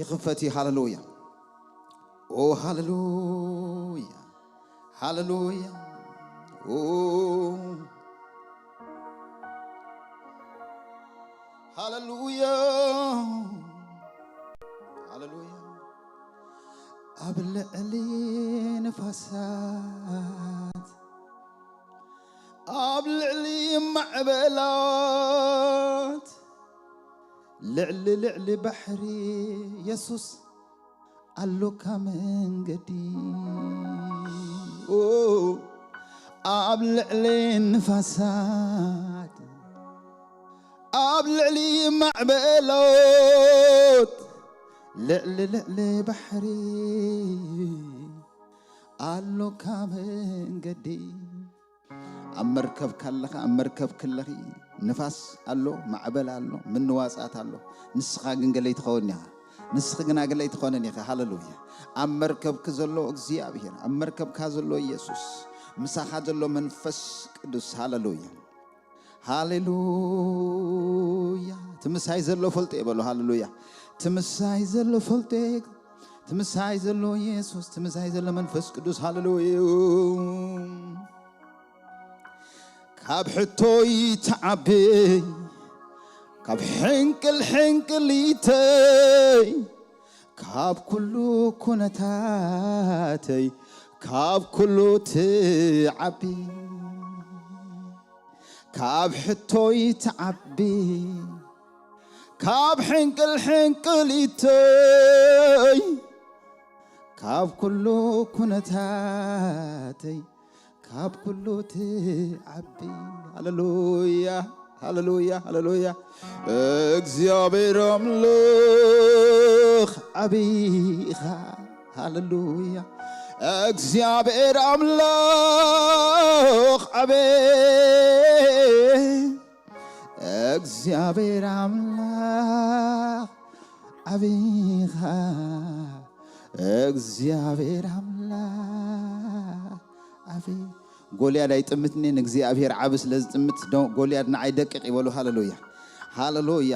ይኽፈት እዩ። ሃሌሉያ። ኦ ሃሌሉያ፣ ሃሌሉያ። ኦ ሃሌሉያ፣ ሃሌሉያ። ኣብ ልዕሊ ንፋሳት፣ ኣብ ልዕሊ ማዕበላት፣ ልዕሊ ልዕሊ ባሕሪ የሱስ ኣሎካ መንገዲ። ኦ፣ ኣብ ልዕሊ ንፋሳት፣ ኣብ ልዕሊ ማዕበላት፣ ልዕሊ ልዕሊ ባሕሪ ኣሎካ መንገዲ። ኣብ መርከብ ካለኻ፣ ኣብ መርከብ ክለኺ፣ ንፋስ ኣሎ፣ ማዕበል ኣሎ፣ ምንዋጻት ኣሎ። ንስኻ ግን ገለይ ትኸውን ኢኻ። ንስኺ ግና ገለይ ትኾንን ኢኻ። ሃሌሉያ። ኣብ መርከብኪ ዘሎ እግዚኣብሔር፣ ኣብ መርከብካ ዘሎ ኢየሱስ፣ ምሳኻ ዘሎ መንፈስ ቅዱስ። ሃሌሉያ፣ ሃሌሉያ። ትምሳይ ዘሎ ፈልጦ ይበሉ። ሃሌሉያ። ትምሳይ ዘሎ ፈልጦ፣ ትምሳይ ዘሎ ኢየሱስ፣ ትምሳይ ዘሎ መንፈስ ቅዱስ። ሃሌሉያ። ካብ ሕቶይ ትዓቢ፣ ካብ ሕንቅል ሕንቅሊተይ፣ ካብ ኩሉ ኩነታተይ፣ ካብ ኩሉ ትዓቢ። ካብ ሕቶይ ትዓቢ፣ ካብ ሕንቅል ሕንቅሊተይ፣ ካብ ኩሉ ኩነታተይ፣ ካብ ኩሉ ትዓቢ። ሃሌሉያ፣ ሃሌሉያ፣ ሃሌሉያ። እግዚኣብሔር ኣምላኽ ዓቢ ኢኻ። ሃሌሉያ። እግዚኣብሔር ኣምላኽ ዓቢ፣ እግዚኣብሔር ኣምላኽ ዓቢ ኢኻ። እግዚኣብሔር ኣምላኽ ዓቢ። ጎልያድ ኣይጥምትኒ፣ ንእግዚኣብሔር ዓቢ ስለ ዝጥምት፣ ዶ-፣ ጎልያድ ንዓይ ደቅቕ ይበሉ። ሃሌሉያ፣ ሃሌሉያ።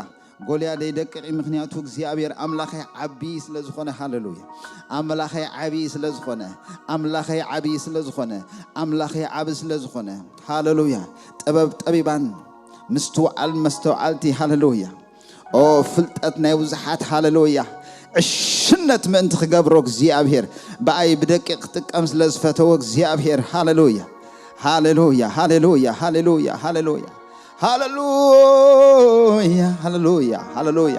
ጎልያድ ኣይደቅቕ፣ ምኽንያቱ እግዚኣብሔር ኣምላኸይ ዓቢ ስለ ዝኾነ። ሃሌሉያ። ኣምላኸይ ዓቢ ስለ ዝኾነ፣ ኣምላኸይ ዓቢ ስለ ዝኾነ፣ ኣምላኸይ ዓቢ ስለ ዝኾነ። ሃሌሉያ። ጥበብ ጠቢባን፣ ምስትውዓል መስተውዓልቲ። ሃሌሉያ። ኦ ፍልጠት ናይ ብዙሓት። ሃሌሉያ። ዕሽነት ምእንቲ ክገብሮ እግዚኣብሔር፣ ብኣይ ብደቂ ክጥቀም ስለ ዝፈተወ እግዚኣብሔር። ሃሌሉያ፣ ሃሌሉያ፣ ሃሌሉያ፣ ሃሌሉያ፣ ሃሌሉያ፣ ሃሌሉያ፣ ሃሌሉያ፣ ሃሌሉያ።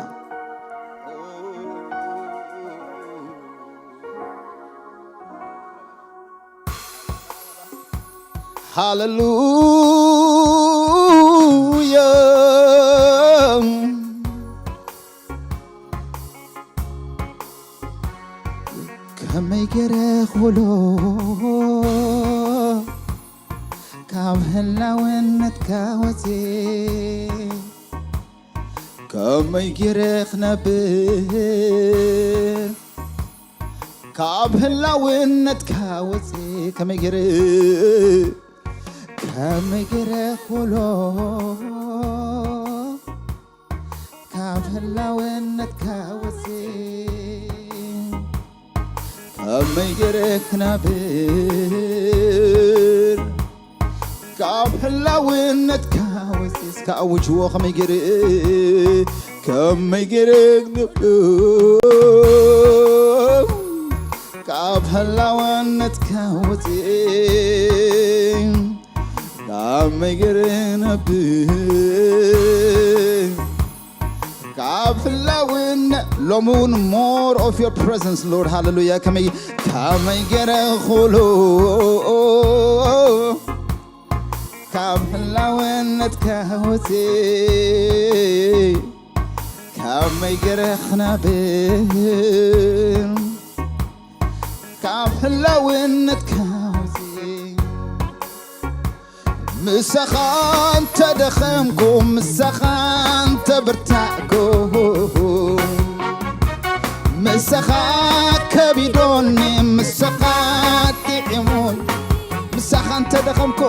ሃሌሉያ። ከመይ ገይረ ክብሎ ካብ ህላውነትካ ወፅየ፣ ከመይ ገይረ ክነብር ካብ ህላውነትካ ወፅየ፣ ከመይ ገይረ፣ ከመይ ገይረ ክብሎ ካብ ህላውነትካ ወፅየ፣ ከመይ ገይረ ክነብር ካብ ህላውነትካ ወፂ። እስከ ኣውጅዎ። ከመይ ገይረ፣ ከመይ ገይረ ክነብር ካብ ህላውነትካ ወፂ፣ ከመይ ገይረ ክነብር ካብ ህላውነ ሎሚ እውን more of your presence, Lord. ሃሌሉያ። ከመይ፣ ከመይ ገይረ ክብሎ ካብ ህላውነትካ ወፂ፣ ከመይ ገይረ ክነብር ካብ ህላውነትካ ወፂ። ምሳኻ እንተደኸምኩ፣ ምሳኻ እንተብርታዕኩ፣ ምሳኻ ከቢዶኒ፣ ምሳኻ ጥዒሙን፣ ምሳኻ እንተደኸምኩ፣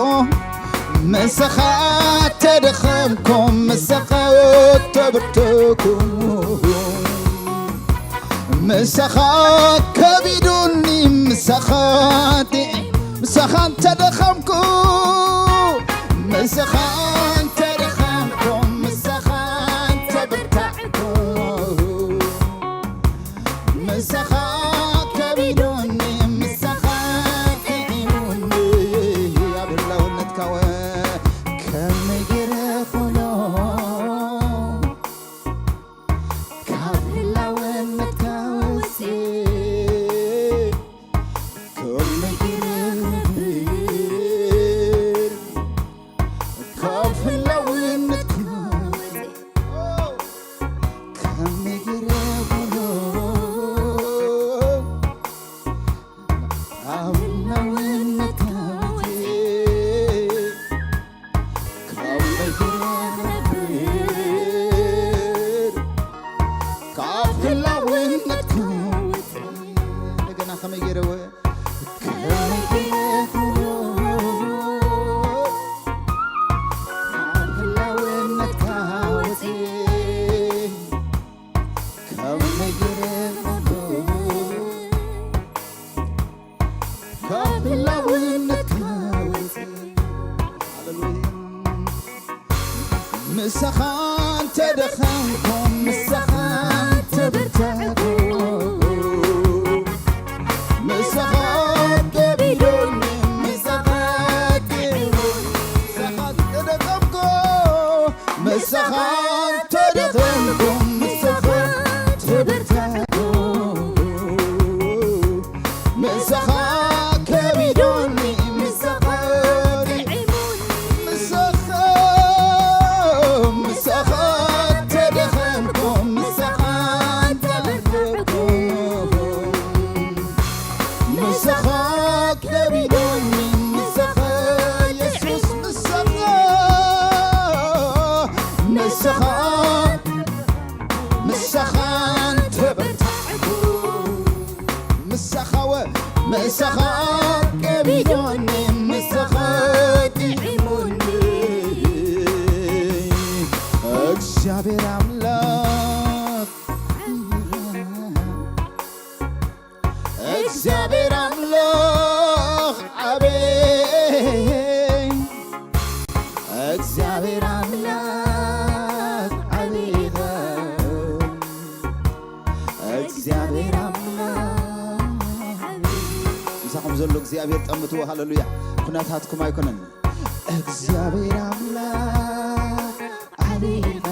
ምሳኻ እንተደኸምኩ፣ ምሳኻ እንተብርታዕኩ፣ ምሳኻ ከቢዱኒ፣ ምሳኻ ጥዒ-፣ ምሳኻ እንተደኸምኩ፣ ምሳኻ እንተደኸምኩ፣ ምሳኻ እንተብርታዕኩ፣ ምሳኻ ከቢዱኒ፣ ምሳኻ ጥዒሙኒ፣ ኣብ ህላውነትካ ወ-፣ ከመይ ገይረ ኾኖ ካብ ህላውነትካ ወፅየ፣ ከመይ ገይረ ክነብር፣ ካብ ህላውነትካ ወፅየ፣ ከመይ ገይረ ክነብር፣ ካብ ህላውነትካ ወፅየ፣ ካብ ህላውነትካ ወፅየ፣ ካብ ህላውነትካ ወፅየ። እንደገና ከመይ ገይረ ወ-፣ ከመይ ገይረ ካብ ህላውነትካ ወፅየ፣ ከመይ ገይረ ካብ ህላውነትካ ወፅየ። ሃሌሉያ። ምሳኻ እንተደኸምኩ፣ ምሳኻ እንተበርታዕኩ፣ ምሳኻ ከቢዱኒ፣ ምሳኻ ጥዒሙኒ፣ ምሳኻ እንተደኸምኩ፣ ምሳኻ እንተደኸምኩ፣ ምሳኻ እንተበርታዕኩ፣ ምሳኻ ከቢዱኒ፣ ምሳኻ ጥዒሙኒ፣ ምሳኻ፣ ምሳኻ ተደኸምኩ፣ ምሳኻ ተበርኩ፣ ምሳኻ ከቢዱኒ፣ ምሳኻ የሱስ፣ ምሳኻ፣ ምሳኻ፣ ምሳኻ እንተበርታዕኩ፣ ምሳኻ ወ-፣ ምሳኻ ከቢዶኒ፣ ምሳኻ ጥዒሙኒ። እግዚኣብሔር ኣምላኽ፣ እግዚኣብሔር ኣምላኽ ዓብይ፣ እግዚኣብሔር ኣምላኽ ዓብይ ኢኻ። እግዚኣብሔር ኣምላኽ። ምሳኹም ዘሎ እግዚኣብሔር ጠምትዎ። ሃሌሉያ። ኩነታትኩም ኣይኮነን። እግዚኣብሔር ኣምላኽ ዓብይ ኢኻ።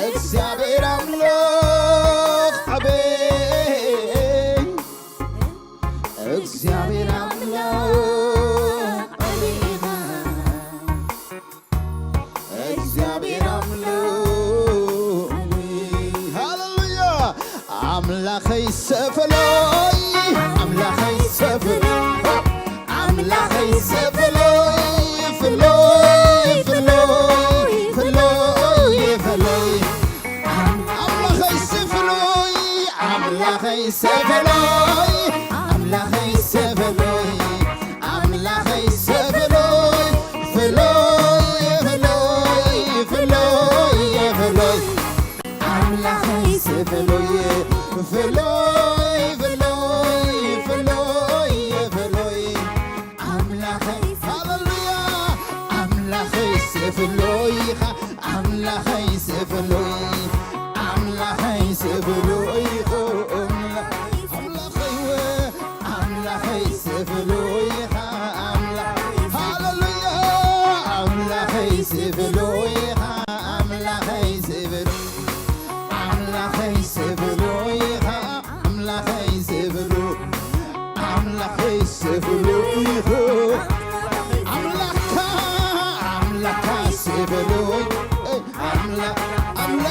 እግዚኣብሔር ኣምላኽ ዓብይ። እግዚኣብሔር ኣምላኽ ዓብይ ኢኻ። እግዚኣብሔር ኣምላኽ። ሃሌሉያ። ኣምላኸይ ሰፈሎይ፣ ኣምላኸይ ሰፈሎይ፣ ኣምላኸይ ሰፈሎይ፣ ፍሎይ፣ ፍሎይ፣ ፍሎይ፣ ፍሎይ። ኣም-፣ ኣምላኸይ ሰፈሎይ፣ ኣምላኸይ ሰፈሎይ፣ ኣምላኸይ ሰፈሎይ፣ ኣምላኸይ ሰፈሎይ፣ ፍሎይ፣ ፍሎይ፣ ፍሎይ፣ ፍሎይ። ኣምላኸይ ሰፈሎይ፣ ፍሎይ፣ ፍሎይ፣ ፍሎይ፣ ፍሎይ። ኣምላኸይ፣ ሃሌሉያ። ኣምላኸይ ሰፈሎይ ኢኻ፣ ኣምላኸይ ሰፈሎይ፣ ኣምላኸይ ሰፈሎይ ኢኻ፣ ኣምላኸይ፣ ኣምላኸይ ወ-፣ ኣምላኸይ ሰፈሎይ ኢኻ፣ ኣምላኸይ፣ ሃሌሉያ። ኣምላኸይ ሰፈሎይ ኢኻ፣ ኣምላኸይ ሰፈሎይ፣ ኣምላኸይ ሰፈሎይ ኢኻ፣ ኣምላኸይ ሰፈሎይ፣ ኣምላኸይ ሰፈሎይ ኢኻ። ኣምላኻ፣ ኣምላኻ ሰፈሎይ፣ ኣምላ-፣ ኣምላ-፣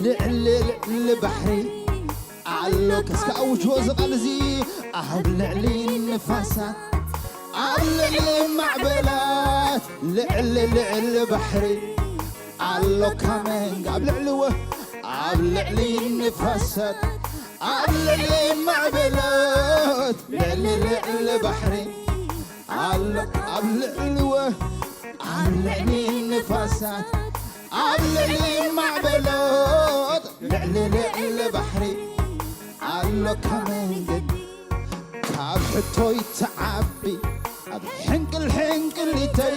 ልዕሊ ልዕሊ ባሕሪ ኣሎ። እስከ ኣውጅዎ እዚ ቃል እዚ። ኣብ ልዕሊ ንፋሳት፣ ኣብ ልዕሊ ማዕበላት፣ ልዕሊ ልዕሊ ባሕሪ ኣሎካ መንግ-፣ ኣብ ልዕሊ ወ-፣ ኣብ ልዕሊ ንፋሳት፣ ኣብ ልዕሊ ማዕበላት፣ ልዕሊ ልዕሊ ባሕሪ ኣሎ። ኣብ ልዕሊ ወ-፣ ኣብ ልዕሊ ንፋሳት፣ ኣብ ልዕሊ ማዕበላት፣ ልዕሊ ልዕሊ ባሕሪ ኣሎካ መንገዲ። ካብ ሕቶይ ትዓቢ ኣብ ሕንቅል ሕንቅሊተይ፣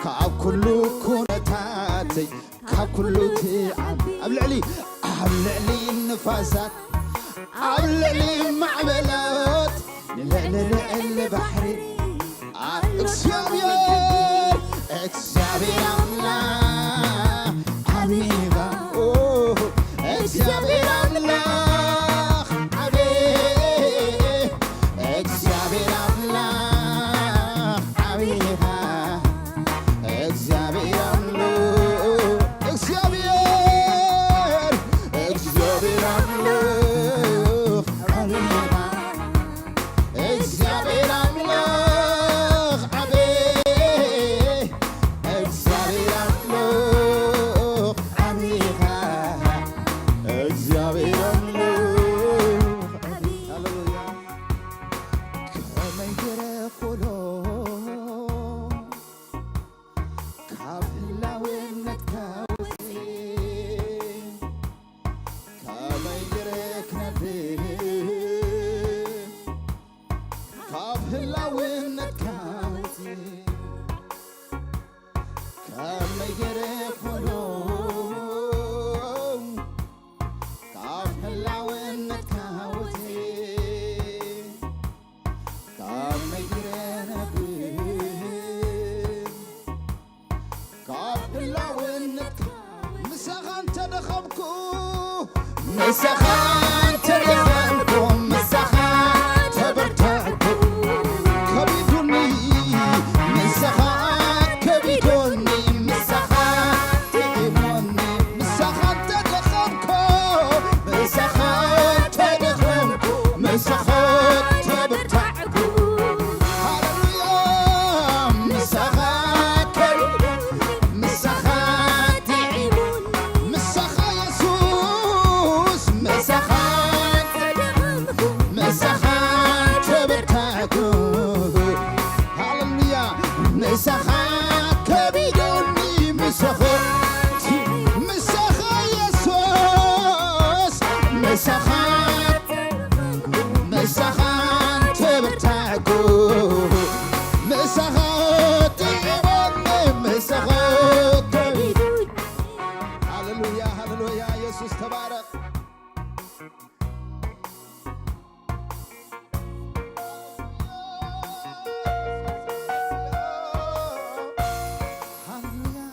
ካብ ኩሉ ኩነታተይ፣ ካብ ኩሉ ትዓቢ ኣብ ልዕሊ፣ ኣብ ልዕሊ ንፋሳት፣ ኣብ ልዕሊ ማዕበላት፣ ልዕሊ ልዕሊ ባሕሪ። ኣ-፣ እግዚኣብሔር፣ እግዚኣብሔር ኣምላኽ ዓቢኻ። ኦ፣ እግዚኣብሔር ኣምላኽ ዓቢ፣ እግዚኣብሔር ኣምላኽ ዓቢኻ። እግዚኣብሔር ኣምላኽ፣ እግዚኣብሔር፣ እግዚኣብሔር ኣምላኽ ዓቢኻ። እግዚኣብሔር ኣምላኽ ዓቢ፣ እግዚኣብሔር ኣምላኽ ዓቢኻ። እግዚኣብሔር ኣምላኽ ዓቢ። ሃሌሉያ። ከመይ ገይረ ክሎ ካብ ህላውነትካ ወፂ፣ ከመይ ገይረ ክነብር ካብ ህላውነትካ ወፂ፣ ከመይ ገይረ ክሎ ካብ ህላውነትካ ወፂ፣ ከመይ ገይረ ነብር ካብ ህላውነትካ። ምሳኻ እንተደኸምኩ፣ ምሳኻ እንተደኸምኩ፣ ምሳኻ ተበርተዕኩ፣ ከቢዱኒ፣ ምሳኻ ከቢዱኒ፣ ምሳኻ ጥዒሙኒ፣ ምሳኻ እንተደኸምኩ፣ ምሳኻ እንተደኸምኩ፣ ምሳኻ ተበርተዕኩ። ሃሌሉያ፣ ምሳኻ ከቢዱኒ፣ ምሳኻ ጥዒሙኒ፣ ምሳኻ የሱስ፣ ምሳኻ፣ ምሳኻ ተበርታዕኩ። ሃሌሉያ፣ ምሳኻ ከቢዱኒ፣ ምሳኻ፣ ምሳኻ የሱስ፣ ምሳኻ ምሳኻ ተበርታዕኩ፣ ምሳኻ ጥዒሞኒ፣ ምሳኻ ከቢዱ። ሃሌሉያ፣ ሃሌሉያ፣ የሱስ ተባረኽ። ሃሌሉያ።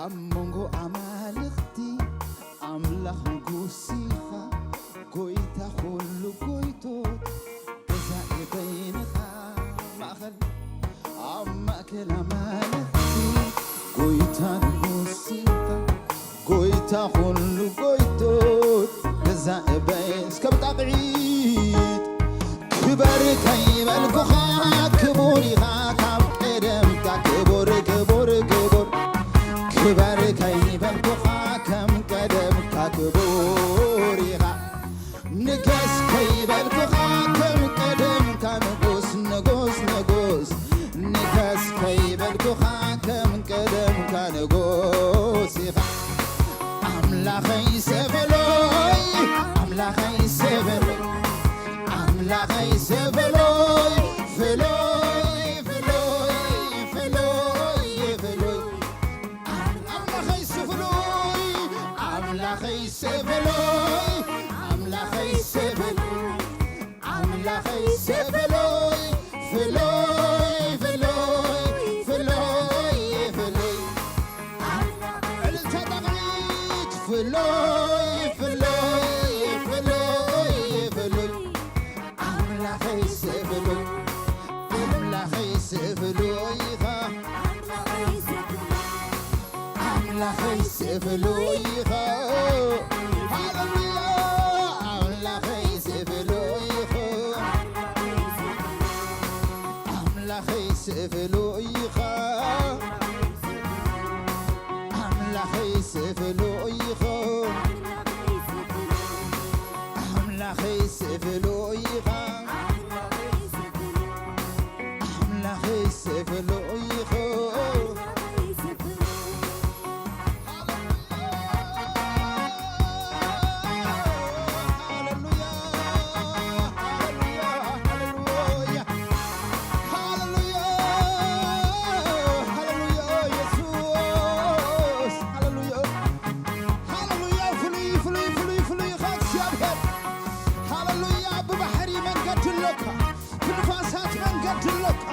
ኣብ መንጎ ኣማልኽቲ ኣምላኽ ንጉስ ኢኻ፣ ጎይታ ኹሉ ጎይቶት፣ ገዛኢ በይንኻ ማእኸል፣ ኣብ ማእከል ኣማልኽቲ ጎይታ ንጉስ ኢኻ። ጎይታ ኩሉ ጎይቶት ገዛኢ በይ እስከ ብጣቕዒት ክበር ከይበልኩኻ ክቡር ኢኻ ካብ ቀደምካ ክቡር ክቡር ክቡር ክበር ከይበልኩኻ ከም ቀደምካ ክቡር ኢኻ ንገስ ከይበልኩኻ ከም ቀደምካ ንጉስ ንጉስ ንጉስ ንገስ ከይበልኩኻ ከም ቀደምካ ንጉስ ኢኻ ኣምላኸይ ሰበሎይ ኣምላኸይ ሰበሎይ ኣምላኸይ ሰበሎይ ፍሎይ ፍሎይ ፍሎይ ፍሎይ ኣምላኸይ ሰበሎይ ኣምላኸይ ሰበሎይ ኣምላኸይ ሰበሎይ ኣምላኸይ ሰበሎይ ፍሎይ ፍሎይ ፍሎይ ፍሎይ እልልታ ዳቕዒት ፍሎይ ፍሎይ ፍሎይ ፍሎይ ኣምላኸ ፍሉይ ኢኻ። ሃሌሉያ፣ ኣምላኸይ ፍሉይ ኢኻ። ኣምላኸይ ፍሉይ ኢኻ። ኣምላኸይ ፍሉይ ኢኻ። ኣምላኸይ ፍሉይ ኢኻ። ኣምላኸይ ፍሉይ ኢኻ። ሃሌሉያ፣ ሃሌሉያ፣ ሃሌሉያ፣ ሃሌሉያ፣ ሃሌሉያ፣ ኢየሱስ፣ ሃሌሉያ፣ ሃሌሉያ፣ ፍሉይ፣ ፍሉይ፣ ፍሉይ፣ ፍሉይ ኢኻ እግዚኣብሔር። ሃሌሉያ፣ ብባሕሪ መንገዲ ኣሎካ። ብንፋሳት መንገዲ ኣሎካ።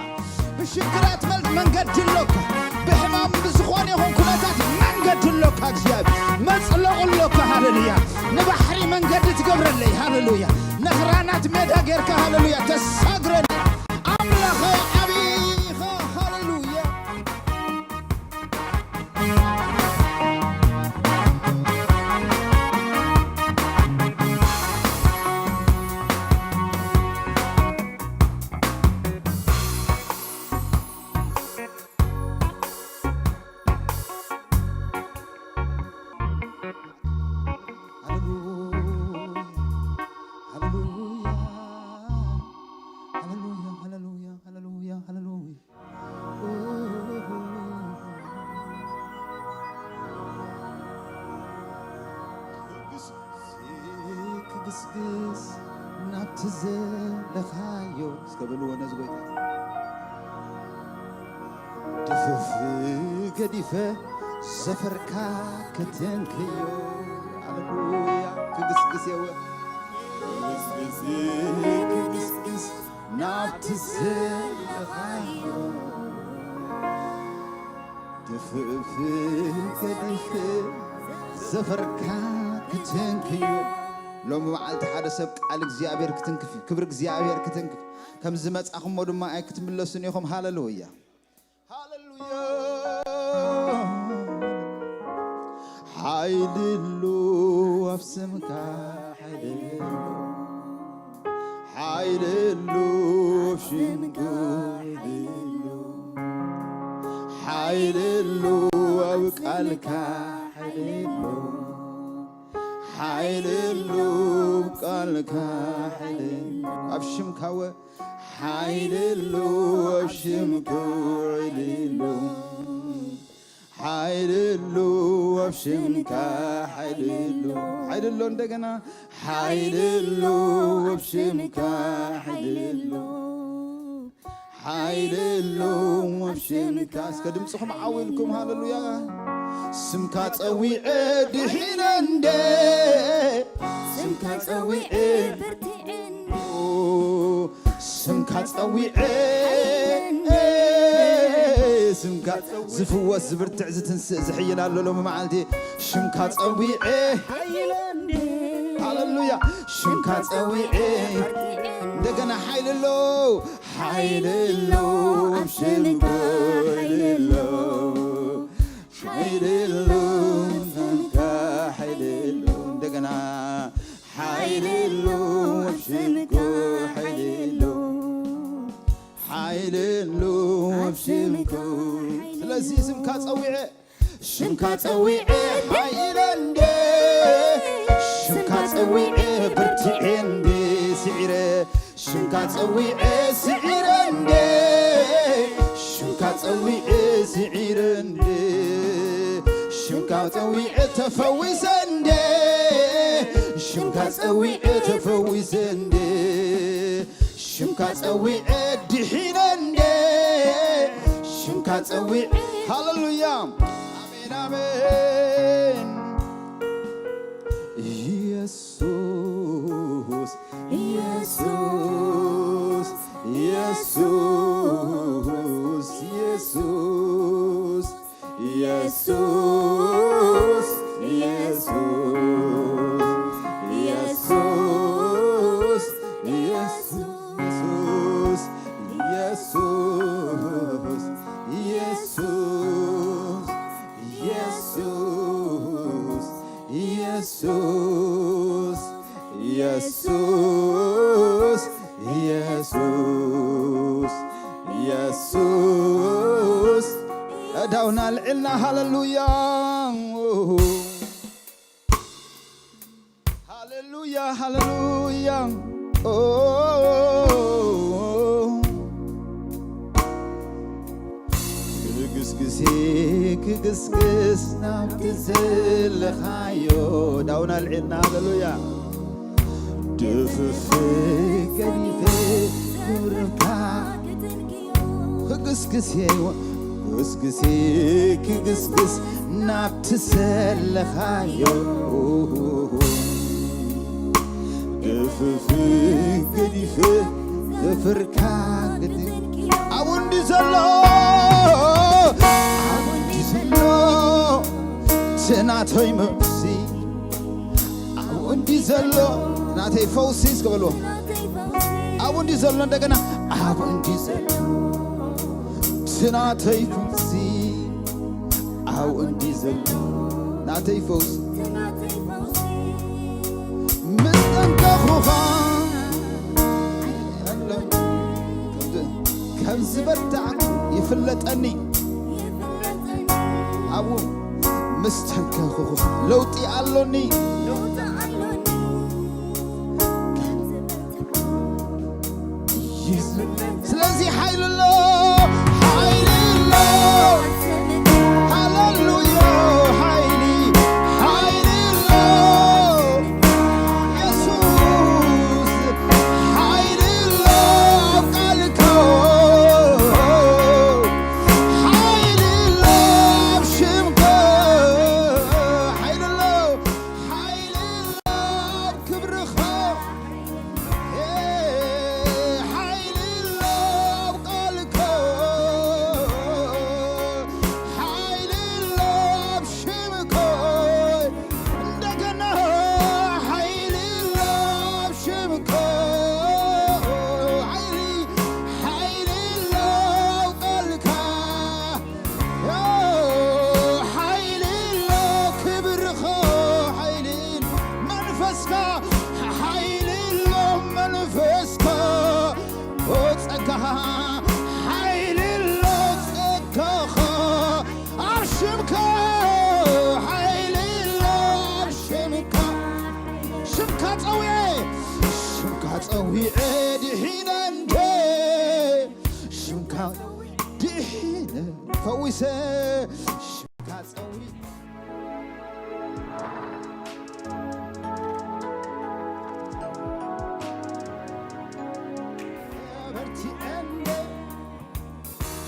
ብሽግራት መል-፣ መንገዲ ኣሎካ። ብሕማም ብዝኾነ ይኹን ኩነታት መንገዲ ኣሎካ። እግዚኣብሔር መጽለቑ ኣሎካ። ሃሌሉያ። ንባሕሪ መንገዲ ትገብረለይ። ሃሌሉያ። ነኽራናት ሜዳ ጌርካ። ሃሌሉያ። ተሳግረኒ። ኣምላኸይ ዓብዪ ኢኻ። ሃሌሉያ። ሃሌሉያ፣ ሃሌሉያ፣ ሃሌሉያ፣ ሃሌሉያ፣ ሃሌሉያ፣ ሃሌሉያ። ክግስግስ ናብቲ ዘለኻዮ እስከ በልዎ ነዚ ጎይታ። ድፍፍ ገዲፈ ዘፈርካ ክትንክዮ። ሃሌሉያ። ክግስግስ የወ። ክግስግስ፣ ክግስግስ ናብቲ ዘለኻዮ። ድፍፍ ገዲፈ ዘፈርካ ክትንክዮ። ሎሚ መዓልቲ ሓደ ሰብ ቃል እግዚኣብሔር ክትንክፍ እዩ። ክብሪ እግዚኣብሔር ክትንክፍ። ከም ዝመጻኹሞ ድማ ኣይክትምለሱን ኢኹም። ሃሌሉያ። ሃሌሉያ። ሓይሊ ኣሎ ኣብ ስምካ፣ ሓይሊ ኣሎ። ሓይሊ ኣሎ ኣብ ሽምካ፣ ሓይሊ ኣሎ። ሓይሊ ኣሎ ኣብ ቃልካ፣ ሓይሊ ኣሎ። ሓይሊ ኣሎ ኣብ ቃልካ፣ ሓይሊ ኣሎ ኣብ ሽምካ ወ-፣ ሓይሊ ኣሎ ኣብ ሽምካ፣ ሓይሊ ኣሎ። ሓይሊ ኣሎ ኣብ ሽምካ፣ ሓይሊ ኣሎ። ሓይሊ ኣሎ እንደገና። ሓይሊ ኣሎ ኣብ ሽምካ፣ ሓይሊ ኣሎ። ሓይሊ ኣሎ ኣብ ሽምካ። እስከ ድምፅኹም ዓው ኢልኩም ሃሌሉያ። ስምካ ጸዊዐ ድሒነ እንደ፣ ስምካ ጸዊዐ በርቲዐ እንደ፣ ስምካ ጸዊዐ፣ ስምካ ዝፍወስ፣ ዝብርትዕ፣ ዝትንስእ፣ ዝሕይል ኣሎ ሎሚ መዓልቲ። ሽምካ ጸዊዐ። ሃሌሉያ። ሽምካ ጸዊዐ። እንደገና ሓይሊ ኣሎ። ሓይሊ ኣሎ ኣብ ሽምካ፣ ሓይሊ ኣሎ። ሓይሊ ኣሎ፣ ሽምካ ሓይሊ ኣሎ። እንደገና ሓይሊ ኣሎ፣ ሽምካ ሓይሊ ኣሎ። ሓይሊ ኣሎ ኣብ ሽምካ። ስለዚ ስምካ ጸዊዐ፣ ሽምካ ጸዊዐ ሓይለ እንደ፣ ሽምካ ጸዊዐ ብርቲዐ እንደ፣ ስዒረ ሽምካ ጸዊዐ ስዒረ እንደ፣ ሽምካ ጸዊዐ ስዒረ እንደ፣ ሽምካ ጸዊዐ ተፈዊሰ እንደ፣ ሽምካ ጸዊዐ ተፈዊሰ እንደ፣ ሽምካ ጸዊዐ ድሒነ እንደ፣ ሽምካ ጸዊዐ። ሃሌሉያ። ኣሜን፣ ኣሜን። ኢየሱስ፣ ኢየሱስ፣ ኢየሱስ፣ ኢየሱስ፣ ኢየሱስ፣ ኢየሱስ፣ ኢየሱስ፣ ኢየሱስ፣ ኢየሱስ፣ ኢየሱስ፣ ኢየሱስ። ዳውን ኣልዕልና። ሃሌሉያ፣ ሃሌሉያ፣ ሃሌሉያ። ኦ፣ ክግስግሴ ክግስግስ ናብቲ ዘለኻዮ። ዳውን ኣልዒልና። ሃሌሉያ። ድፍፍ ገዲፈ ክብርካ ክግስግሴ፣ ክግስግሴ ክግስግስ ናብቲ ዘለኻዮ። ድፍፍ ገዲፈ ዘፍርካ ግድን ኣብኡ እንዲ ዘሎ፣ ኣብኡ እንዲ ዘሎ እቲ ናተይ መሲ፣ ኣብኡ እንዲ ዘሎ ናተይ ፈውሲ እስከ በልዎ። ኣብኡ እንዲ ዘሎ እንደገና፣ ኣብኡ እንዲ ዘሎ እቲ ናተይ ፈውሲ፣ ኣብኡ እንዲ ዘሎ ናተይ ፈውሲ። ምስ ጠንቀኹኻ ከም ዝበርታዕ ይፍለጠኒ። ኣብኡ ምስ ጠንቀኹኻ ለውጢ ኣሎኒ። ስለዚ ሓይሊ ኣሎ፣ ሓይሊ ኣሎ። ሃሌሉያ፣ ሓይሊ፣ ሓይሊ ኣሎ። የሱስ፣ ሓይሊ ኣሎ ኣብ ቃልካ። ሓይሊ ኣሎ ኣብ ሽምካ። ሓይሊ ኣሎ፣ ሓይሊ ኣሎ ኣብ ክብርኻ። ሓይሊ ኣሎ ኣብ ቃልካ፣ ሓይሊ ኣሎ ኣብ ሽምካ። እንደገና ሓይሊ ኣሎ ኣብ ሽምካ። ሓይሊ፣ ሓይሊ ኣሎ ኣብ ቃልካ። ሓይሊ ኣሎ ክብርኻ፣ ሓይሊ መንፈስካ፣ ሓይሊ ኣሎ መንፈስካ። ኦ ጸጋኻ፣ ሓይሊ ኣሎ ጸጋኻ። ኣብ ሽምካ ሓይሊ ኣሎ፣ ኣብ ሽምካ። ሽምካ ጸዊዐ፣ ሽምካ ጸዊዐ ድሒነ እንደ ሽምካ ድሒነ ፈዊሰ ሽምካ ጸዊዐ። በርቲዐ እንደ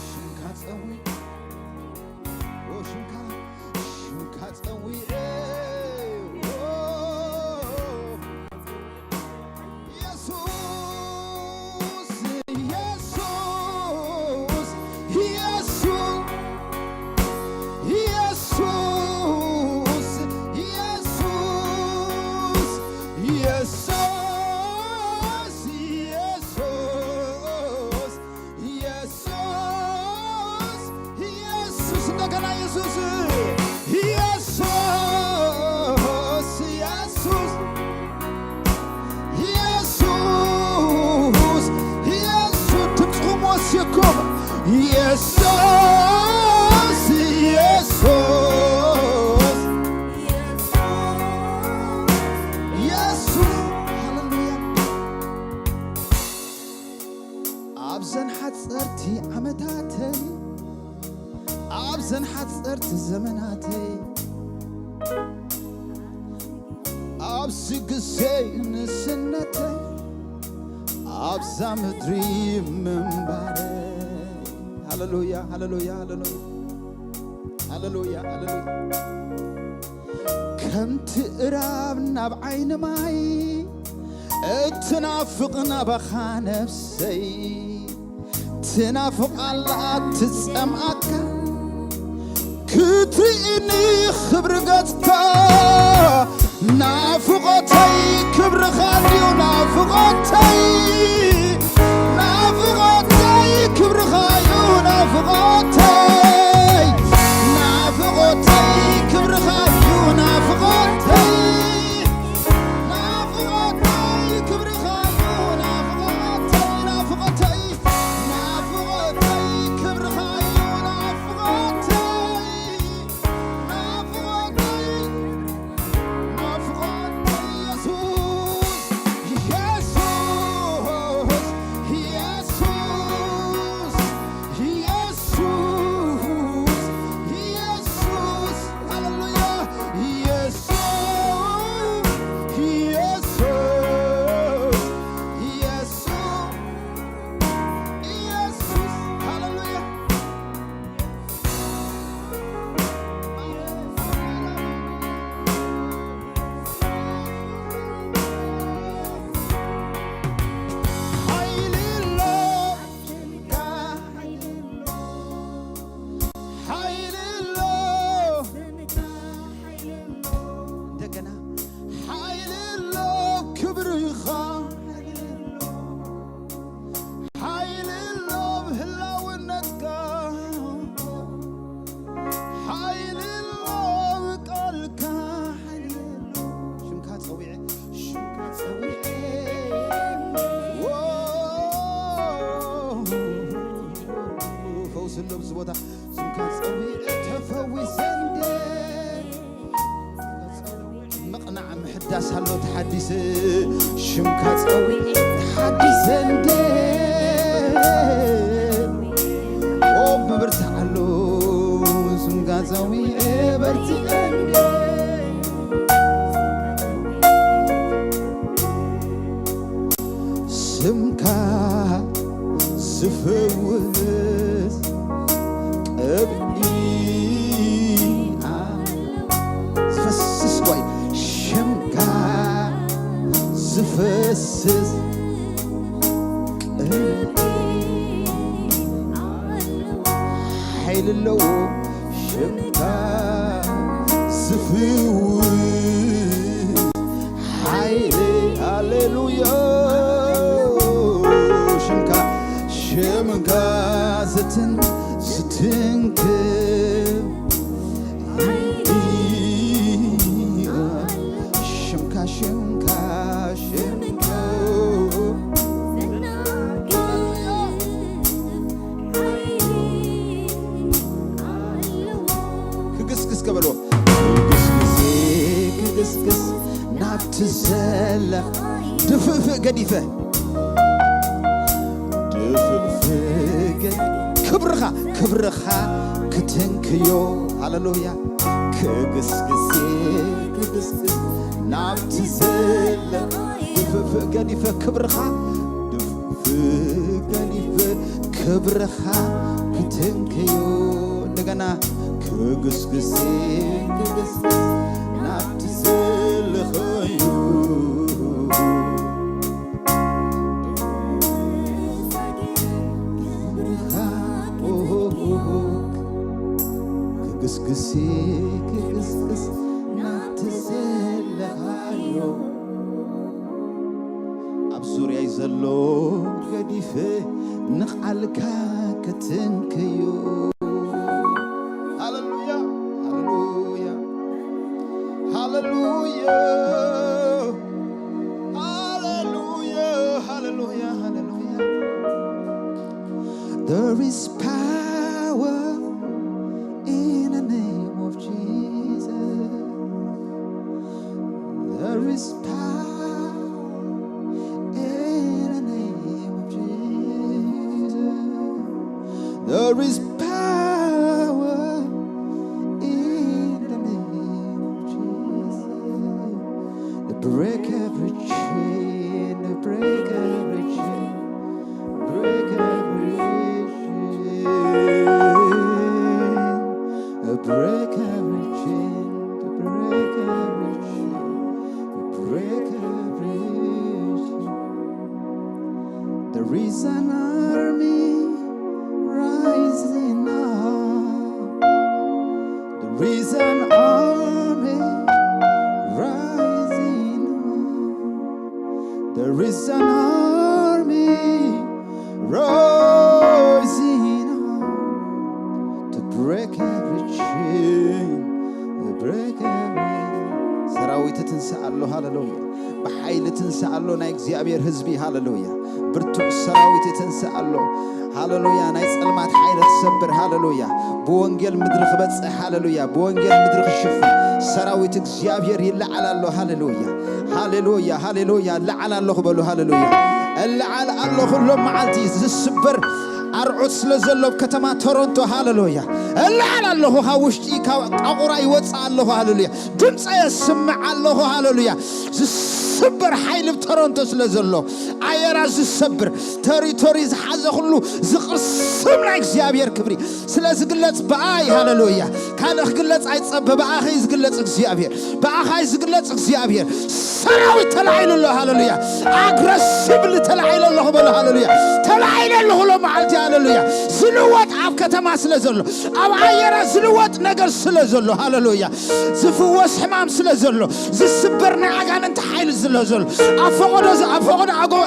ሽምካ ጸዊዐ፣ ኦ ሽምካ፣ ሽምካ ጸዊዐ፣ ኦ የሱስ፣ የሱስ፣ የሱስ፣ የሱስ፣ የሱስ፣ የሱስ፣ የሱስ፣ የሱስ፣ እንደገና የሱስ፣ የሱስ፣ የሱስ፣ የሱስ፣ የሱስ፣ ድምፅኹም ወሲኹም፣ የሱስ፣ የሱስ፣ የሱስ፣ ሃሌሉያ። ኣብዘን ሓጸርቲ ዓመታተይ፣ ኣብዘን ሓጸርቲ ዘመናተይ፣ ኣብዚ ግዜ ንእስነተይ፣ ኣብዛ ምድሪ ምንባረይ። ሃሌሉያ፣ ሃሌሉያ፣ ሃሌሉያ፣ ሃሌሉያ፣ ሃሌሉያ። ከምቲ እራብ ናብ ዓይኒ ማይ እትናፍቕ ናባኻ ነፍሰይ ትናፍቕ ኣላ ትጸምኣካ ክትርእኒ ክብሪ ገጽካ ናፍቖተይ ክብርኻ እንድዩ ናፍቖተይ ናፍቖተይ ክብርኻ እዩ ናፍቖተይ ናፍቖተይ ክብርኻ እዩ ናፍቖተይ ናፍቖተይ ክብርኻ እዩ ናፍቖተይ ናፍቖተይ ናፍቖተይ ክብርኻ እዩ ናፍቖተይ ስምካ ጸዊዐ ተፈዊሰ እንዴ። ምቕናዕ ምሕዳስ ኣሎ ተሓዲሰ። ሽምካ ጸዊዐ ተሓዲሰ እንዴ። ኦ ምብርታዕ ኣሎ። ስምካ ጸዊዐ በርቲዐ እንዴ። ስምካ ዝፈውስ ቅብኢ ዝፈስስ ወይ ሽምካ ዝፈስስ ቅብኢ ሓይሊ ኣለዎ። ሽምካ ዝፍውስ ሓይሊ፣ ሃሌሉያ። ሽምካ፣ ሽምካ ዝትን-፣ ዝትንክፍ። ሽምካ፣ ሽምካ፣ ሽምካ። ክግስግስ ከበሎ። ክግስግስ፣ ክግስግስ ናብቲ ዘለኻዮ። ድፍእፍእ ገዲፈ። ድፍእፍእ ገ-፣ ክብርኻ፣ ክብርኻ ክትንክዮ። ሃሌሉያ። ክግስግስ፣ ክግስግስ ናብቲ ዘለኻዮ። ድፍእፍእ ገዲፈ ክብርኻ ፍገሊፈ ክብርኻ ክትንክዮ። እንደገና ክግስግስ ክግስግስ ናብቲ ዘለኸዮ። ክብርኻ ክግስግስ ክግስግስ ናብቲ ዘለኻዮ። ኣብ ዙርያይ ዘሎ ገዲፈ ንቓልካ ክትንክዮ። ሃሌሉያ፣ ሃሌሉያ፣ ሃሌሉያ፣ ሃሌሉያ፣ ሃሌሉያ፣ ሃሌሉያ። There is power in the name of Jesus. There is power in the name of Jesus. There is power in the name of Jesus. To break every chain, to break every chain, break every chain. To break every chain, to break every chain, to break every chain. There is an army rising up. There is an army rising up. There is an army rising up to break every chain, to break every ሰራዊት ትንሳእ ኣሎ። ሃሌሉያ። ብሓይሊ ትንሳእ ኣሎ ናይ እግዚኣብሔር ህዝቢ። ሃሌሉያ። ብርቱዕ ሰራዊት ትንሳእ ኣሎ። ሃሌሉያ። ናይ ጸልማት ሓይሊ ክሰብር። ሃሌሉያ። ብወንጌል ምድሪ ክበጽሕ። ሃሌሉያ። ብወንጌል ምድሪ ክሽፍን ሰራዊት እግዚኣብሔር ይለዓል ኣሎ። ሃሌሉያ፣ ሃሌሉያ፣ ሃሌሉያ። እለዓል ኣለኹ በሉ። ሃሌሉያ። እለዓል ኣለኹ። ሎም መዓልቲ ዝስበር ኣርዑት ስለ ዘሎ ኣብ ከተማ ቶሮንቶ። ሃሌሉያ። እለዓል ኣለኹ። ካብ ውሽጢ ካብ ጣቑራ ይወፅእ ኣለኹ። ሃሌሉያ። ድምፀ የስምዕ ኣለኹ። ሃሌሉያ። ዝስበር ሓይሊ ኣብ ቶሮንቶ ስለ ዘሎ ኣየራ ዝሰብር ተሪቶሪ ዝሓዘ ኩሉ ዝቕስም ናይ እግዚኣብሔር ክብሪ ስለ ዝግለጽ ብኣይ። ሃሌሉያ። ካልእ ክግለጽ ኣይጸበ። ብኣኸይ ዝግለጽ እግዚኣብሔር፣ ብኣኻይ ዝግለጽ እግዚኣብሔር። ሰራዊት ተላዒሉ ኣሎ። ሃሌሉያ። ኣግረሲቭሊ ተላዒለ ኣለኹ በሉ። ሃሌሉያ። ተላዒለ ኣለኹ ሎ መዓልቲ። ሃሌሉያ። ዝልወጥ ኣብ ከተማ ስለ ዘሎ፣ ኣብ ኣየራ ዝልወጥ ነገር ስለ ዘሎ። ሃሌሉያ። ዝፍወስ ሕማም ስለ ዘሎ፣ ዝስበር ናይ ኣጋንንቲ ሓይሊ ስለ ዘሎ፣ ኣብ ፈቐዶ፣ ኣብ ፈቐዶ ኣጎ-፣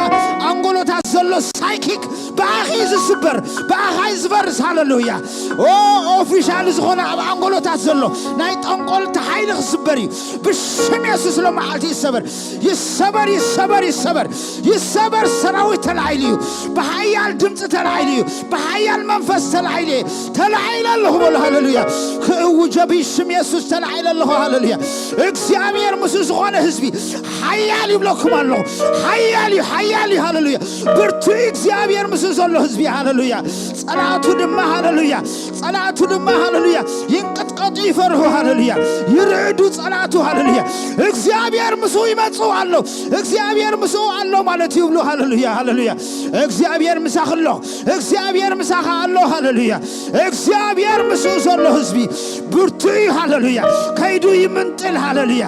ኣንጎሎታት ዘሎ ሳይኪክ ብኣኺ ዝስበር፣ ብኣኻይ ዝበርስ። ሃሌሉያ። ኦ፣ ኦፊሻል ዝኾነ ኣብ ኣንጎሎታት ዘሎ ናይ ጠንቆልቲ ሓይሊ ክስበር እዩ። ብሽም የሱስ ሎ መዓልቲ ይሰበር፣ ይሰበር፣ ይሰበር፣ ይሰበር፣ ይሰበር። ሰራዊት ተላዒሉ እዩ። ብሓያል ድምፂ ተላዒሉ እዩ። ብሓያል መንፈስ ተላዒለ፣ ተላዒለ ኣለኹ በሉ። ሃሌሉያ። ክእውጀ ብሽም የሱስ ተላዒለ ኣለኹ። ሃሌሉያ። እግዚኣብሔር ምስ ዝኾነ ህዝቢ ሓያል ይብለኩም ኣለኹ። ሓያል እዩ፣ ሓያል እዩ። ሃሌሉያ። ብርቱዕ እግዚኣብሔር ምስ ዘሎ ህዝቢ። ሃሌሉያ። ጸላእቱ ድማ፣ ሃሌሉያ፣ ጸላእቱ ድማ፣ ሃሌሉያ፣ ይንቀጥቀጡ፣ ይፈርሁ። ሃሌሉያ። ይርዕዱ ጸላእቱ። ሃሌሉያ። እግዚኣብሔር ምስኡ ይመጽእ ኣሎ። እግዚኣብሔር ምስኡ ኣሎ ማለት ይብሉ። ሃሌሉያ፣ ሃሌሉያ። እግዚኣብሔር ምሳኺ ኣሎ። እግዚኣብሔር ምሳኻ ኣሎ። ሃሌሉያ። እግዚኣብሔር ምስኡ ዘሎ ህዝቢ ብርቱዕ እዩ። ሃሌሉያ። ከይዱ ይምንጥል። ሃሌሉያ።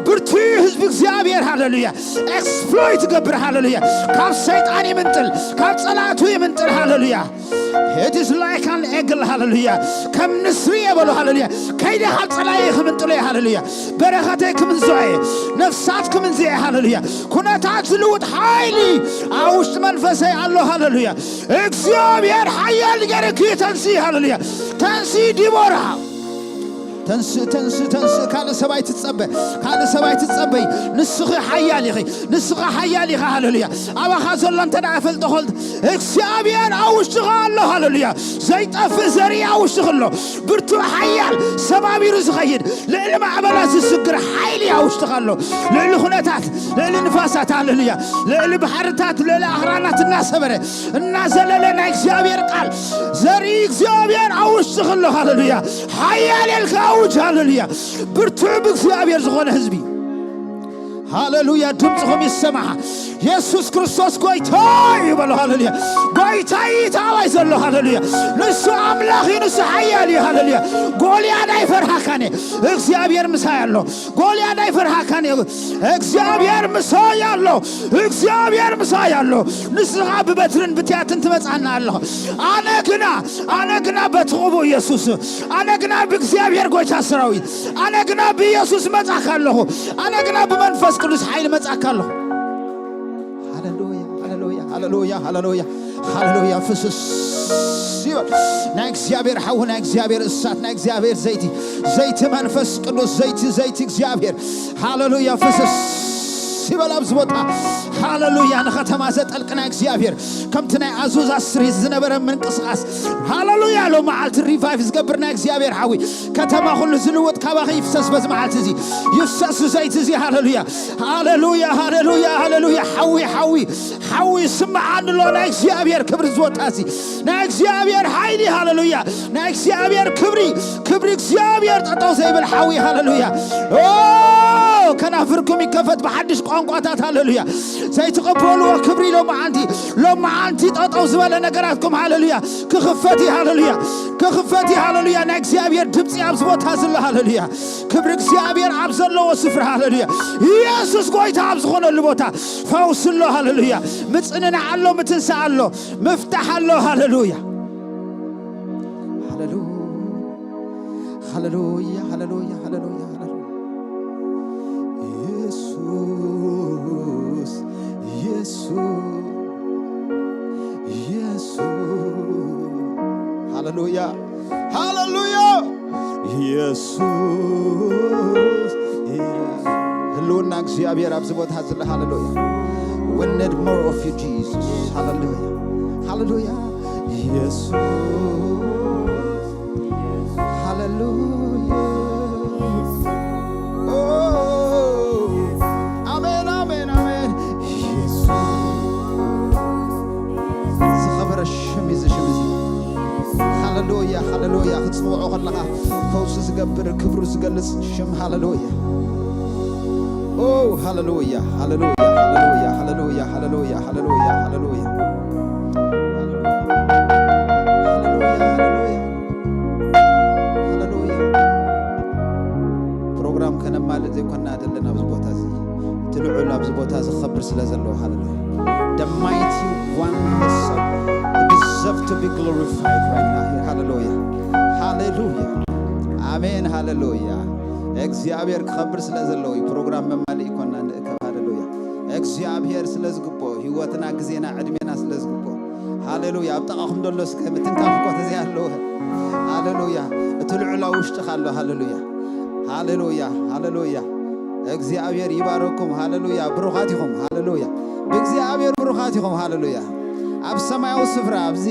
ብርቱዕ እዩ ህዝቢ እግዚኣብሔር። ሃሌሉያ። ኤክስፕሎይት ይገብር። ሃሌሉያ። ካብ ሰይጣን ይምንጥል፣ ካብ ጸላእቱ ይምንጥል። ሃሌሉያ። It is like an eagle. ሃሌሉያ። ከም ንስሪ እየ በሉ። ሃሌሉያ። ከይደ ካብ ጸላኢ ክምንጥሎ እየ። ሃሌሉያ። በረኸተይ ክምንዝዖ እየ። ነፍሳት ክምንዝዕ እየ። ሃሌሉያ። ኩነታት ዝልውጥ ሓይሊ ኣብ ውሽጢ መንፈሰይ ኣሎ። ሃሌሉያ። እግዚኣብሔር ሓያል ገይረኪ እዩ። ተንስኢ። ሃሌሉያ። ተንስኢ ዲቦራ። ተንስእ፣ ተንስእ፣ ተንስእ። ካልእ ሰብኣይ ትጸበ፣ ካልእ ሰብኣይ ትጸበይ። ንስኺ ሓያል ኢኺ፣ ንስኻ ሓያል ኢኻ። ሃሌሉያ። ኣባኻ ዘሎ እንተ ደኣ እፈልጦ ኾልት እግዚኣብሔር ኣብ ውሽጥኻ ኣሎ። ሃሌሉያ። ዘይጠፍእ ዘርኢ ኣብ ውሽጥኺ ኣሎ። ብርቱዕ ሓያል ሰባቢሩ ዝኸይድ፣ ልዕሊ ማዕበላት ዝስግር ሓይሊ ኣብ ውሽጥኻ ኣሎ። ልዕሊ ኩነታት፣ ልዕሊ ንፋሳት፣ ሃሌሉያ፣ ልዕሊ ባሕርታት፣ ልዕሊ ኣኽራናት እናሰበረ እናዘለለ ናይ እግዚኣብሔር ቃል ዘርኢ እግዚኣብሔር ኣብ ውሽጥኺ ኣሎ። ሃሌሉያ። ሓያል ኢልካ ኣውጅ። ሃሌሉያ። ብርቱዕ ብእግዚኣብሔር ዝኾነ ህዝቢ። ሃሌሉያ። ድምፅኹም ይሰማዕ። የሱስ ክርስቶስ ጎይታ እዩ በሉ። ሃሌሉያ። ጎይታ እዩ ተባይ ዘሎ። ሃሌሉያ። ንሱ ኣምላኽ እዩ፣ ንሱ ሓያል እዩ። ሃሌሉያ። ጎልያድ ኣይፈርሃካን እየ። እግዚኣብሔር ምሳይ ኣሎ። ጎልያድ ኣይፈርሃካን እየ። እግዚኣብሔር ምሳይ ኣሎ። እግዚኣብሔር ምሳይ ኣሎ። ንስኻ ብበትርን ብትያትን ትመጽኣና ኣለኻ። ኣነ ግና፣ ኣነ ግና በቲ ቅቡእ ኢየሱስ፣ ኣነ ግና ብእግዚኣብሔር ጎይታ ሰራዊት፣ ኣነ ግና ብኢየሱስ መጻካ ኣለኹ። ኣነ ግና ብመንፈስ ቅዱስ ሓይሊ መጻካ ኣለኹ። ሃሌሉያ፣ ሃሌሉያ፣ ሃሌሉያ፣ ሃሌሉያ፣ ሃሌሉያ። ፍስስ ይበል ናይ እግዚኣብሔር ሓዊ፣ ናይ እግዚኣብሔር እሳት፣ ናይ እግዚኣብሔር ዘይቲ፣ ዘይቲ መንፈስ ቅዱስ፣ ዘይቲ፣ ዘይቲ እግዚኣብሔር። ሃሌሉያ። ፍስስ ይበል ኣብዚ ቦታ። ሃሌሉያ። ንኸተማ ዘጠልቅ ናይ እግዚኣብሔር፣ ከምቲ ናይ ኣዙዛ ስሪት ዝነበረ ምንቅስቃስ፣ ሃሌሉያ፣ ሎመዓልቲ ሪቫይቭ ዝገብር ናይ እግዚኣብሔር ሓዊ፣ ከተማ ኩሉ ዝልውጥ ካባኺ ይፍሰስ። በዚ መዓልቲ እዚ ይፍሰስ ዘይቲ እዚ። ሃሌሉያ፣ ሃሌሉያ፣ ሃሌሉያ፣ ሃሌሉያ። ሓዊ፣ ሓዊ፣ ሓዊ ስምዓኒ ኣሎ። ናይ እግዚኣብሔር ክብሪ እዚ ቦታ እዚ፣ ናይ እግዚኣብሔር ሓይሊ። ሃሌሉያ። ናይ እግዚኣብሔር ክብሪ፣ ክብሪ እግዚኣብሔር ጠጠው ዘይብል ሓዊ። ሃሌሉያ። ኦ፣ ከናፍርኩም ይከፈት ብሓድሽ ቋንቋታት። ሃሌሉያ። ዘይትቐበልዎ ክብሪ ሎመዓንቲ፣ ሎመዓንቲ ጠጠው ዝበለ ነገራትኩም። ሃሌሉያ። ክኽፈት እዩ። ሃሌሉያ። ክኽፈት እዩ። ሃሌሉያ። ናይ እግዚኣብሔር ድምፂ ኣብዚ ቦታ ዘሎ። ሃሌሉያ። ክብሪ እግዚኣብሔር ኣብ ዘለዎ ስፍራ። ሃሌሉያ። ኢየሱስ ጎይታ ኣብ ዝኾነሉ ቦታ ፈውሲ ኣሎ። ሃሌሉያ። ምጽንናዕ ኣሎ፣ ምትንሳእ ኣሎ፣ ምፍታሕ ኣሎ። ሃሌሉያ። ሃሌሉያ፣ ሃሌሉያ፣ ሃሌሉያ፣ ሃሌሉያ፣ ሃሌሉያ። ኢየሱስ፣ ኢየሱስ፣ ኢየሱስ። ሃሌሉያ፣ ሃሌሉያ። ኢየሱስ፣ ኢየሱስ። ህልውና እግዚኣብሔር ኣብዚ ቦታ ዘሎ። ሃሌሉያ። We need more of you, Jesus. ሃሌሉያ፣ ሃሌሉያ። ኢየሱስ፣ ሃሌሉያ። ኦ፣ ኣሜን፣ ኣሜን፣ ኣሜን። ኢየሱስ፣ ዝኸበረ ሽም እዩ እዚ ሽም እዚ። ሃሌሉያ፣ ሃሌሉያ። ክትጽውዖ ከለኻ ፈውሲ ዝገብር፣ ክብሩ ዝገልጽ ሽም። ሃሌሉያ። ኦ፣ ሃሌሉያ፣ ሃሌሉያ፣ ሃሌሉያ፣ ሃሌሉያ፣ ሃሌሉያ፣ ሃሌሉያ። ሃሌሉያ፣ ሃሌሉያ፣ ሃሌሉያ። ፕሮግራም ከነማልእ ዘይኮና ዘለና ኣብዚ ቦታ እዚ፣ እቲ ልዑል ኣብዚ ቦታ እዚ ክኸብር ስለ ዘለዎ። ሃሌሉያ። The mighty one has deserve to be glorified right now here. ሃሌሉያ፣ ሃሌሉያ፣ ኣሜን፣ ሃሌሉያ። እግዚኣብሔር ክኸብር ስለ ዘለዎ እዩ። ፕሮግራም መማልእ ይኮና ንእከብ። ሃሌሉያ። እግዚኣብሔር ስለ ዝግብኦ፣ ህይወትና፣ ግዜና፣ ዕድሜና ስለ ዝግብኦ። ሃሌሉያ። ኣብ ጥቓኹም ደሎ እስከ ምትንካፍ እኮ ተዘይ ኣለወ። ሃሌሉያ። እቲ ልዑል ኣብ ውሽጥኻ ኣሎ። ሃሌሉያ፣ ሃሌሉያ፣ ሃሌሉያ። እግዚኣብሔር ይባረኩም። ሃሌሉያ። ብሩኻት ኢኹም። ሃሌሉያ። ብእግዚኣብሔር ብሩኻት ኢኹም። ሃሌሉያ። ኣብ ሰማያዊ ስፍራ ኣብዚ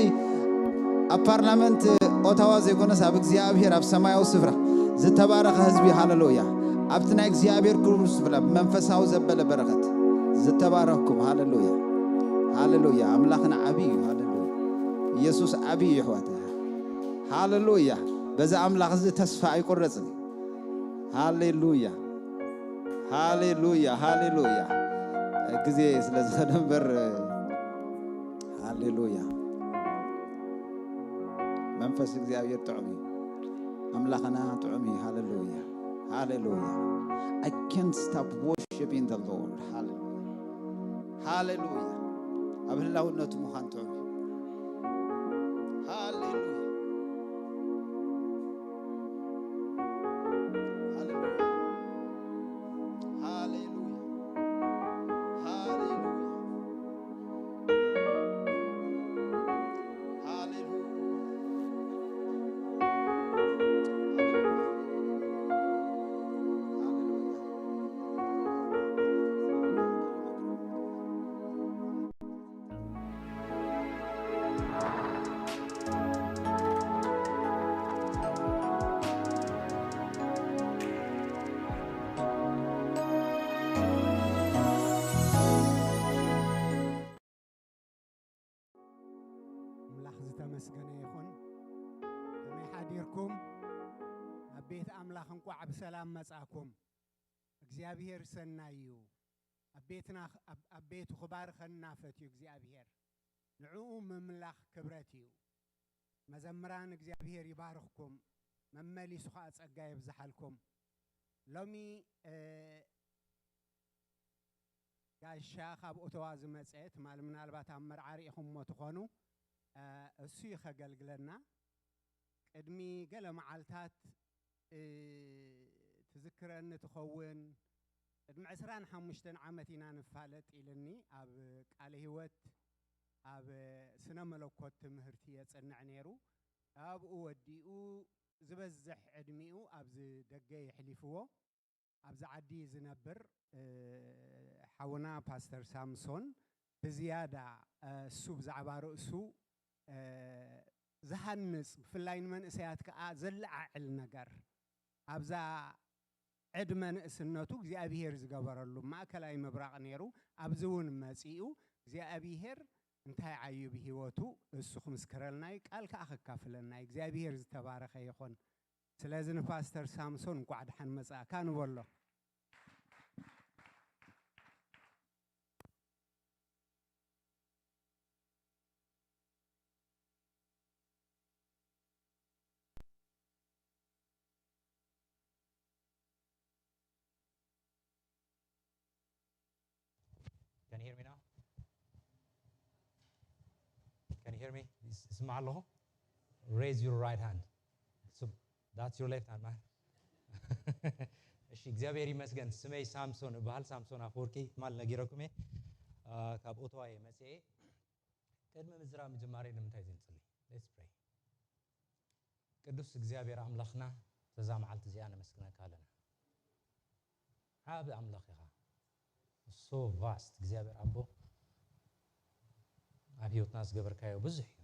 ኣብ ፓርላመንት ኦታዋ ዘይኮነስ ኣብ እግዚኣብሔር ኣብ ሰማያዊ ስፍራ ዝተባረኸ ህዝቢ። ሃሌሉያ። ኣብቲ ናይ እግዚኣብሔር ክቡር ስፍራ ብመንፈሳዊ ዘበለ በረኸት ዝተባረኽኩም። ሃሌሉያ፣ ሃሌሉያ። ኣምላኽና ዓብዪ እዩ። ሃሌሉያ። ኢየሱስ ዓብዪ እዩ ኣሕዋት። ሃሌሉያ። በዛ ኣምላኽ እዚ ተስፋ ኣይቁረጽን። ሃሌሉያ፣ ሃሌሉያ፣ ሃሌሉያ። ግዜ ስለ ዝኸደ እምበር፣ ሃሌሉያ። መንፈስ እግዚኣብሔር ጥዑም እዩ። ኣምላኽና ጥዑም እዩ። ሃሌሉያ፣ ሃሌሉያ። I can't stop worshiping the Lord. ሃሌሉያ፣ ሃሌሉያ። ኣብ ህላውነቱ ምዃን ጥዑም እዩ። ሃሌሉያ፣ ሃሌሉያ፣ ሃሌሉያ፣ ሃሌሉያ። ኣምላኽ ዝተመስገነ ይኹን። ከመይ ሓዲርኩም? ኣብ ቤት ኣምላኽ እንቋዕ ብሰላም መጻእኩም። እግዚኣብሔር ሰናይ እዩ። ኣብ ቤትና፣ ኣብ፣ ኣብ ቤቱ ክባርኸና ፈትዩ እግዚኣብሔር። ንዕኡ ምምላኽ ክብረት እዩ። መዘምራን እግዚኣብሔር ይባርኽኩም። መመሊሱ ኸኣ ጸጋ የብዝሓልኩም። ሎሚ፣ እ፣ ጋሻ ካብ ኦቶዋ ዝመጸ ትማል ምናልባት ኣብ መርዓ ርኢኹምዎ ትኾኑ። እ፣ እሱ እዩ ከገልግለና። ቅድሚ ገለ መዓልታት፣ እ፣ ትዝክረኒ ትኸውን፣ ቅድሚ ዕስራን ሓሙሽተን ዓመት ኢና ንፋለጥ ኢልኒ። ኣብ ቃለ ህይወት ኣብ ስነ መለኮት ትምህርቲ የጽንዕ ነይሩ። ኣብኡ ወዲኡ ዝበዝሕ ዕድሚኡ ኣብዚ ደገ የሕሊፍዎ። ኣብዚ ዓዲ ዝነብር፣ እ፣ ሓውና ፓስተር ሳምሶን ብዝያዳ፣ እ፣ እሱ ብዛዕባ ርእሱ፣ እ፣ ዝሃንጽ፣ ብፍላይ ንመንእሰያት ከኣ ዘለዓዕል ነገር ኣብዛ ዕድመ ንእስነቱ እግዚኣብሄር ዝገበረሉ ማእከላይ ምብራቕ ነይሩ። ኣብዚ እውን መጺኡ እግዚኣብሄር እንታይ ዓዩ ብህይወቱ እሱ ክምስክረልና እዩ፣ ቃል ከኣ ከካፍለና እዩ። እግዚኣብሄር ዝተባረኸ ይኹን። ስለዚ ንፓስተር ሳምሶን እንቋዕ ደሓን መጻእካ ንበሎ። Can you hear me now? Can you hear me? ይስ-፣ ይስማዕ ኣለኹ? Raise your right hand. ስም-፣ that's your left hand, man. እሺ፣ እግዚኣብሔር ይመስገን። ስመይ ሳምሶን እበሃል፣ ሳምሶን ኣፈወርቂ ትማል ነጊረኩም እየ። አ፣ ካብ ኦቶዋ እየ መጽኤ። ቅድሚ ምዝራብ ምጅማረይ ንምንታይ ዘይንጽሊ? Let's pray. ቅዱስ እግዚኣብሔር ኣምላኽና፣ በዛ መዓልቲ እዚኣ ነመስግነካ ኣለና። ዓቢ ኣምላኽ ኢኻ። So vast እግዚኣብሔር ኣቦ፣ ኣብ ህይወትና ዝገበርካዮ ብዙሕ እዩ።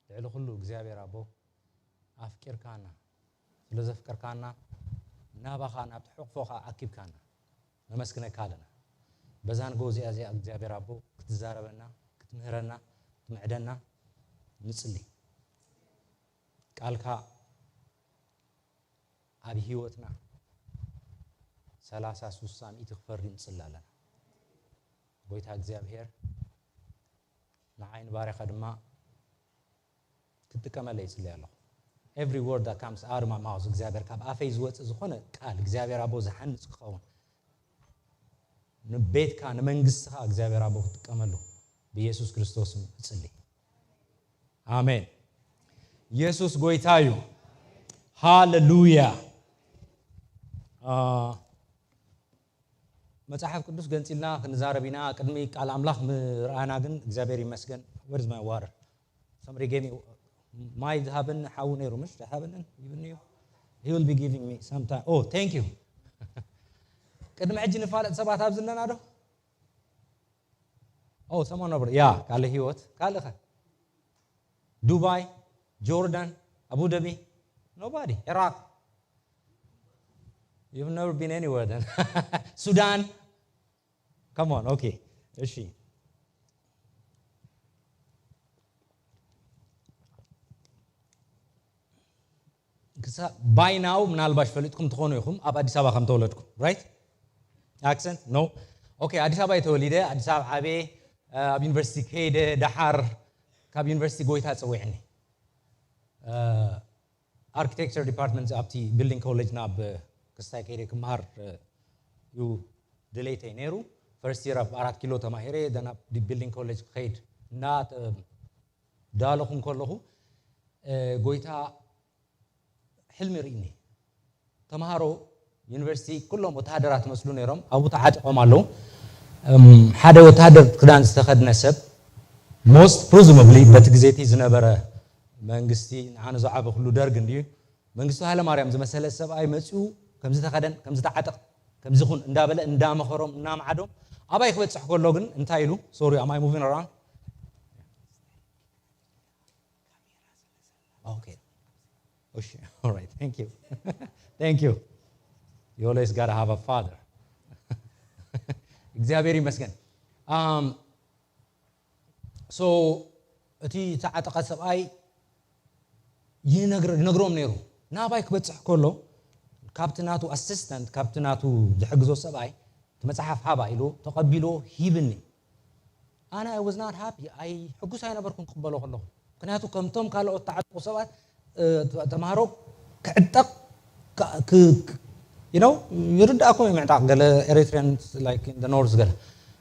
ልዕሊ ኩሉ እግዚኣብሔር ኣቦ፣ ኣፍቂርካና፣ ስለ ዘፍቀርካና፣ ናባኻ፣ ናብቲ ሕቕፎኻ ኣኪብካና። ነመስግነካ ኣለና። በዛ ንግሆ እዚኣ፣ እዚኣ እግዚኣብሔር ኣቦ፣ ክትዛረበና፣ ክትምህረና፣ ክትምዕደና ንጽሊ። ቃልካ ኣብ ህይወትና ሰላሳ፣ ስሳ፣ ሚእቲ ክፈሪ ንጽሊ ኣለና። ጎይታ እግዚኣብሔር ንዓይ ንባርያኻ ድማ ክትጥቀመለይ ይጽሊ ኣለኹ። Every word that comes out of my mouth፣ እግዚኣብሔር ካብ ኣፈይ ዝወጽእ ዝኾነ ቃል እግዚኣብሔር ኣቦ ዝሓንጽ ክኸውን፣ ንቤትካ ንመንግስትኻ እግዚኣብሔር ኣቦ ክትጥቀመሉ ብኢየሱስ ክርስቶስ ስም እጽሊ። ኣሜን። ኢየሱስ ጎይታ እዩ። ሃሌሉያ። አ፣ መጽሓፍ ቅዱስ ገንጺልና ክንዛረብ ኢና። ቅድሚ ቃል ኣምላኽ ምርኣና ግን እግዚኣብሔር ይመስገን። Where is my water? Somebody gave me ማይ ዝሃበኒ ሓው ነይሩ፣ ምሽ ዝሃበንን ይብኒ እዩ። He will be giving me sometime. Oh, thank you. ቅድሚ ሕጂ ንፋለጥ ሰባት ኣብዚ ኣለና ዶ? Oh, someone over. ያ፣ ካልእ ህይወት፣ ካልእ ኸ? Dubai, Jordan, Abu Dhabi? Nobody. Iraq? You've never been anywhere then. Sudan? Come on, okay. እሺ። ክሳ-፣ by now ምናልባሽ ፈሊጥኩም ትኾኑ ኢኹም ኣብ ኣዲስ ኣበባ ከም ተወለድኩ፣ right? Accent? No? Okay፣ ኣዲስ ኣበባ እየ ተወሊደ፣ ኣዲስ ኣበባ ዓብየ፣ ኣብ ዩኒቨርሲቲ ከይደ፣ ደሓር ካብ ዩኒቨርሲቲ ጎይታ ጸዊዕኒ። ኣርኪቴክቸር ዲፓርትመንት ኣብቲ ቢልዲንግ ኮሌጅ ናብ ክስታይ ከይደ ክመሃር እዩ ድሌተይ ነይሩ። ፈርስት ይር ኣብ ኣራት ኪሎ ተማሂረ፣ ደን ኣብ ቢልዲንግ ኮሌጅ ክኸይድ እና ዳለኹ እንከለኹ፣ ጎይታ ሕልሚ ርእኒ። ተምሃሮ ዩኒቨርሲቲ ኩሎም ወተሃደራት መስሉ ነይሮም፣ ኣብኡ ተዓጢቖም ኣለዉ። ሓደ ወተሃደር ክዳን ዝተኸድነ ሰብ፣ ሞስት ፕሪዙመብሊ በቲ ግዜ እቲ ዝነበረ መንግስቲ፣ ንዓና ዝዓበኹሉ ደርግ እንድዩ፣ መንግስቱ ሃይለማርያም ዝመሰለ ሰብኣይ መጺኡ፣ ከምዚ ተኸደን፣ ከምዚ ተዓጠቕ፣ ከምዚ ኹን እንዳበለ እንዳመኸሮም እናምዓዶም፣ ኣባይ ክበጽሕ ከሎ ግን እንታይ ኢሉ? Sorry, am I moving around? Okay. እሺ፣ all right, thank you. Thank you. You always gotta have a father. እግዚኣብሔር ይመስገን። Um, so እቲ ተዓጠቐ ሰብኣይ ይነግር-፣ ይነግሮም ነይሩ። ናባይ ክበጽሕ ከሎ ካብቲ ናቱ ኣሲስተንት፣ ካብቲ ናቱ ዝሕግዞ ሰብኣይ እቲ መጽሓፍ ሃባ ኢሉ ተቐቢሎ ሂብኒ። ኣነ I was not happy. ኣይ ሕጉስ ኣይነበርኩን ክቕበሎ ከለኹ። ምክንያቱ ከምቶም ካልኦት ተዓጠቑ ሰባት፣ እ፣ ተምሃሮ ክዕጠቕ፣ ካ-፣ ክ-፣ ክ-፣ you know፣ ይርዳእኩም እዩ ምዕጣቕ ገለ ኤሪትሪያን፣ like, in the north ገለ።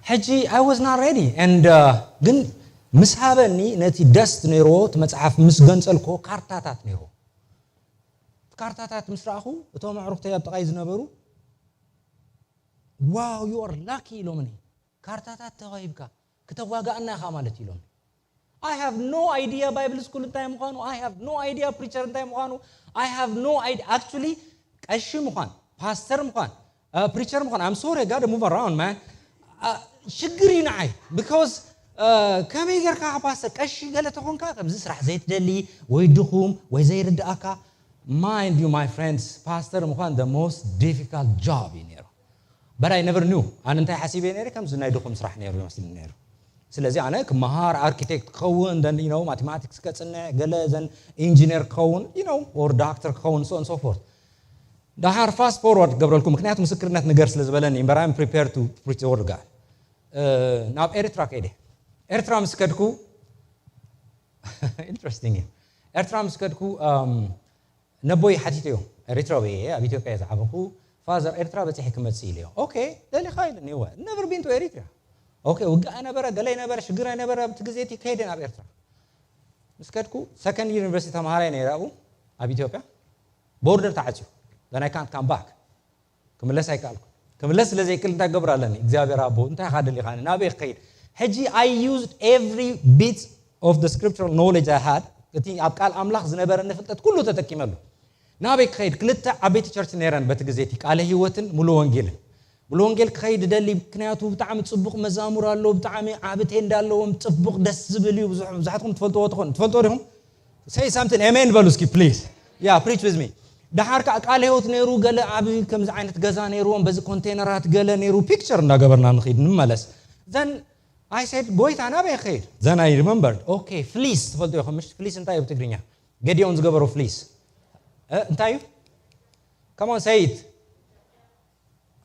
ሕጂ I was not ready and, uh፣ ግን ምስ ሃበኒ ነቲ ደስት ነይርዎ እቲ መጽሓፍ ምስ ገንጸልኮ ካርታታት ነይርዎ። ካርታታት ምስ ረኣኹ እቶም ኣዕሩኽተይ ኣብ ጥቓይ ዝነበሩ፣ "Wow, you are lucky" ኢሎምኒ። "ካርታታት ተዋሂብካ፣ ክተዋጋኣና ኢኻ ማለት" ኢሎም። I have no idea ባይብል ስኩል እንታይ ምዃኑ፣ I have no idea ፕሪቸር እንታይ ምዃኑ፣ I have no idea። ኣክቹሊ ቀሺ ምዃን፣ ፓስተር ምዃን፣ ፕሪቸር ምዃን፣ I'm sorry, I gotta move around, man. ሽግር እዩ ንዓይ። ቢኮዝ ከመይ ጌርካ ፓስተር፣ ቀሺ ገለ ተኾንካ ከምዚ ስራሕ ዘይትደሊ ወይ ድኹም ወይ ዘይርድኣካ። Mind you, my friends, ፓስተር ምዃን the most difficult job እዩ ነይሩ። But I never knew. ኣነ እንታይ ሓሲበ ነይረ፣ ከምዚ ናይ ድኹም ስራሕ ነይሩ ይመስልኒ ነይሩ። ስለዚ ኣነ ክመሃር፣ ኣርኪቴክት ክኸውን፣ then, you know, ማቴማቲክስ ከጽንዕ፣ ገለ ዘን ኢንጂነር ክኸውን፣ you know, or ዶክተር ክኸውን፣ so on so forth። ደሓር ፋስት ፎርዋርድ ክገብረልኩም፣ ምክንያቱ ምስክርነት ንገር ስለ ዝበለኒ፣ እምበር I'm prepared to preach the word of God። እ፣ ናብ ኤርትራ ከይደ። ኤርትራ ምስ ከድኩ፣ ኢንትረስቲንግ እዩ። ኤርትራ ምስ ከድኩ፣ እም፣ ነቦይ ሓቲተዮ፣ ኤሪትራዊ እየ፣ ኣብ ኢትዮጵያ እየ ዝዓበኹ። ፋዘር፣ ኤርትራ በጺሐ ክመጽእ ኢለዮ። ኦኬ፣ ደሊኻ ኢሉኒ። እወ፣ never been to Eritrea። ኦኬ፣ ውግእ ኣይነበረ፣ ገለ ኣይነበረ፣ ሽግር ኣይነበረ፣ ኣብቲ ግዜ እቲ ከይደ ናብ ኤርትራ። ምስ ከድኩ፣ ሰከንድ ዩኒቨርሲቲ ተምሃራይ ነይረ ኣብኡ፣ ኣብ ኢትዮጵያ። ቦርደር ተዓጽዩ። Then I can't come back። ክምለስ ኣይከኣልኩ። ክምለስ ስለ ዘይክእል እንታይ ክገብር ኣለኒ? እግዚኣብሔር ኣቦ፣ እንታይ ኢኻ ደሊኻኒ? ናበይ ክኸይድ? ሕጂ I used every bit of the scriptural knowledge I had። እቲ ኣብ ቃል ኣምላኽ ዝነበረኒ ፍልጠት ኩሉ ተጠቂመሉ። ናበይ ክኸይድ? ክልተ ዓበይቲ ቸርች ነይረን በቲ ግዜ እቲ፣ ቃለ ህይወትን ሙሉ ወንጌልን። ሙሉ ወንጌል ክኸይድ እደሊ፣ ምክንያቱ ብጣዕሚ ጽቡቕ መዛሙር ኣሎ፣ ብጣዕሚ ዓቢ ቴንዳ ኣለዎም፣ ጽቡቕ ደስ ዝብል እዩ። ብዙሕ-፣ ብዙሓትኩም ትፈልጥዎ ትኾኑ። ትፈልጥዎ ዲኹም? Say something, amen በሉ እስኪ፣ please. Yeah, preach with me. ደሓር ከዓ ቃለ ህይወት ነይሩ፣ ገለ ኣብ ከምዚ ዓይነት ገዛ ነይርዎም፣ በዚ ኮንቴነራት ገለ ነይሩ፣ ፒክቸር እንዳገበርና ንኸይድ ንመለስ። Then I said, "ጎይታ፣ ናበይ ክኸይድ?" Then I remembered, okay, ፍሊስ ትፈልጡ ኢኹም፣ ምሽ? ፍሊስ እንታይ እዩ ብትግርኛ? ገዲዮን ዝገበሮ ፍሊስ። እ፣ እንታይ እዩ? Come on, say it.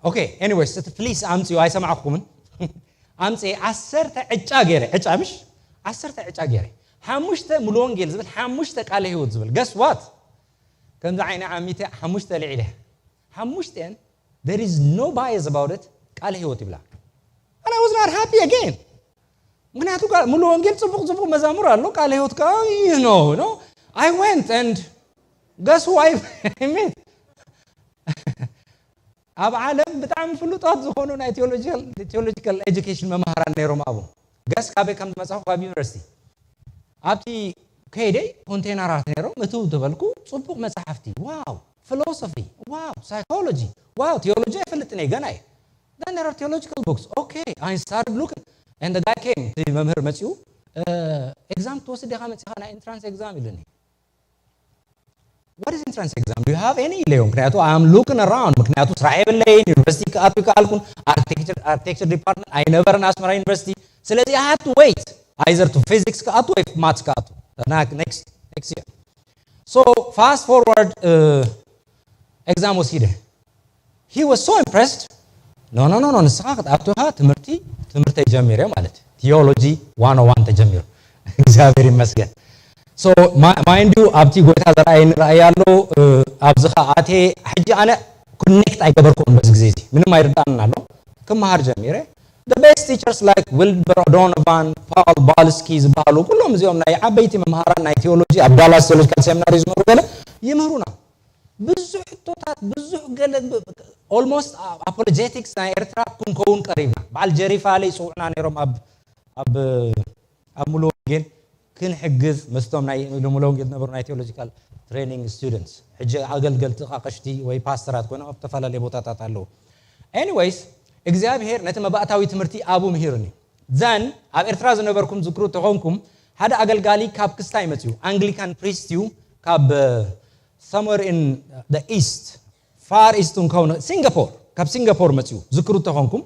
ኦኬ፣ ኤኒዌይስ፣ እቲ ፍሊስ ኣምፅኡ ኣይሰማዕኩምን። ኣምፅኤ ዓሰርተ ዕጫ ገይረ፣ ዕጫ ምሽ? ዓሰርተ ዕጫ ገይረ። ሓሙሽተ ሙሉ ወንጌል ዝብል፣ ሓሙሽተ ቃለ ህይወት ዝብል። Guess what? ከምዚ ዓይኒ ዓሚተ ሓሙሽተ ልዒለ። ሓሙሽተን፣ there is no bias about it፣ ቃለ ህይወት ይብላ። And I was not happy again። ምክንያቱ ቃ-፣ ሙሉ ወንጌል ጽቡቕ ጽቡቕ መዛሙር ኣሎ፣ ቃለ ህይወት ከኣ፣ you know, no? I went and guess who I met? ኣብ ዓለም ብጣዕሚ ፍሉጣት ዝኾኑ ናይ ቴዎሎጂካል፣ ቴዎሎጂካል ኤጁኬሽን መምሃራን ነይሮም ኣብኡ። ገስ ካበይ ከም ዝመጻኹ ካብ ዩኒቨርሲቲ። ኣብቲ ከይደይ ኮንቴነራት ነይሮም፣ እትው ዝበልኩ ጽቡቕ መጻሕፍቲ፣ ዋው፣ ፊሎሶፊ፣ ዋው፣ ሳይኮሎጂ፣ ዋው፣ ቴዎሎጂ ኣይፈልጥን እየ፣ ገና እየ። Then there are theological books. Okay, I started looking. And the guy came፣ እቲ መምህር መጺኡ፣ exam ትወስድ ዲኻ መፂኻ ናይ entrance exam ኢሉኒ። What is entrance exam? Do you have any? ኢለዮ። ምክንያቱ I'm looking around፣ ምክንያቱ ስራሕ የብለይን፣ ዩኒቨርሲቲ ክኣቱ ይከኣልኩን፣ architecture department ኣይነበረን ኣስመራ ዩኒቨርሲቲ። ስለዚ I had to wait either to physics ክኣቱ ወይ maths ክኣቱ next next year. So fast forward, exam ወሲደ። He was so impressed. No, no, no, no, ንስኻ ክትኣቱ ኢኻ ትምህርቲ ትምህርተይ ጀሚረ ማለት እዩ። Theology one oh one ተጀሚሩ። እግዚኣብሔር ይመስገን። So mind you፣ ኣብቲ ጎይታ ዘርኣየኒ ራእይ ኣሎ። ኣብዚ ኸኣ ኣትየ ሕጂ ኣነ connect ኣይገበርኩን በዚ ግዜ እዚ፣ ምንም ኣይርዳእንን ኣሎ። ክመሃር ጀሚረ። The best teachers like Wilbur O'Donovan, Paul Balski ዝበሃሉ ኩሎም እዚኦም ናይ ዓበይቲ መምሃራን ናይ theology ኣብ Dallas Theological Seminary ዝምህሩ ገለ ይምህሩና። ብዙሕ ሕቶታት፣ ብዙሕ ገለ፣ almost apologetics ናይ ኤርትራ ክንከውን ቀሪብና። በዓል ጀሪ ፋለ ይፅውዑና ነይሮም ኣብ ኣብ ኣብ ሙሉ ወንጌል ክንሕግዝ ምስቶም ናይ ሙሉ ወንጌል ዝነበሩ ናይ theological training students፣ ሕጂ ኣገልገልቲ ቃቕሽቲ ወይ ፓስተራት ኮይኖም ኣብ ዝተፈላለዩ ቦታታት ኣለዉ። Anyways፣ እግዚኣብሔር ነቲ መባእታዊ ትምህርቲ ኣብኡ ምሂሩኒ። Then ኣብ ኤርትራ ዝነበርኩም ዝክሩ ተኾንኩም፣ ሓደ ኣገልጋሊ ካብ ክስታይ መፅዩ፣ Anglican priest እዩ፣ ካብ somewhere in the east, far east እንከውን ሲንጋፖር፣ ካብ ሲንጋፖር መፅዩ ዝክሩ ተኾንኩም፣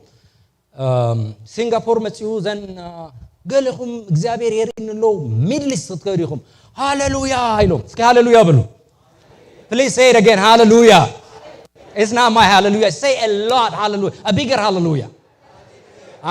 ሲንጋፖር መፅዩ። ዘን ገለኹም እግዚኣብሔር የርእኒ ኣለዉ፣ ሚድል ኢስት ክትከዱ ኢኹም። ሃሌሉያ ኢሎም። እስኪ ሃሌሉያ በሉ። Please say it again. Hallelujah. It's not my hallelujah. Say a lot hallelujah. A bigger hallelujah.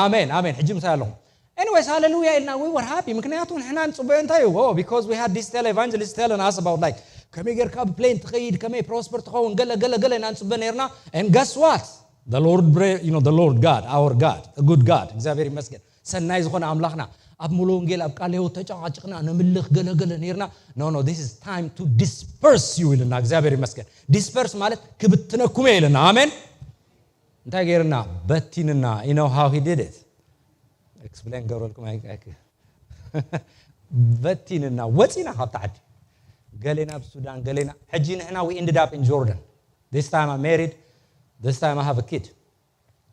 ኣሜን ኣሜን። ሕጂ ምሳይ ኣለኹም። Anyways, ሃሌሉያ ኢልና we were happy። ምክንያቱ ንሕና ንፅበዮ እንታይ እዩ? Because we had this televangelist telling us about like ከመይ ጌርካ ብፕሌን ትኸይድ፣ ከመይ ፕሮስፐር ትኸውን፣ ገለ ገለ ገለ ኢና ንፅበ ነርና። And guess what? The Lord, you know, the Lord God, our God, a good God, እግዚኣብሔር ይመስገን፣ ሰናይ ዝኾነ ኣምላኽና፣ ኣብ ሙሉ ወንጌል ኣብ ቃለ ህይወት ተጨቃጭቅና ነምልኽ ገለ ገለ ነርና። No, no, this is time to disperse you ኢልና እግዚኣብሔር ይመስገን። Disperse ማለት ክብትነኩም እየ ኢልና። ኣሜን። እንታይ ገይርና? በቲንና። You know how he did it? Explain ገብረልኩም ኣይ- ኣይ- በቲንና ወፂና ካብቲ ዓዲ። ገሌና ኣብ ሱዳን፣ ገሌና ሕጂ ንሕና we ended up in Jordan. This time I married, this time I have a kid.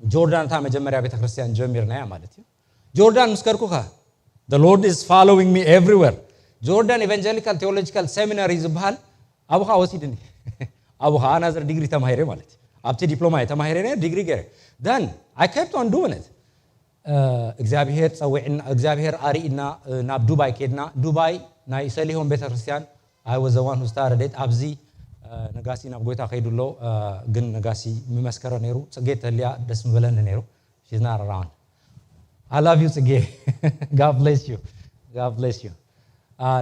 ጆርዳን እታ መጀመርያ ቤተክርስትያን ጀሚርናያ ማለት እዩ። ጆርዳን ምስ ከድኩ ከ the Lord is following me everywhere. ጆርዳን Evangelical Theological Seminary ዝበሃል ኣብኡ ከዓ ወሲድኒ። ኣብኡ ከዓ another ዲግሪ ተማሂረ ማለት እዩ። ኣብቲ ዲፕሎማ እየ ተማሂረ ነይረ፣ ዲግሪ ገይረ። Then I kept on doing it. እግዚኣብሔር ፀዊዕና፣ እግዚኣብሔር ኣርኢና፣ ናብ ዱባይ ከድና። ዱባይ ናይ ሰሊሆም ቤተክርስትያን I was the one who started it። ኣብዚ ነጋሲ ናብ ጎይታ ከይዱ ኣሎ። ግን ነጋሲ ምመስከረ ነይሩ። ፅጌ ተልያ ደስ ምበለኒ ነይሩ። She's not around. I love you ፅጌ. God bless you. God bless you.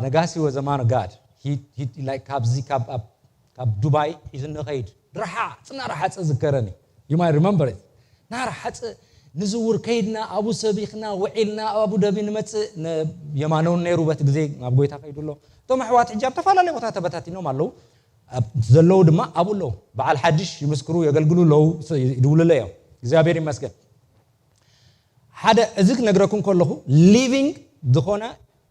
ነጋሲ was a man of God. He, he, like ካብዚ ካብ ኣብ- ካብ ዱባይ ሒዙ ንኸይድ ርሓፅ እናረሓፀ ዝከረኒ። You might remember it. ናረሓፀ ንዝውር ከይድና ኣብኡ ሰቢኽና ውዒልና ኣብ ኣቡ ደቢ ንመፅእ። የማነውን ነይሩ በቲ ግዜ ናብ ጎይታ ከይዱ ኣሎ። እቶም ኣሕዋት ሕጂ ኣብ ተፈላለየ ቦታ ተበታቲኖም ኣለዉ። ዘለዉ ድማ ኣብኡ ኣለዉ። በዓል ሓድሽ ይምስክሩ የገልግሉ ኣለዉ። ይድውሉለ እዮም። እግዚኣብሔር ይመስገን። ሓደ እዚ ክነግረኩም ከለኹ living ዝኾነ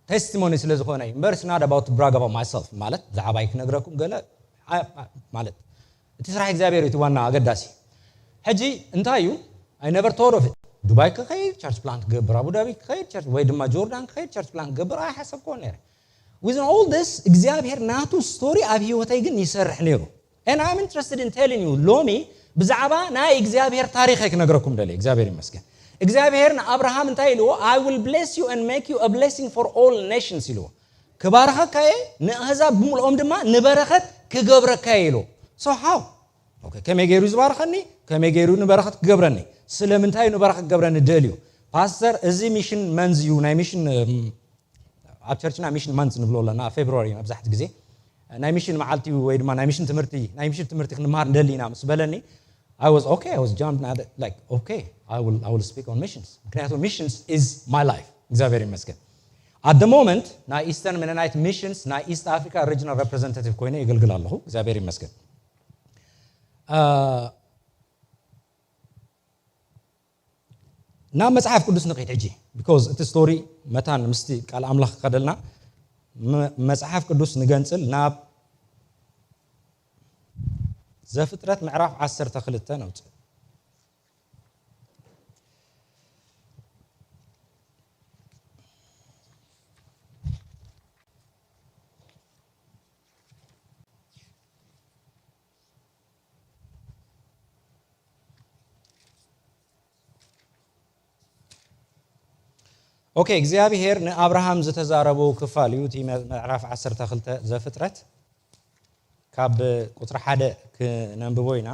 testimony ስለ ዝኾነ እዩ እምበር it's not about brag about myself። ማለት ብዛዕባይ ክነግረኩም ገለ ማለት እቲ ስራሕ እግዚኣብሔር እዩ እቲ ዋና ኣገዳሲ። ሕጂ እንታይ እዩ? I never thought of it. ዱባይ ክኸይድ ቸርች ፕላንት ክገብር፣ ኣቡዳቢ ክኸይድ ቸርች ወይ ድማ ጆርዳን ክኸይድ ቸርች ፕላንት ክገብር ኣይሓሰብኩዎን ነይረ። Within all this እግዚኣብሔር ናቱ ስቶሪ ኣብ ህይወተይ ግን ይሰርሕ ነይሩ። And I'm interested in telling you ሎሚ ብዛዕባ ናይ እግዚኣብሔር ታሪኸይ ክነግረኩም ደልየ። እግዚኣብሔር ይመስገን። እግዚኣብሔር ንኣብርሃም እንታይ ኢልዎ? I will bless you and make you a blessing for all nations ኢልዎ። ክባርኸካ እየ፣ ንኣህዛብ ብምልኦም ድማ ንበረኸት ክገብረካ እየ ኢልዎ። So how? Okay፣ ከመይ ገይሩ ዝበርኸኒ? ከመይ ገይሩ ንበረኸት ክገብረኒ? ስለምንታይ እዩ ንበረኸት ክገብረኒ ደልዩ? ፓስተር፣ እዚ ሚሽን መንዝ እዩ፣ ናይ ሚሽን ኣብ ቸርችና ሚሽን ማንት ንብሎ ኣለና ኣብ ፌብሩዋሪ መብዛሕቲ ግዜ ናይ ሚሽን መዓልቲ ወይ ድማ ናይ ሚሽን ትምህርቲ ናይ ሚሽን ትምህርቲ ክንመሃር ንደሊ ኢና ምስ በለኒ I was okay. I was jumped. I like okay, I will I will speak on missions. ምክንያቱ missions is my life. እግዚኣብሔር ይመስገን። At the moment ናይ Eastern Mennonite Missions ናይ East Africa Regional Representative ኮይነ የገልግል ኣለኹ። እግዚኣብሔር ይመስገን። ናብ መጽሓፍ ቅዱስ ንኺድ ሕጂ because እቲ ስቶሪ መታን ምስቲ ቃል ኣምላኽ ክኸደልና መጽሓፍ ቅዱስ ንገንጽል ናብ ዘፍጥረት ምዕራፍ ዓሰርተ ክልተ ነውፅእ። ኦኬ እግዚኣብሔር ንኣብርሃም ዝተዛረቦ ክፋል እዩ። እቲ ምዕራፍ ዓሰርተ ክልተ ዘፍጥረት ካብ ቁፅሪ ሓደ ክነንብቦ ኢና።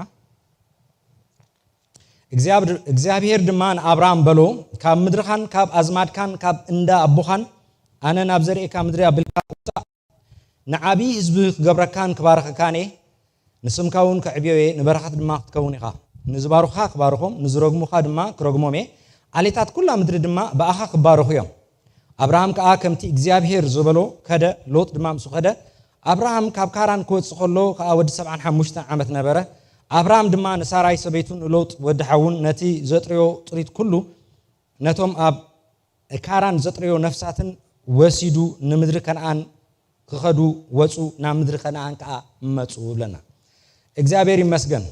እግዚኣብሔር ድማ ንኣብርሃም በሎ፣ ካብ ምድርኻን ካብ ኣዝማድካን ካብ እንዳ ኣቦኻን ኣነ ናብ ዘርእካ ምድሪ ኣቢልካ ውፃእ። ንዓብዪ ህዝቢ ክገብረካን ክባርኸካን እየ። ንስምካ እውን ከዕብዮ እየ፣ ንበረኸት ድማ ክትከውን ኢኻ። ንዝባርኹኻ ክባርኾም፣ ንዝረግሙኻ ድማ ክረግሞም እየ። ዓሌታት ኩላ ምድሪ ድማ ብኣኻ ክባረኹ እዮም። ኣብርሃም ከኣ ከምቲ እግዚኣብሔር ዝበሎ ከደ፣ ሎጥ ድማ ምስኡ ከደ። ኣብርሃም ካብ ካራን ክወጽእ ከሎ ከኣ ወዲ ሰብዓን ሓሙሽተን ዓመት ነበረ። ኣብርሃም ድማ ንሳራይ ሰበይቱን ንሎጥ ወዲ ሓዉን ነቲ ዘጥርዮ ጥሪት ኩሉ ነቶም ኣብ ካራን ዘጥረዮ ነፍሳትን ወሲዱ ንምድሪ ከነኣን ክኸዱ ወፁ፣ ናብ ምድሪ ከነኣን ከዓ መፁ ይብለና። እግዚኣብሔር ይመስገን።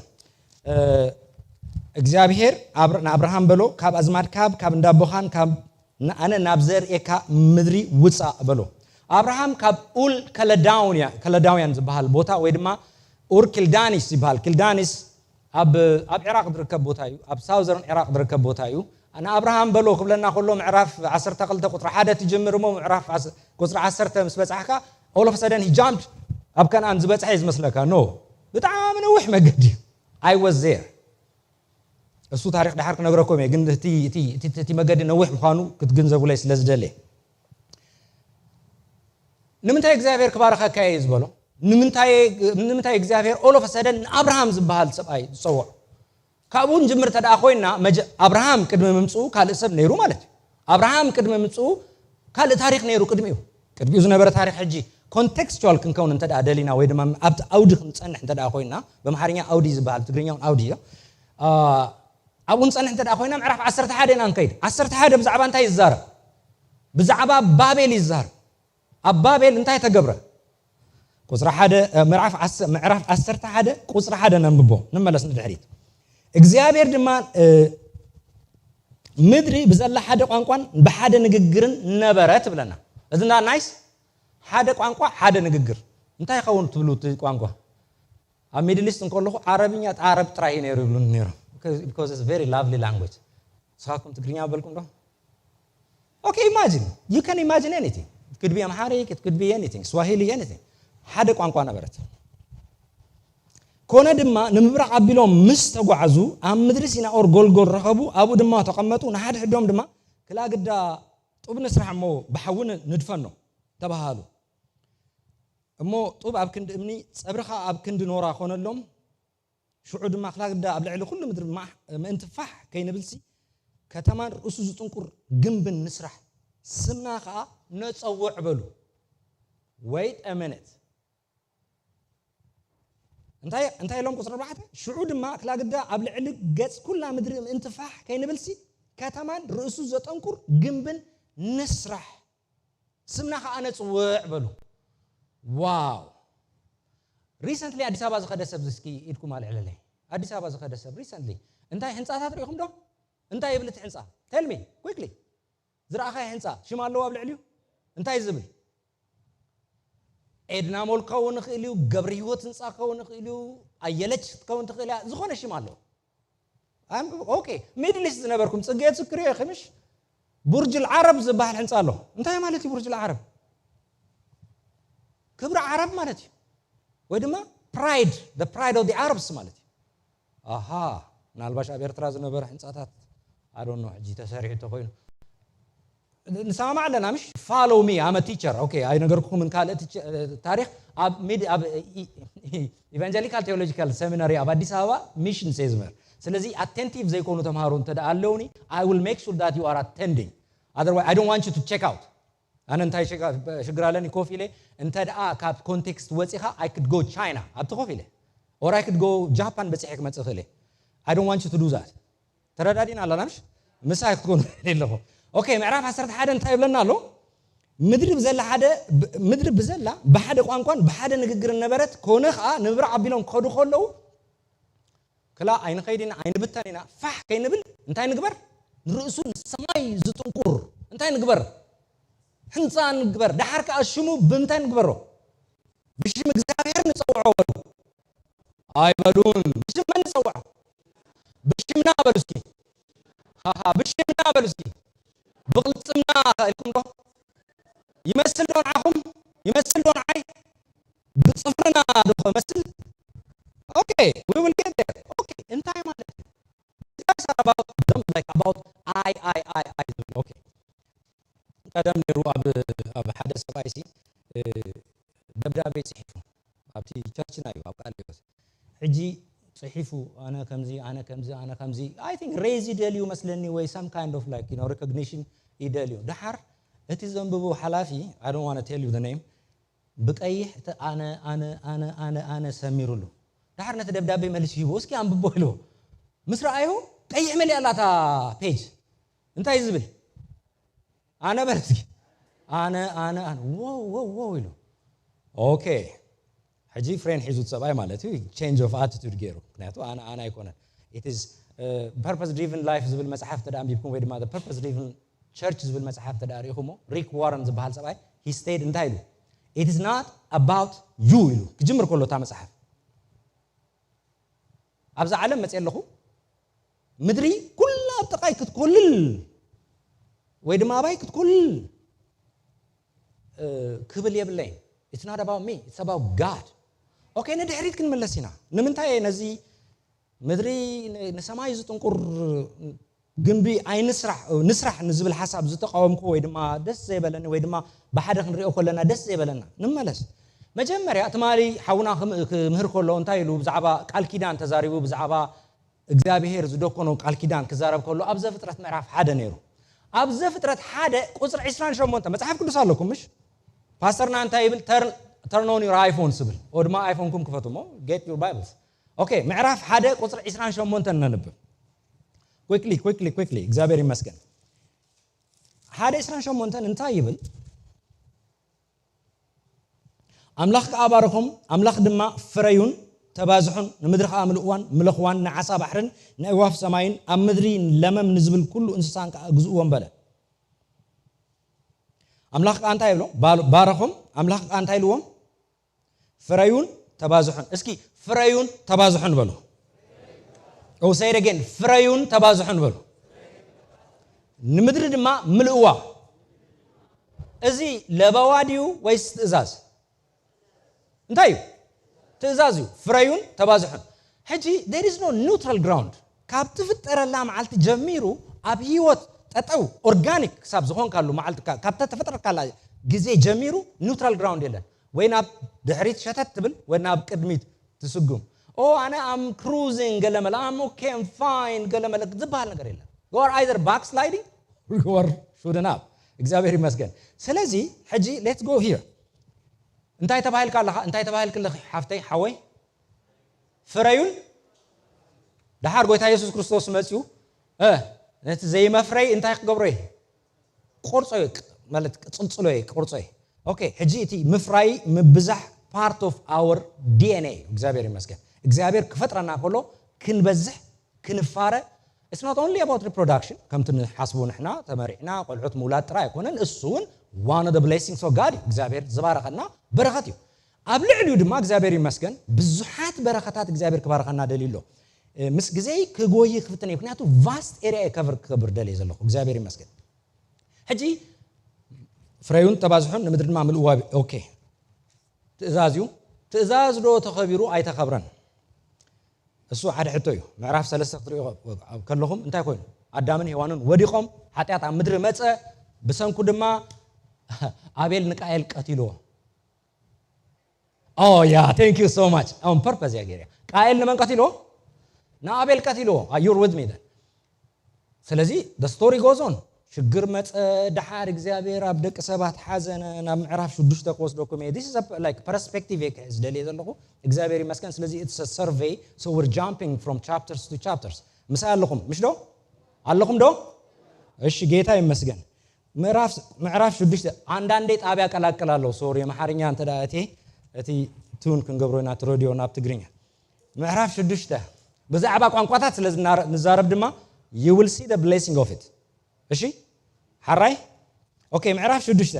እግዚኣብሔር ንኣብርሃም በሎ፣ ካብ ኣዝማድካ ካብ እንዳቦኻን ካብ ኣነ ናብ ዘርእካ ምድሪ ውፃእ በሎ። ኣብርሃም ካብ ኡል ከለዳውያን ዝበሃል ቦታ ወይ ድማ ኡር ኪልዳኒስ ይበሃል። ኪልዳኒስ ኣብ ኣብ ዒራቕ ዝርከብ ቦታ እዩ። ኣብ ሳውዘርን ዒራቕ ዝርከብ ቦታ እዩ። ንኣብርሃም በሎ ክብለና ከሎ ምዕራፍ ዓሰርተ ክልተ ቁፅሪ ሓደ ትጅምር እሞ ምዕራፍ ቁፅሪ ዓሰርተ ምስ በፃሕካ all of a sudden he jumped ኣብ ከነኣን ዝበፅሐ እዩ ዝመስለካ። ኖ፣ ብጣዕሚ ነዊሕ መገዲ እዩ። I was there። እሱ ታሪክ ድሓር ክነግረኩም እየ፣ ግን እቲ መገዲ ነዊሕ ምዃኑ ክትግንዘቡለይ ስለ ዝደለየ። ንምንታይ እግዚኣብሔር ክባርኸካ እየ ዝበሎ? ንምንታይ እግዚኣብሔር all of a sudden ንኣብርሃም ዝበሃል ሰብኣይ ዝፀውዖ? ካብኡ ንጅምር እንተ ደኣ ኮይና ኣብርሃም ቅድሚ ምምፅኡ ካልእ ሰብ ነይሩ ማለት እዩ። ኣብርሃም ቅድሚ ምምፅኡ ካልእ ታሪክ ነይሩ ቅድሚኡ። ቅድሚኡ ዝነበረ ታሪክ ሕጂ ኮንቴክስቹዋል ክንከውን እንተ ደኣ ደሊና ወይ ድማ ኣብቲ ኣውዲ ክንፀንሕ እንተ ደኣ ኮይና፣ በምሓርኛ ኣውዲ ዝበሃል ብትግርኛ እውን ኣውዲ እዩ። ኣብኡ ንፀንሕ እንተ ደኣ ኮይና ምዕራፍ ዓሰርተ ሓደ ኢና ንከይድ። ዓሰርተ ሓደ ብዛዕባ እንታይ ይዛረብ? ብዛዕባ ባቤል ይዛረብ። ኣብ ባቤል እንታይ ተገብረ? ቁፅሪ ሓደ ምዕራፍ ዓሰርተ ሓደ ቁፅሪ ሓደ ነንብቦ። ንመለስ ንድሕሪት። እግዚኣብሔር ድማ ምድሪ ብዘላ ሓደ ቋንቋን ብሓደ ንግግርን ነበረ ትብለና። እዚ እንዳ ናይስ ሓደ ቋንቋ ሓደ ንግግር እንታይ ይኸውን ትብሉ? እቲ ቋንቋ ኣብ ሚድል ኢስት እንከለኹ ዓረብኛ ኣረብ ጥራይ እዩ ነይሩ ይብሉኒ ነይሮም። Because it's very lovely language። ንስኻትኩም ትግርኛ በልኩም ዶ? Okay, imagine. You can imagine anything. It could be Amharic, it could be anything. Swahili, anything. ሓደ ቋንቋ ነበረት። ኮነ ድማ ንምብራቕ ኣቢሎም ምስ ተጓዕዙ ኣብ ምድሪ ሲናኦር ጎልጎል ረኸቡ፣ ኣብኡ ድማ ተቐመጡ። ንሓድሕዶም ድማ ክላግዳ ጡብ ንስራሕ እሞ ብሓዊ ንድፈኖ ተባሃሉ። እሞ ጡብ ኣብ ክንዲ እምኒ፣ ጸብሪ ኸኣ ኣብ ክንዲ ኖራ ኾነሎም። ሽዑ ድማ ክላግዳ ኣብ ልዕሊ ኩሉ ምድሪ ምእንቲ ፋሕ ከይንብልሲ ከተማን ርእሱ ዝጥንቁር ግንብን ንስራሕ፣ ስምና ኸኣ ነጸውዕ በሉ። Wait a minute። እንታይ ኢሎም? ቁፅሪ ኣርባዕተ። ሽዑ ድማ ክላግዳ ኣብ ልዕሊ ገፅ ኩላ ምድሪ ምእንቲ ፋሕ ከይንብልሲ ከተማን ርእሱ ዘጠንቁር ግንብን ንስራሕ፣ ስምና ኸዓ ነፅውዕ በሉ። ዋው። ሪሰንትሊ ኣዲስ ኣበባ ዝኸደ ሰብ እስኪ ኢድኩም ኣልዕለለይ። ኣዲስ ኣበባ ዝኸደ ሰብ ሪሰንትሊ እንታይ ህንፃታት ርኢኹም ዶ? እንታይ ይብል እቲ ህንፃ? Tell me quickly። ዝረኣኻዮ ህንፃ ሽም ኣለዎ ኣብ ልዕሊኡ? እንታይ ዝብል? ኤድና ሞል ክኸውን ይኽእል እዩ፣ ገብረ ህይወት ህንፃ ክኸውን ይኽእል እዩ፣ ኣየለች ክትከውን ትኽእል እያ። ዝኾነ ሽም ኣለዎ። ኦኬ፣ ሚድል ኢስት ዝነበርኩም ፅጌ ትዝክርዮ ኢኺ ምሽ? ቡርጅል ዓረብ ዝበሃል ህንፃ ኣሎ። እንታይ ማለት እዩ ቡርጅል ዓረብ? ክብሪ ዓረብ ማለት እዩ። ወይ ድማ pride, the pride of the Arabs ማለት እዩ። ኣሃ፣ ምናልባሽ ኣብ ኤርትራ ዝነበረ ህንፃታት ኣዶኖ ሕጂ ተሰሪሑ እንተኮይኑ ንሰማማዕ ኣለና ምሽ? Follow me, I'm a teacher. ኦኬ፣ ኣይነገርኩኹምን ካልእ ታሪክ። ኣብ ኢቫንጀሊካል ቴዎሎጂካል ሰሚናሪ ኣብ ኣዲስ ኣበባ ሚሽን ሴዝመር። ስለዚ ኣቴንቲቭ ዘይኮኑ ተምሃሮ እንተ ኣለውኒ፣ I will make sure that you are attending. Otherwise, I don't want you to check out. ኣነ እንታይ ሽግር ኣለኒ ኮፍ ኢለ እንተ ደኣ ካብ ኮንቴክስት ወፂኻ I could go China ኣብቲ ኮፍ ኢለ or I could go Japan በፂሐ ክመፅእ ክእለ። I don't want you to do that. ተረዳዲና ኣለና ምሽ? ምሳይ ክትኮኑ ኣለኹ። ኦኬ፣ ምዕራፍ ዓሰርተ ሓደ እንታይ ይብለና ኣሎ? ምድሪ ብዘላ ሓደ ምድሪ ብዘላ ብሓደ ቋንቋን ብሓደ ንግግርን ነበረት። ኮነ ኸዓ ንምብራቕ ኣቢሎም ክኸዱ ከለዉ ክላ ኣይንኸይድ ኢና ኣይንብተን ኢና ፋሕ ከይንብል እንታይ ንግበር? ንርእሱ ንሰማይ ዝጥንቁር እንታይ ንግበር? ህንፃ ንግበር። ደሓር ከዓ ሽሙ ብምንታይ ንግበሮ? ብሽም እግዚኣብሔር ንፀውዖ በሉ። ኣይበሉን። ብሽም መን ንፀውዖ? ብሽምና በሉ እስኪ። ሃሃ፣ ብሽምና በሉ እስኪ። ብቕልጽምና ኢልኩም ዶ? ይመስል ዶ ንዓኹም? ይመስል ዶ ንዓይ? ብጽፍርና ዶ ኸመስል? Okay, we will get there. Okay, እንታይ ማለት እዩ? Guys are about them, like, about I, I, I, I ዝብል። Okay. ቀደም ነይሩ ኣብ ኣብ ሓደ ሰብኣይ ሲ ደብዳቤ ጽሒፉ ኣብቲ ቸርችና እዩ ኣብ ቃለ ሕይወት ሕጂ ጽሒፉ ኣነ ከምዚ ኣነ ከምዚ ኣነ ከምዚ I think raise ይደልዩ መስለኒ ወይ some kind of, like, you know, recognition ይደልዩ። ደሓር እቲ ዘንብቡ ሓላፊ I don't want to tell you the name ብቀይሕ እቲ ኣነ ኣነ ኣነ ኣነ ኣነ ሰሚሩሉ። ደሓር ነቲ ደብዳቤ መሊሱ ሂቡ እስኪ ኣንብቦ ኢልዎ። ምስ ረኣዩ ቀይሕ መሊኣ ኣላ እታ ፔጅ። እንታይ ዝብል ኣነ በል እስኪ ኣነ ኣነ ኣነ wow wow wow ኢሉ። Okay, ሕጂ ፍሬን ሒዙ እቲ ሰብኣይ ማለት እዩ። Change of attitude ገይሩ። ምክንያቱ ኣነ ኣነ ኣይኮነን። It is purpose driven life ዝብል መጽሓፍ ተዳ ኣንቢብኩም ወይ ድማ purpose driven church ዝብል መጽሓፍ ተዳ ሪኢኹሞ፣ ሪክ ዋረን ዝበሃል ሰብኣይ he said እንታይ ኢሉ? It is not about you ኢሉ ክጅምር ከሎ እታ መጽሓፍ። ኣብዛ ዓለም መፅእ ኣለኹ ምድሪ ኩላ ኣብ ጥቃይ ክትኮልል ወይ ድማ ኣባይ ክትኮልል ክብል የብለይን። It's not about me, it's about God. Okay, ንድሕሪት ክንምለስ ኢና። ንምንታይ ነዚ ምድሪ ንሰማይ ዝጥንቁር ግንቢ ኣይንስራሕ ንስራሕ ንዝብል ሓሳብ ዝተቃወምኩ ወይ ድማ ደስ ዘይበለኒ ወይ ድማ ብሓደ ክንሪኦ ከለና ደስ ዘይበለና? ንመለስ። መጀመርያ ትማሊ ሓውና ክምህር ከሎ እንታይ ኢሉ ብዛዕባ ቃል ኪዳን ተዛሪቡ፣ ብዛዕባ እግዚኣብሄር ዝደኮኖ ቃል ኪዳን ክዛረብ ከሎ ኣብ ዘፍጥረት ምዕራፍ ሓደ ነይሩ። ኣብ ዘፍጥረት ሓደ ቁፅሪ ዕስራን ሸሞንተ መፅሓፍ ቅዱስ ኣለኩም ምሽ? ፓስተርና እንታይ ይብል? Turn on your iPhones ይብል። ኦ ድማ ኣይፎንኩም ክፈቱ እሞ get your Bibles. Okay, ምዕራፍ ሓደ ቁፅሪ ዕስራን ሸሞንተን ነንብብ። Quickly, quickly, quickly. እግዚኣብሔር ይመስገን። ሓደ ዕስራን ሸሞንተን እንታይ ይብል? ኣምላኽ ከኣ ባረኾም፣ ኣምላኽ ድማ ፍረዩን ተባዝሑን፣ ንምድሪ ከኣ ምልእዋን ምለኽዋን፣ ንዓሳ ባሕርን ንእዋፍ ሰማይን ኣብ ምድሪ ለመም ንዝብል ኩሉ እንስሳን ከኣ ግዝእዎም በለ። ኣምላኽ ከኣ እንታይ ይብሎም? ባረኾም። ኣምላኽ ከኣ እንታይ ኢልዎም? ፍረዩን ተባዝሑን። እስኪ ፍረዩን ተባዝሑን በሉ። Oh, say it again. ፍረዩን ተባዝሑን በሉ። ንምድሪ ድማ ምልእዋ። እዚ ለበዋ ድዩ ወይስ ትእዛዝ? እንታይ እዩ? ትእዛዝ እዩ። ፍረዩን ተባዝሑን። ሕጂ there is no neutral ground። ካብ ትፍጠረላ መዓልቲ ጀሚሩ ኣብ ህይወት ጠጠው ኦርጋኒክ ክሳብ ዝኾንካሉ መዓልቲ ካብ ተፈጠረካላ ግዜ ጀሚሩ ኒውትራል ግራውንድ የለን። ወይ ናብ ድሕሪት ሸተት ትብል ወይ ናብ ቅድሚት ትስጉም። ኦ ኣነ I'm cruising ገለመለ፣ I'm okay, I'm fine ገለመለ ዝበሃል ነገር የለን። You are either backsliding or you are shooting up. እግዚኣብሔር ይመስገን። ስለዚ ሕጂ let's go here። እንታይ ተባሂልካ ኣለኻ? እንታይ ተባሂልክ ኣለኺ? ሓፍተይ ሓወይ ፍረዩን። ደሓር ጎይታ የሱስ ክርስቶስ መፅዩ ነቲ ዘይመፍረይ እንታይ ክገብሮ እዩ? ቆርጾ ማለት ቅጽልጽሎ እዩ፣ ቆርጾ እዩ። Okay, ሕጂ እቲ ምፍራይ ምብዛሕ part of our DNA እዩ። እግዚኣብሔር ይመስገን። እግዚኣብሔር ክፈጥረና ከሎ ክንበዝሕ ክንፋረ it's not only about reproduction ከምቲ ንሓስቡ ንሕና ተመሪዕና ቆልዑት ምውላድ ጥራይ ኣይኮነን። እሱ እውን one of the blessings of God እዩ። እግዚኣብሔር ዝባረኸና በረኸት እዩ። ኣብ ልዕሊኡ ድማ እግዚኣብሔር ይመስገን ብዙሓት በረኸታት እግዚኣብሔር ክባረኸና ደልዩ ኣሎ። ምስ ግዜይ ክጎይ ክፍትን እዩ። ምክንያቱ vast area cover ክገብር ደልየ ዘለኹ እግዚኣብሔር ይመስገን። ሕጂ ፍረዩን ተባዝሑን ንምድሪ ድማ ምልእዋ። Okay፣ ትእዛዝ እዩ። ትእዛዝ ዶ ተኸቢሩ ኣይተኸብረን? እሱ ሓደ ሕቶ እዩ። ምዕራፍ ሰለስተ ክትሪኡ ከለኹም እንታይ ኮይኑ? ኣዳምን ሄዋንን ወዲቖም፣ ሓጢኣት ኣብ ምድሪ መፀ። ብሰንኩ ድማ ኣቤል ንቃኤል ቀቲልዎ። Oh yeah, thank you so much. On purpose እያ ገይረ። ቃኤል ንመን ቀቲልዎ? ንኣቤል ቀቲልዎ። You're with me then. ስለዚ the story goes on። ሽግር መፀ። ደሓር እግዚኣብሔር ኣብ ደቂ ሰባት ሓዘነ። ናብ ምዕራፍ ሽዱሽተ ክወስደኩም እየ። This is like perspective እየ ክሕዝ ደልየ ዘለኹ። እግዚኣብሔር ይመስገን። ስለዚ it's a survey, so we're jumping from chapters to chapters። ምሳይ ኣለኹም ምሽ ዶ? ኣለኹም ዶ? እሺ፣ ጌታ ይመስገን። ምዕራፍ ሽዱሽተ። አንዳንዴ ጣቢያ ቀላቅላለሁ። ሶሪ፣ የመሓርኛ እንተ እቲ እቲ ቱን ክንገብሮ ኢና እቲ ሬድዮ ናብ ትግርኛ። ምዕራፍ ሽዱሽተ ብዛዕባ ቋንቋታት ስለ ንዛረብ ድማ you will see the blessing of it። እሺ፣ ሓራይ። Okay፣ ምዕራፍ ሽዱሽተ።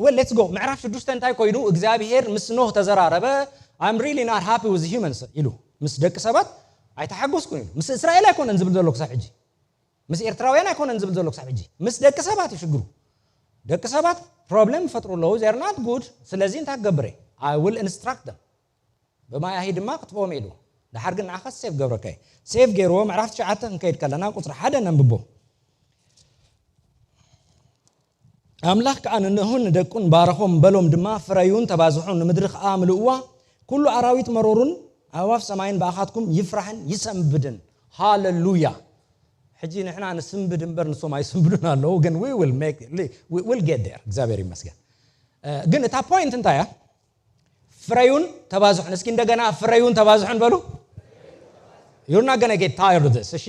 Well, let's go። ምዕራፍ ሽዱሽተ እንታይ ኮይኑ? እግዚኣብሄር ምስ ኖህ ተዘራረበ። I'm really not happy with humans ኢሉ ምስ ደቂ ሰባት ኣይተሓጎስኩን ኢሉ። ምስ እስራኤል ኣይኮነን ዝብል ዘሎ ክሳብ ሕጂ። ምስ ኤርትራውያን ኣይኮነን ዝብል ዘሎ ክሳብ ሕጂ፣ ምስ ደቂ ሰባት እዩ ሽግሩ። ደቂ ሰባት problem ይፈጥሩ ኣለዉ፣ they're not good። ስለዚ እንታይ ክገብር እየ? I will instruct them። ብማይ ኣሂ ድማ ክትፍኦም እየ ኢሉ። ድሓር ግን ንዓኻ ሴፍ ገብረካ እየ። ሴፍ ገይርዎ። ምዕራፍ ትሽዓተ ክንከይድ ከለና ቁፅሪ ሓደ ነንብቦ። ኣምላኽ ከኣ ንኖህ ንደቁን ባረኾም፣ በሎም ድማ፣ ፍረዩን ተባዝሑን፣ ንምድሪ ከኣ ምልእዋ፣ ኩሉ ኣራዊት መሮሩን ኣእዋፍ ሰማይን ብኣኻትኩም ይፍራሕን ይሰንብድን። ሃለሉያ። ሕጂ ንሕና ንስንብድ እምበር ንሶም ኣይስንብዱን ኣለዉ፣ ግን we will make, we will get there። እግዚኣብሔር ይመስገን። እ፣ ግን እታ ፖይንት እንታይ እያ? ፍረዩን ተባዝሑን። እስኪ እንደገና ፍረዩን ተባዝሑን በሉ። You're not gonna get tired of this። እሺ፣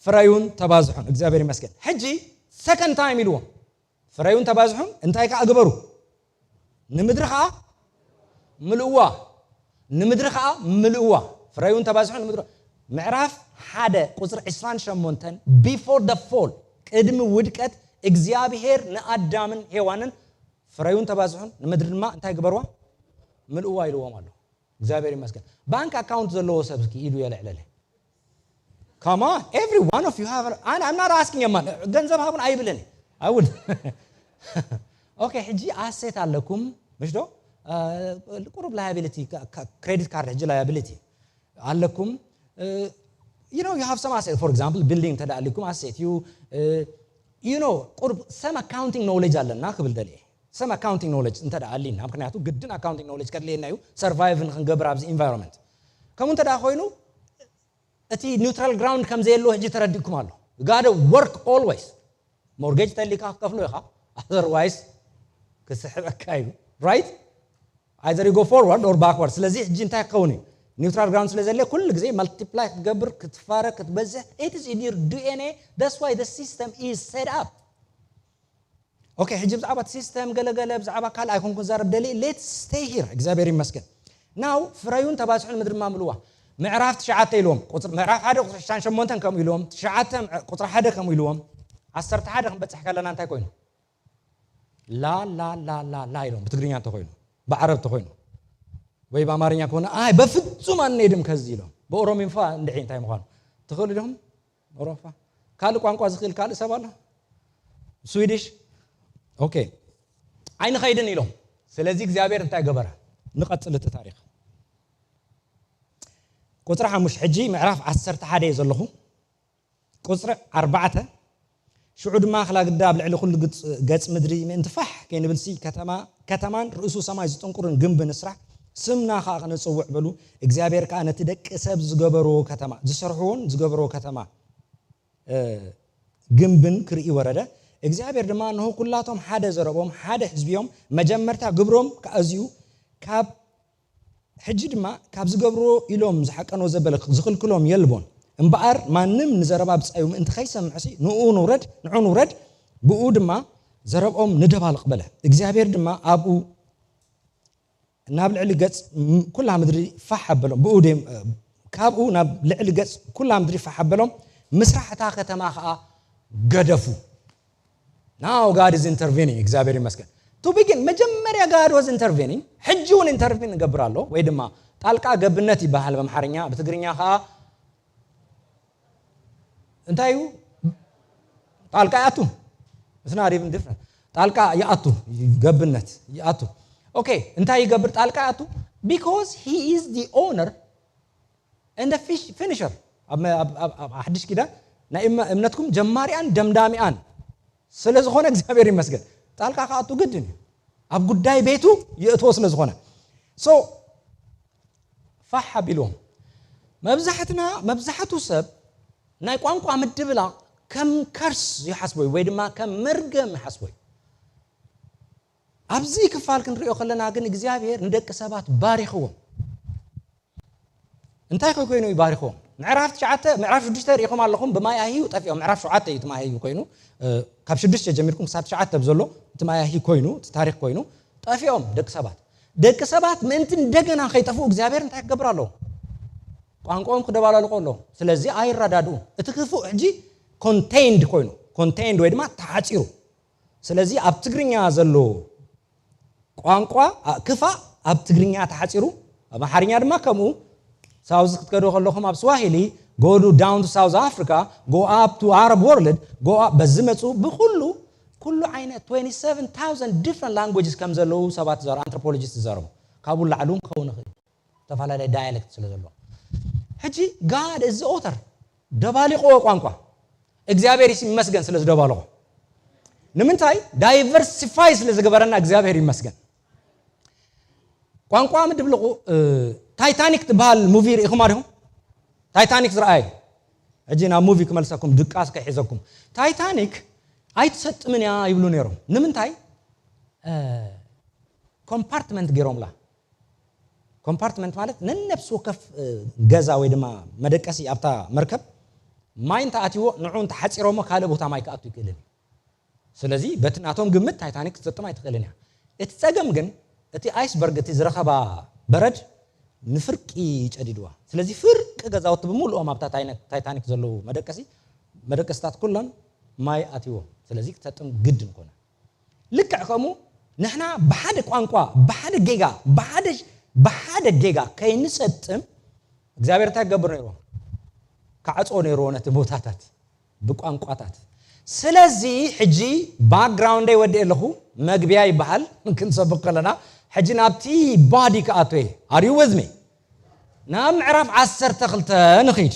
ፍረዩን ተባዝሑን። እግዚኣብሔር ይመስገን። ሕጂ ሰከንድ ታይም ኢልዎም፣ ፍረዩን ተባዝሑን፣ እንታይ ከኣ ግበሩ? ንምድሪ ከኣ ምልእዋ። ንምድሪ ከኣ ምልእዋ። ፍረዩን ተባዝሑን ንምድሪ። ምዕራፍ ሓደ ቁፅሪ ዕስራን ሸሞንተን፣ before the fall፣ ቅድሚ ውድቀት፣ እግዚኣብሔር ንኣዳምን ሄዋንን ፍረዩን ተባዝሑን፣ ንምድሪ ድማ እንታይ ግበርዋ? ምልእዋ ኢልዎም ኣሎ። እግዚኣብሔር ይመስገን። ባንክ ኣካውንት ዘለዎ ሰብ እስኪ ኢዱ የልዕለለይ። Come on, every one of you have, I'm not asking a man፣ ገንዘብ ሃቡን ኣይብልን። I would። ኦኬ፣ ሕጂ ኣሴት ኣለኩም፣ ምሽ ዶ? እ፣ ቁሩብ ላያቢሊቲ፣ ክሬዲት ካርድ ሕጂ ላያቢሊቲ ኣለኩም። እ፣ you know, you have some asset, for example, building እንተ ደኣ ኣሊኩም ኣሴት እዩ። እ፣ you know፣ ቁሩብ some accounting knowledge ኣለና ክብል ደልየ። Some accounting knowledge እንተ ደኣ ኣሊና፣ ምክንያቱ ግድን ኣካውንቲንግ ኖሌጅ ከድልየና እዩ፣ ሰርቫይቭ ንክንገብር ኣብዚ ኢንቫይሮንመንት። ከምኡ እንተ ደኣ ኮይኑ፣ እቲ ኒውትራል ግራውንድ ከም ዘየሎ ሕጂ ተረዲእኩም ኣሎ። You gotta work always። ሞርጌጅ ተሊካ ክትከፍሎ ኢኻ፣ ኣዘርዋይስ ክስሕበካ እዩ። ራይት? Either you go forward or backward። ስለዚ ሕጂ እንታይ ክኸውን እዩ? ኒውትራል ግራውንድ ስለ ዘለ ኩሉ ግዜ መልቲፕላይ ክትገብር፣ ክትፋረ፣ ክትበዝሕ፣ it is in your DNA። That's why the system is set up። ኦኬ፣ ሕጂ ብዛዕባ እቲ ሲስተም ገለገለ፣ ብዛዕባ ካልእ ኣይኮንኩን ዛረብ ደሊ። Let's stay here። እግዚኣብሔር ይመስገን። ናው ፍረዩን ተባዝሑን ምድሪ ድማ ምልዋ። ምዕራፍ ትሽዓተ ኢልዎም፣ ቁጽሪ፣ ምዕራፍ ሓደ ቁጽሪ ሽሻን ሸሞንተን ከምኡ ኢልዎም፣ ትሽዓተ ምዕ-፣ ቁጽሪ ሓደ ከምኡ ኢልዎም፣ ዓሰርተ ሓደ ክንበጽሕ ከለና እንታይ ኮይኑ? ላ፣ ላ፣ ላ፣ ላ፣ ላ ኢሎም፣ ብትግርኛ እንተኾይኑ፣ ብዓረብ እንተኾይኑ፣ ወይ ብኣማርኛ ከሆነ፣ ኣይ፣ በፍጹም አንሄድም ከዚህ ኢሎም። ብኦሮሚፋ እንድዒ እንታይ ምዃኑ ትኽእሉ ዲኹም? ኦሮፋ። ካልእ ቋንቋ ዝኽእል ካልእ ሰብ ኣሎ? ስዊዲሽ? ኦኬ። ኣይንኸይድን ኢሎም። ስለዚ እግዚኣብሔር እንታይ ገበረ? ንቐጽል እቲ ታሪኽ። ቁጽሪ ሓሙሽተ፣ ሕጂ ምዕራፍ ዓሰርተ ሓደ እየ ዘለኹ። ቁጽሪ ኣርባዕተ፣ ሽዑ ድማ ኣኽላግዳ ኣብ ልዕሊ ኩሉ ግጽ-፣ ገጽ ምድሪ ምእንቲ ፋሕ ከይንብልሲ፣ ከተማ፣ ከተማን ርእሱ ሰማይ ዝጥንቁርን ግንቢ ንስራሕ፣ ስምና ኸኣ ክነጽውዕ በሉ። እግዚኣብሔር ከኣ ነቲ ደቂ ሰብ ዝገበርዎ ከተማ፣ ዝሰርሕዎን ዝገበርዎ ከተማ፣ እ፣ ግንብን ክርኢ ወረደ። እግዚኣብሔር ድማ፣ እነሆ፣ ኩላቶም ሓደ ዘረቦም፣ ሓደ ህዝቢ እዮም፣ መጀመርታ ግብሮም ከኣዝዩ፣ ካብ ሕጂ ድማ ካብ ዝገብርዎ ኢሎም ዝሓቀንዎ ዘበለ ዝኽልክሎም የልቦን። እምበኣር ማንም ንዘረባ ብጻዩ ምእንቲ ከይሰምዕሲ ንኡ ንውረድ፣ ንዑ ንውረድ፣ ብኡ ድማ ዘረብኦም ንደባልቕ በለ። እግዚኣብሔር ድማ ኣብኡ ናብ ልዕሊ ገጽ ም-፣ ኩላ ምድሪ ፋሕ ኣበሎም። ብኡ ደም-፣ ካብኡ ናብ ልዕሊ ገጽ ኩላ ምድሪ ፋሕ ኣበሎም። ምስራሕ እታ ከተማ ኸኣ ገደፉ። Now God is intervening። እግዚኣብሔር ይመስገን። To begin፣ መጀመርያ God was intervening፣ ሕጂ እውን ኢንተርቪን ይገብር ኣሎ፣ ወይ ድማ ጣልቃ ገብነት ይበሃል ብኣምሓርኛ፣ ብትግርኛ ኸኣ እንታይ እዩ? ጣልቃ ይኣቱ። It's not even different። ጣልቃ ይኣቱ፣ ገብነት ይኣቱ። ኦኬ፣ እንታይ ይገብር? ጣልቃ ይኣቱ። Because he is the owner and the fish-፣ finisher። ኣብ መ-፣ ኣብ፣ ኣብ፣ ኣብ ሓድሽ ኪዳን ናይ እመ-፣ እምነትኩም ጀማሪኣን ደምዳሚኣን ስለ ዝኾነ እግዚኣብሔር ይመስገን። ጣልቃ ክኣቱ ግድን እዩ። ኣብ ጉዳይ ቤቱ ይእትዎ ስለ ዝኾነ። So፣ ፋሕ ኣቢልዎም። መብዛሕትና፣ መብዛሕቱ ሰብ ናይ ቋንቋ ምድብላቕ ከም ከርስ ይሓስቦ እዩ፣ ወይ ድማ ከም መርገም ይሓስቦ እዩ። ኣብዚ ክፋል ክንሪኦ ከለና ግን እግዚኣብሔር ንደቂ ሰባት ባሪኽዎም። እንታይ ከ ኮይኑ እዩ ባሪኽዎም? ምዕራፍ ትሽዓተ፣ ምዕራፍ ሽዱሽተ ርኢኹም ኣለኹም፣ ብማይ ኣህዩ ጠፊኦም። ምዕራፍ ሸውዓተ እዩ እቲ ማይ ኣህዩ ኮይኑ፣ እ፣ ካብ ሽዱሽተ ጀሚርኩም ክሳብ ትሽዓተ ብዘሎ እቲ ማይ ኣህዩ ኮይኑ፣ እቲ ታሪኽ ኮይኑ፣ ጠፊኦም ደቂ ሰባት። ደቂ ሰባት ምእንቲ እንደገና ከይጠፍኡ እግዚኣብሔር እንታይ ክገብር ኣለዎ? ቋንቋኦም ክደባላልቆ ኣለዎ። ስለዚ ኣይረዳድኡ። እቲ ክፉእ ሕጂ ኮንቴይንድ ኮይኑ፣ ኮንቴይንድ ወይ ድማ ተዓጺሩ። ስለዚ ኣብ ትግርኛ ዘሎ ቋንቋ፣ ኣ-፣ ክፋእ ኣብ ትግርኛ ተሓጺሩ፣ ኣብ ኣምሓርኛ ድማ ከምኡ። ሳውዝ ክትከዱ ከለኹም ኣብ ስዋሂሊ go to down to South Africa, go up to Arab world, go up በዚ መፁ። ብኩሉ ኩሉ ዓይነት twenty seven thousand different languages ከም ዘለዉ ሰባት ዘረ ኣንትሮፖሎጂስት ዝዛረቡ፣ ካብኡ ላዕሊ እውን ክኸውን ይኽእል፣ ዝተፈላለየ ዳያሌክት ስለ ዘለዎ። ሕጂ God is the author፣ ደባሊቆ ቋንቋ። እግዚኣብሔር ይመስገን ስለ ዝደባለቆ። ንምንታይ? ዳይቨርሲፋይ ስለ ዝገበረና እግዚኣብሔር ይመስገን። ቋንቋ ምድብልቑ። ታይታኒክ ትበሃል ሙቪ ርኢኹማ ዲኹም? ታይታኒክ ዝረኣየ፣ ሕጂ ናብ ሙቪ ክመልሰኩም፣ ድቃስ ከይሕዘኩም። ታይታኒክ ኣይትሰጥምን እያ ይብሉ ነይሮም። ንምንታይ? ኮምፓርትመንት ገይሮምላ። ኮምፓርትመንት ማለት ነነብሲ ወከፍ ገዛ ወይ ድማ መደቀሲ ኣብታ መርከብ ማይ እንተኣትዎ ንዑ እንተሓፂሮሞ ካልእ ቦታ ማይ ክኣቱ ይክእልን እዩ። ስለዚ በቲ ናቶም ግምት ታይታኒክ ክትሰጥም ኣይትኽእልን እያ። እቲ ፀገም ግን እቲ ኣይስበርግ፣ እቲ ዝረኸባ በረድ ንፍርቂ ጨዲድዋ። ስለዚ ፍርቂ ገዛውቲ ብምልኦም ኣብታ ታይነ- ታይታኒክ ዘለዉ መደቀሲ መደቀስታት ኩለን ማይ ኣትይዎም። ስለዚ ክትሰጥም ግድን ኮነ። ልክዕ ከምኡ ንሕና ብሓደ ቋንቋ፣ ብሓደ ጌጋ፣ ብሓደ ብሓደ ጌጋ ከይንሰጥም እግዚኣብሔር እንታይ ክገብር ነይርዎ? ክዓፅዎ ነይርዎ ነቲ ቦታታት ብቋንቋታት። ስለዚ ሕጂ ባክግራውንደይ ወዲኤ ኣለኹ፣ መግቢያ ይበሃል። ክንሰብኽ ከለና ሕጂ ናብቲ ባዲ ክኣቱ እየ። Are you with me? ናብ ምዕራፍ ዓሰርተ ክልተ ንኺድ።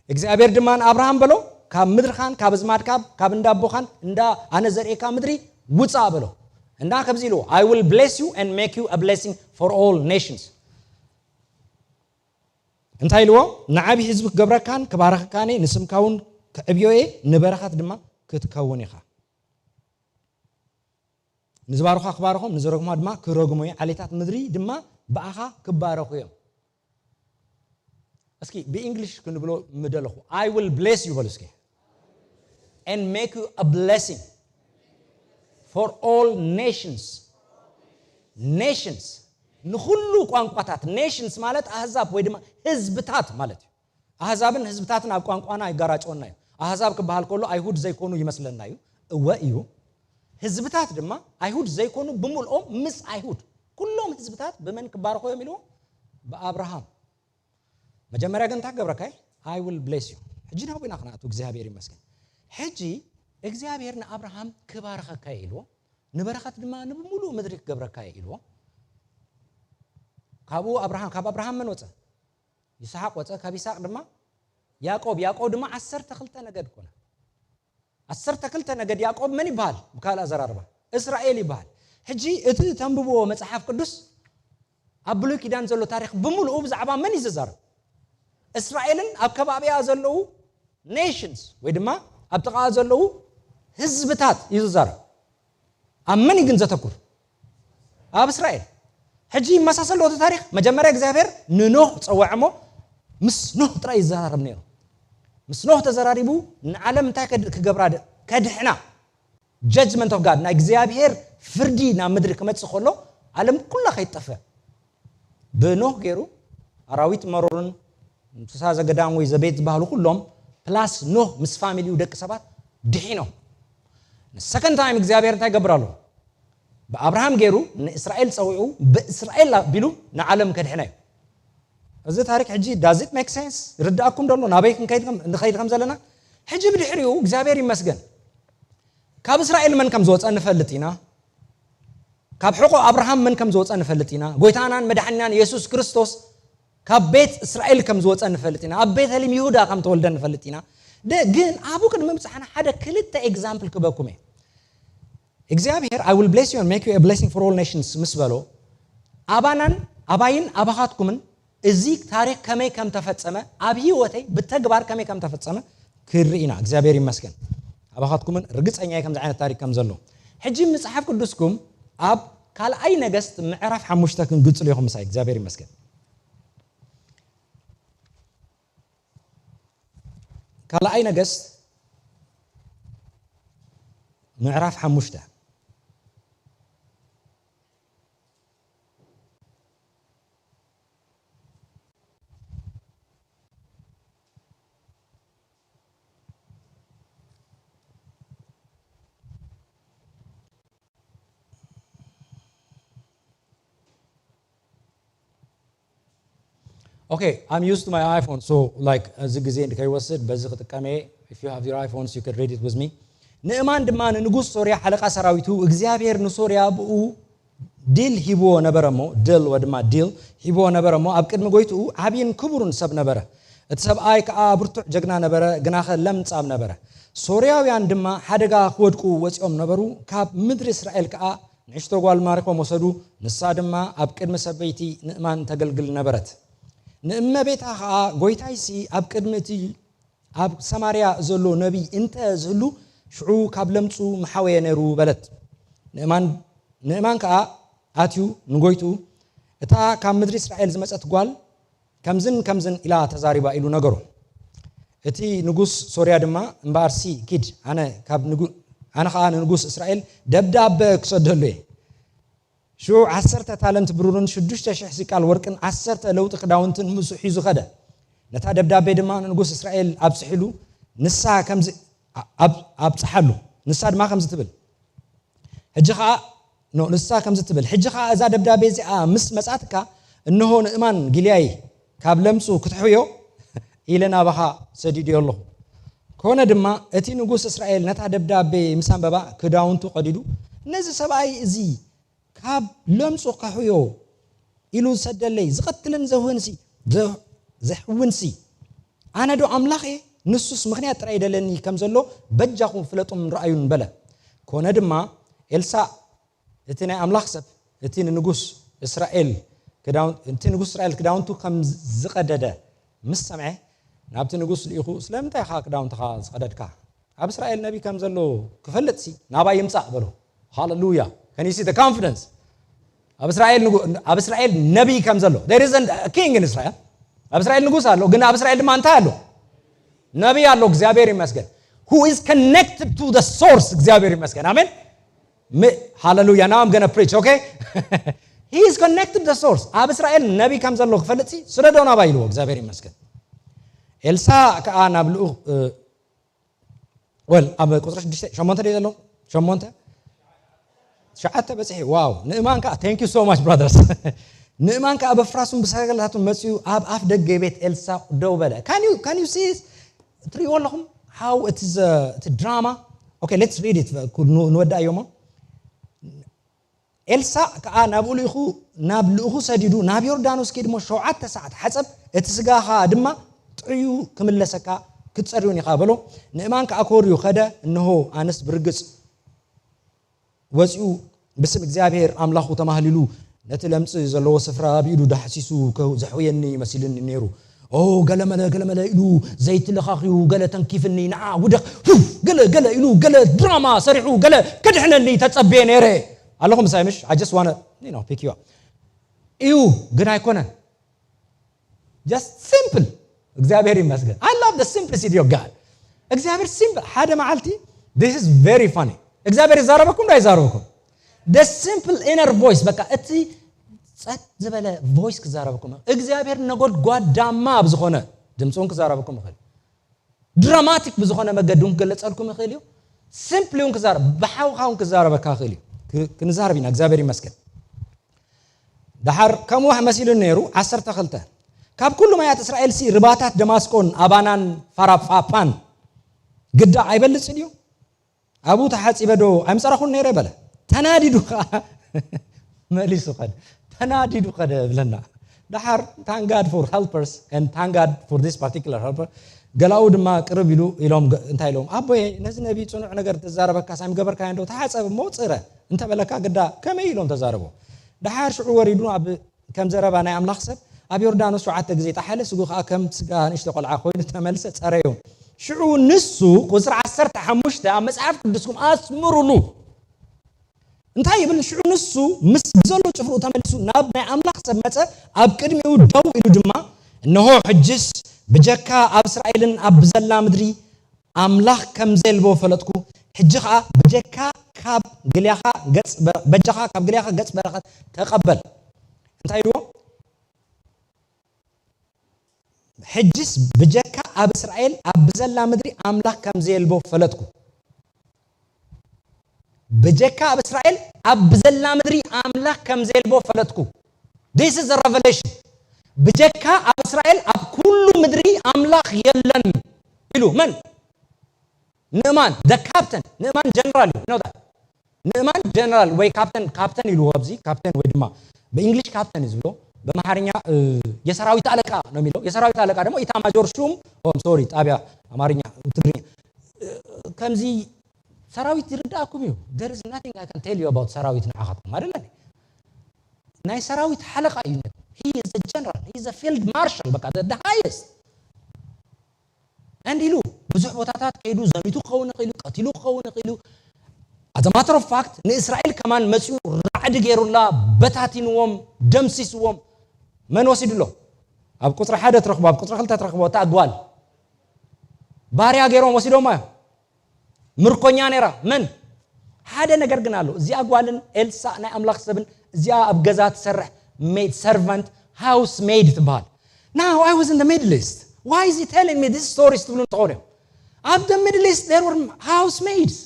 እግዚኣብሔር ድማ ንኣብርሃም በሎ፣ ካብ ምድርኻን ካብ ኣዝማድካ ካብ እንዳ ኣቦኻን እንዳ ኣነ ዘርእካ ምድሪ ውፃእ በሎ። እንዳ ከምዚ ኢልዎ፣ I will bless you and make you a blessing for all nations። እንታይ ኢልዎ? ንዓቢ ህዝቢ ክገብረካን ክባረኸካን እየ፣ ንስምካ እውን ክዕብዮ እየ፣ ንበረኸት ድማ ክትከውን ኢኻ። ንዝባርኹኻ ክባርኾም፣ ንዝረግሙኻ ድማ ክረግሙ እየ፣ ዓሌታት ምድሪ ድማ ብኣኻ ክባረኹ እዮም። እስኪ ብእንግሊሽ ክንብሎ ምደለኹ። I will bless you በሉ እስኪ። And make you a blessing for all nations። Nations፣ ንኹሉ ቋንቋታት። Nations ማለት ኣህዛብ ወይ ድማ ህዝብታት ማለት እዩ። ኣህዛብን ህዝብታትን ኣብ ቋንቋና ይጋራጨወና እዩ። ኣህዛብ ክበሃል ከሎ ኣይሁድ ዘይኮኑ ይመስለና እዩ። እወ እዩ። ህዝብታት ድማ ኣይሁድ ዘይኮኑ ብምልኦም ምስ ኣይሁድ። ኩሎም ህዝብታት ብመን ክባረኹ እዮም ኢልዎ? ብኣብርሃም። መጀመርያ ግን እንታይ ክገብረካ እየ? I will bless you። ሕጂ ናብኡ ኢና ክንኣቱ። እግዚኣብሔር ይመስገን። ሕጂ እግዚኣብሔር ንኣብርሃም ክባርኸካ እየ ኢልዎ፣ ንበረኸት ድማ ንብምሉእ ምድሪ ክገብረካ እየ ኢልዎ። ካብኡ ኣብርሃም፣ ካብ ኣብርሃም መን ወፀ? ይስሓቅ ወፀ፣ ካብ ይስሓቅ ድማ ያዕቆብ፣ ያዕቆብ ድማ ዓሰርተ ክልተ ነገድ ኮነ። ዓሰርተ ክልተ ነገድ ያዕቆብ መን ይበሃል? ብካልእ ኣዘራርባ እስራኤል ይበሃል። ሕጂ እቲ ተንብብዎ መጽሓፍ ቅዱስ ኣብ ብሉይ ኪዳን ዘሎ ታሪኽ ብምልኡ ብዛዕባ መን እዩ ዝዛረብ? እስራኤልን ኣብ ከባቢኣ ዘለዉ ኔሽንስ ወይ ድማ ኣብ ጥቓኣ ዘለዉ ህዝብታት እዩ ዝዛረብ። ኣብ መን እዩ ግን ዘተኩር? ኣብ እስራኤል። ሕጂ ይመሳሰል ዶ እቲ ታሪኽ? መጀመርያ እግዚኣብሔር ንኖህ ጸውዐ እሞ ምስ ኖህ ጥራይ ይዘራረብ ነይሩ። ምስ ኖህ ተዘራሪቡ ንዓለም እንታይ ከድ- ክገብራ ደ- ከድሕና ጀጅመንት ኦፍ ጋድ ናይ እግዚኣብሔር ፍርዲ ናብ ምድሪ ክመጽእ ከሎ ዓለም ኩላ ከይትጠፍእ ብኖህ ገይሩ ኣራዊት መሮርን እንስሳ ዘገዳም ወይ ዘቤት ዝበሃሉ ኩሎም ፕላስ ኖህ ምስ ፋሚሊኡ ደቂ ሰባት ድሒኖም። ንሰከንድ ታይም እግዚኣብሔር እንታይ ይገብር ኣሎ? ብኣብርሃም ገይሩ ንእስራኤል ጸዊዑ ብእስራኤል ኣቢሉ ንዓለም ከድሕና እዩ። እዚ ታሪክ ሕጂ does it make sense? ይርዳእኩም ደሎ ናበይ ክንከይድ ከም- ንኸይድ ከም ዘለና? ሕጂ ብድሕሪኡ እግዚኣብሔር ይመስገን ካብ እስራኤል መን ከም ዝወፀ ንፈልጥ ኢና። ካብ ሕቆ ኣብርሃም መን ከም ዝወፀ ንፈልጥ ኢና። ጎይታናን መድሓኒናን የሱስ ክርስቶስ ካብ ቤት እስራኤል ከም ዝወፀ ንፈልጥ ኢና። ኣብ ቤተልሔም ይሁዳ ከም ተወልደ ንፈልጥ ኢና። ደ- ግን ኣብኡ ቅድሚ ምብፃሕና ሓደ ክልተ ኤግዛምፕል ክበኩም እየ። እግዚኣብሔር I will bless you and make you a blessing for all nations ምስ በሎ ኣባናን ኣባይን ኣባኻትኩምን እዚ ታሪክ ከመይ ከም ተፈጸመ ኣብ ህይወተይ ብተግባር ከመይ ከም ተፈጸመ ክርኢ ኢና። እግዚኣብሔር ይመስገን ኣባኻትኩምን ርግጸኛ እየ ከምዚ ዓይነት ታሪክ ከም ዘሎ። ሕጂ መጽሓፍ ቅዱስኩም ኣብ ካልኣይ ነገስት ምዕራፍ ሓሙሽተ ክንግጽሉ ኢኹም ምሳይ። እግዚኣብሔር ይመስገን። ካልኣይ ነገስት ምዕራፍ ሓሙሽተ። Okay, I'm used to my iPhone, so like እዚ ግዜ ከይወስድ በዚ ክጥቀም እየ። If you have your iPhones, you can read it with me. ንእማን ድማ ንንጉስ ሶርያ ሓለቃ ሰራዊቱ እግዚኣብሔር ንሶርያ ብኡ ድል ሂብዎ ነበረ እሞ ድል ወድማ ዲል ሂብዎ ነበረ እሞ ኣብ ቅድሚ ጎይትኡ ዓብይን ክቡርን ሰብ ነበረ። እቲ ሰብኣይ ከዓ ብርቱዕ ጀግና ነበረ፣ ግናኸ ለምጻም ነበረ። ሶርያውያን ድማ ሓደጋ ክወድቁ ወፂኦም ነበሩ። ካብ ምድሪ እስራኤል ከዓ ንእሽቶ ጓል ማሪኾም ወሰዱ። ንሳ ድማ ኣብ ቅድሚ ሰበይቲ ንእማን ተገልግል ነበረት። ንእመቤታ ከዓ ጎይታይሲ ኣብ ቅድሚ እቲ ኣብ ሰማርያ ዘሎ ነቢይ እንተ ዝህሉ ሽዑ ካብ ለምጹ ምሓወየ ነይሩ በለት። ንእማን ከዓ ኣትዩ ንጎይቱ እታ ካብ ምድሪ እስራኤል ዝመፀት ጓል ከምዝን ከምዝን ኢላ ተዛሪባ ኢሉ ነገሩ። እቲ ንጉስ ሶርያ ድማ እምበኣርሲ ኪድ ኣነ ከዓ ንንጉስ እስራኤል ደብዳበ ክሰደሉ እየ። ሽዑ ዓሰርተ ታለንት ብሩርን ሽዱሽተ ሽሕ ሲቃል ወርቅን ዓሰርተ ለውጢ ክዳውንትን ምስኡ ሒዙ ኸደ። ነታ ደብዳቤ ድማ ንንጉስ እስራኤል ኣብፅሕሉ ንሳ ከምዚ ኣብፅሓሉ። ንሳ ድማ ከምዚ ትብል ሕጂ ኸዓ ንሳ ከምዚ ትብል ሕጂ ኸዓ እዛ ደብዳቤ እዚኣ ምስ መጻትካ እንሆ ንእማን ጊልያይ ካብ ለምጹ ክትሕውዮ ኢለ ናባኻ ሰዲድዮ ኣለኹ። ኮነ ድማ እቲ ንጉስ እስራኤል ነታ ደብዳቤ ምስ ኣንበባ ክዳውንቱ ቀዲዱ ነዚ ሰብኣይ እዚ ካብ ለምጹ ከሕውዮ ኢሉ ዝሰደለይ ዝቐትልን ዘህውንሲ ዘሕውንሲ ኣነ ዶ ኣምላኽ እየ? ንሱስ ምኽንያት ጥራይ ይደለኒ ከም ዘሎ በጃኹም ፍለጡን ረኣዩን በለ። ኮነ ድማ ኤልሳእ እቲ ናይ ኣምላኽ ሰብ እቲ ንንጉስ እስራኤል እቲ ንጉስ እስራኤል ክዳውንቱ ከም ዝቐደደ ምስ ሰምዐ ናብቲ ንጉስ ልኢኹ ስለምንታይ ኢኻ ክዳውንትኻ ዝቐደድካ? ኣብ እስራኤል ነቢ ከም ዘሎ ክፈልጥሲ ናባይ ይምጻእ በሎ። ሃሌሉያ። Can you see the confidence? ኣብ እስራኤል ኣብ እስራኤል ነቢ ከም ዘሎ there is a king in Israel። ኣብ እስራኤል ንጉስ ኣሎ፣ ግን ኣብ እስራኤል ድማ እንታይ ኣሎ? ነቢ ኣሎ። እግዚኣብሔር ይመስገን። Who is connected to the source? እግዚኣብሔር ይመስገን። ኣሜን። ሃሌሉያ። Now I'm gonna preach, okay? He is connected to the source. ኣብ እስራኤል ነቢ ከም ዘሎ ክፈልጥሲ ስደዶ ናባይ ኢልዎ። እግዚኣብሔር ይመስገን። ኤልሳ ከዓ ናብ ልኡ ወል ኣብ ቁፅሪ ሽዱሽተ ሸሞንተ ደ ዘሎ ሸሞንተ ሸዓተ በፅሒ። ዋው። ንእማን ከዓ thank you so much brothers። ንእማን ከዓ በፍራሱን ብሰረገላታቱን መፅኡ ኣብ ኣፍ ደገ ቤት ኤልሳ ደው በለ። Can you see? ትሪእዎ ኣለኹም how እቲ ድራማ። Okay, let's read it. ንወዳእዮ እሞ ኤልሳእ ከኣ ናብኡ ልኢኹ ናብ ልእኹ ሰዲዱ ናብ ዮርዳኖስ ኪድ እሞ ሸውዓተ ሰዓት ሓጸብ፣ እቲ ስጋኻ ድማ ጥዑዩ ክምለሰካ ክትጸርዩን ኢኻ በሎ። ንእማን ከኣ ኮርዩ ኸደ፣ እንሆ ኣነስ ብርግጽ ወጺኡ ብስም እግዚኣብሔር ኣምላኹ ተማህሊሉ ነቲ ለምጽ ዘለዎ ስፍራ ብኢዱ ዳሕሲሱ ዘሕውየኒ መሲልኒ ነይሩ። ኦ ገለመለ ገለመለ ኢሉ ዘይቲ ለኻኺዩ ገለ ተንኪፍኒ ንዓ ውደቕ ሁፍ ገለ ገለ ኢሉ ገለ ድራማ ሰሪሑ ገለ ክድሕነኒ ተጸብየ ነይረ። ኣለኹም ምሳይ ምሽ? I just wanna, you know, pick you up እዩ። ግን ኣይኮነን። Just simple። እግዚኣብሔር ይመስገን። I love the simplicity of God። እግዚኣብሔር simple። ሓደ መዓልቲ this is very funny። እግዚኣብሔር ይዛረበኩም ዶ ኣይዛረበኩም? The simple inner voice። በቃ እቲ ጸጥ ዝበለ voice ክዛረበኩም። እግዚኣብሔር ነጎድጓዳማ ኣብ ዝኾነ ድምፂ እውን ክዛረበኩም ይኽእል። ድራማቲክ ብዝኾነ መገዲ እውን ክገለጸልኩም ይኽእል እዩ። ሲምፕሊ እውን ክዛረብ ብሓውካ እውን ክዛረበካ ይኽእል እዩ። ክንዛረብ ኢና። እግዚኣብሔር ይመስገን። ደሓር ከምኡ መሲሉ ነይሩ። ዓሰርተ ክልተ ካብ ኩሉ ማያት እስራኤልሲ ርባታት ደማስቆን ኣባናን ፋራጳጳን ግዳ ኣይበልጽን እዩ? ኣብኡ ተሓጺበ ዶ ኣይምጸረኹን ነይረ በለ። ተናዲዱ ከዓ መሊሱ ኸደ። ተናዲዱ ኸደ ብለና። ደሓር thank God for helpers and thank God for this particular helper። ገላኡ ድማ ቅርብ ኢሉ ኢሎም እንታይ ኢሎም ኣቦየ ነዚ ነቢ ጽኑዕ ነገር ትዛረበካ ሳይም ገበርካ እንዶ ተሓጸብ እሞ ጽረ እንተበለካ ግዳ ከመይ ኢሎም ተዛረቦ። ደሓር ሽዑ ወሪዱ ኣብ ከም ዘረባ ናይ ኣምላኽ ሰብ ኣብ ዮርዳኖስ ሸውዓተ ግዜ ጠሓለ፣ ስጉ ከኣ ከም ስጋ ንእሽቶ ቆልዓ ኮይኑ ተመልሰ፣ ጸረዮ። ሽዑ ንሱ፣ ቁጽሪ ዓሰርተ ሓሙሽተ ኣብ መጽሓፍ ቅዱስኩም ኣስምሩሉ። እንታይ ይብል? ሽዑ ንሱ ምስ ብዘሎ ጭፍርኡ ተመሊሱ ናብ ናይ ኣምላኽ ሰብ መጸ፣ ኣብ ቅድሚኡ ደው ኢሉ ድማ፣ እንሆ ሕጅስ ብጀካ ኣብ እስራኤልን ኣብ ብዘላ ምድሪ ኣምላኽ ከም ዘየልቦ ፈለጥኩ። ሕጂ ኸኣ በጀካ ካብ ግልያኻ ገጽ በ- በጃኻ ካብ ግልያኻ ገጽ በረኸት ተቐበል። እንታይ ኢልዎ? ሕጅስ ብጀካ ኣብ እስራኤል ኣብ ብዘላ ምድሪ ኣምላኽ ከም ዘየልቦ ፈለጥኩ። ብጀካ ኣብ እስራኤል ኣብ ብዘላ ምድሪ ኣምላኽ ከም ዘየልቦ ፈለጥኩ። This is a revelation። ብጀካ ኣብ እስራኤል ኣብ ኩሉ ምድሪ ኣምላኽ የለን ኢሉ። መን? ንእማን፣ the captain፣ ንእማን ጀነራል እዩ። You know that? ንእማን ጀነራል ወይ ካፕተን፣ ካፕተን ኢሉ ኣብዚ፣ ካፕተን ወይ ድማ ብእንግሊሽ ካፕተን እዩ ዝብሎ፣ በአማርኛ የሰራዊት አለቃ ነው የሚለው። የሰራዊት አለቃ ደግሞ ኢታማጆር ሹም። ኦም ሶሪ፣ ጣቢያ አማርኛ፣ ትግርኛ። ከምዚ ሰራዊት ይርዳእኩም እዩ። There is nothing I can tell you about ሰራዊት ንዓኻትኩም፣ አይደለ? ናይ ሰራዊት ሓለቃ እዩ። He is a general, he is a field marshal፣ በቃ the highest። And ኢሉ ብዙሕ ቦታታት ከይዱ፣ ዘሚቱ ክኸውን ይኽእል እዩ፣ ቀቲሉ ክኸውን ይኽእል እዩ። As a matter of fact፣ ንእስራኤል ከማን መፂኡ ራዕዲ ገይሩላ፣ በታቲንዎም፣ ደምሲስዎም። መን ወሲድሎ? ኣብ ቁፅሪ ሓደ ትረኽቦ፣ ኣብ ቁፅሪ ክልተ ትረኽቦ፣ እታ ጓል ባርያ ገይሮም ወሲዶማ እዮም። ምርኮኛ ነይራ። መን? ሓደ ነገር ግን ኣሎ። እዚኣ ጓልን ኤልሳእ ናይ ኣምላኽ ሰብን፣ እዚኣ ኣብ ገዛ ትሰርሕ ሜድ፣ ሰርቫንት፣ ሃውስ ሜድ ትበሃል። Now I was in the Middle East. Why is he telling me this stories ትብሉ እንትኾኑ እዮም። ኣብ the Middle East there were house maids.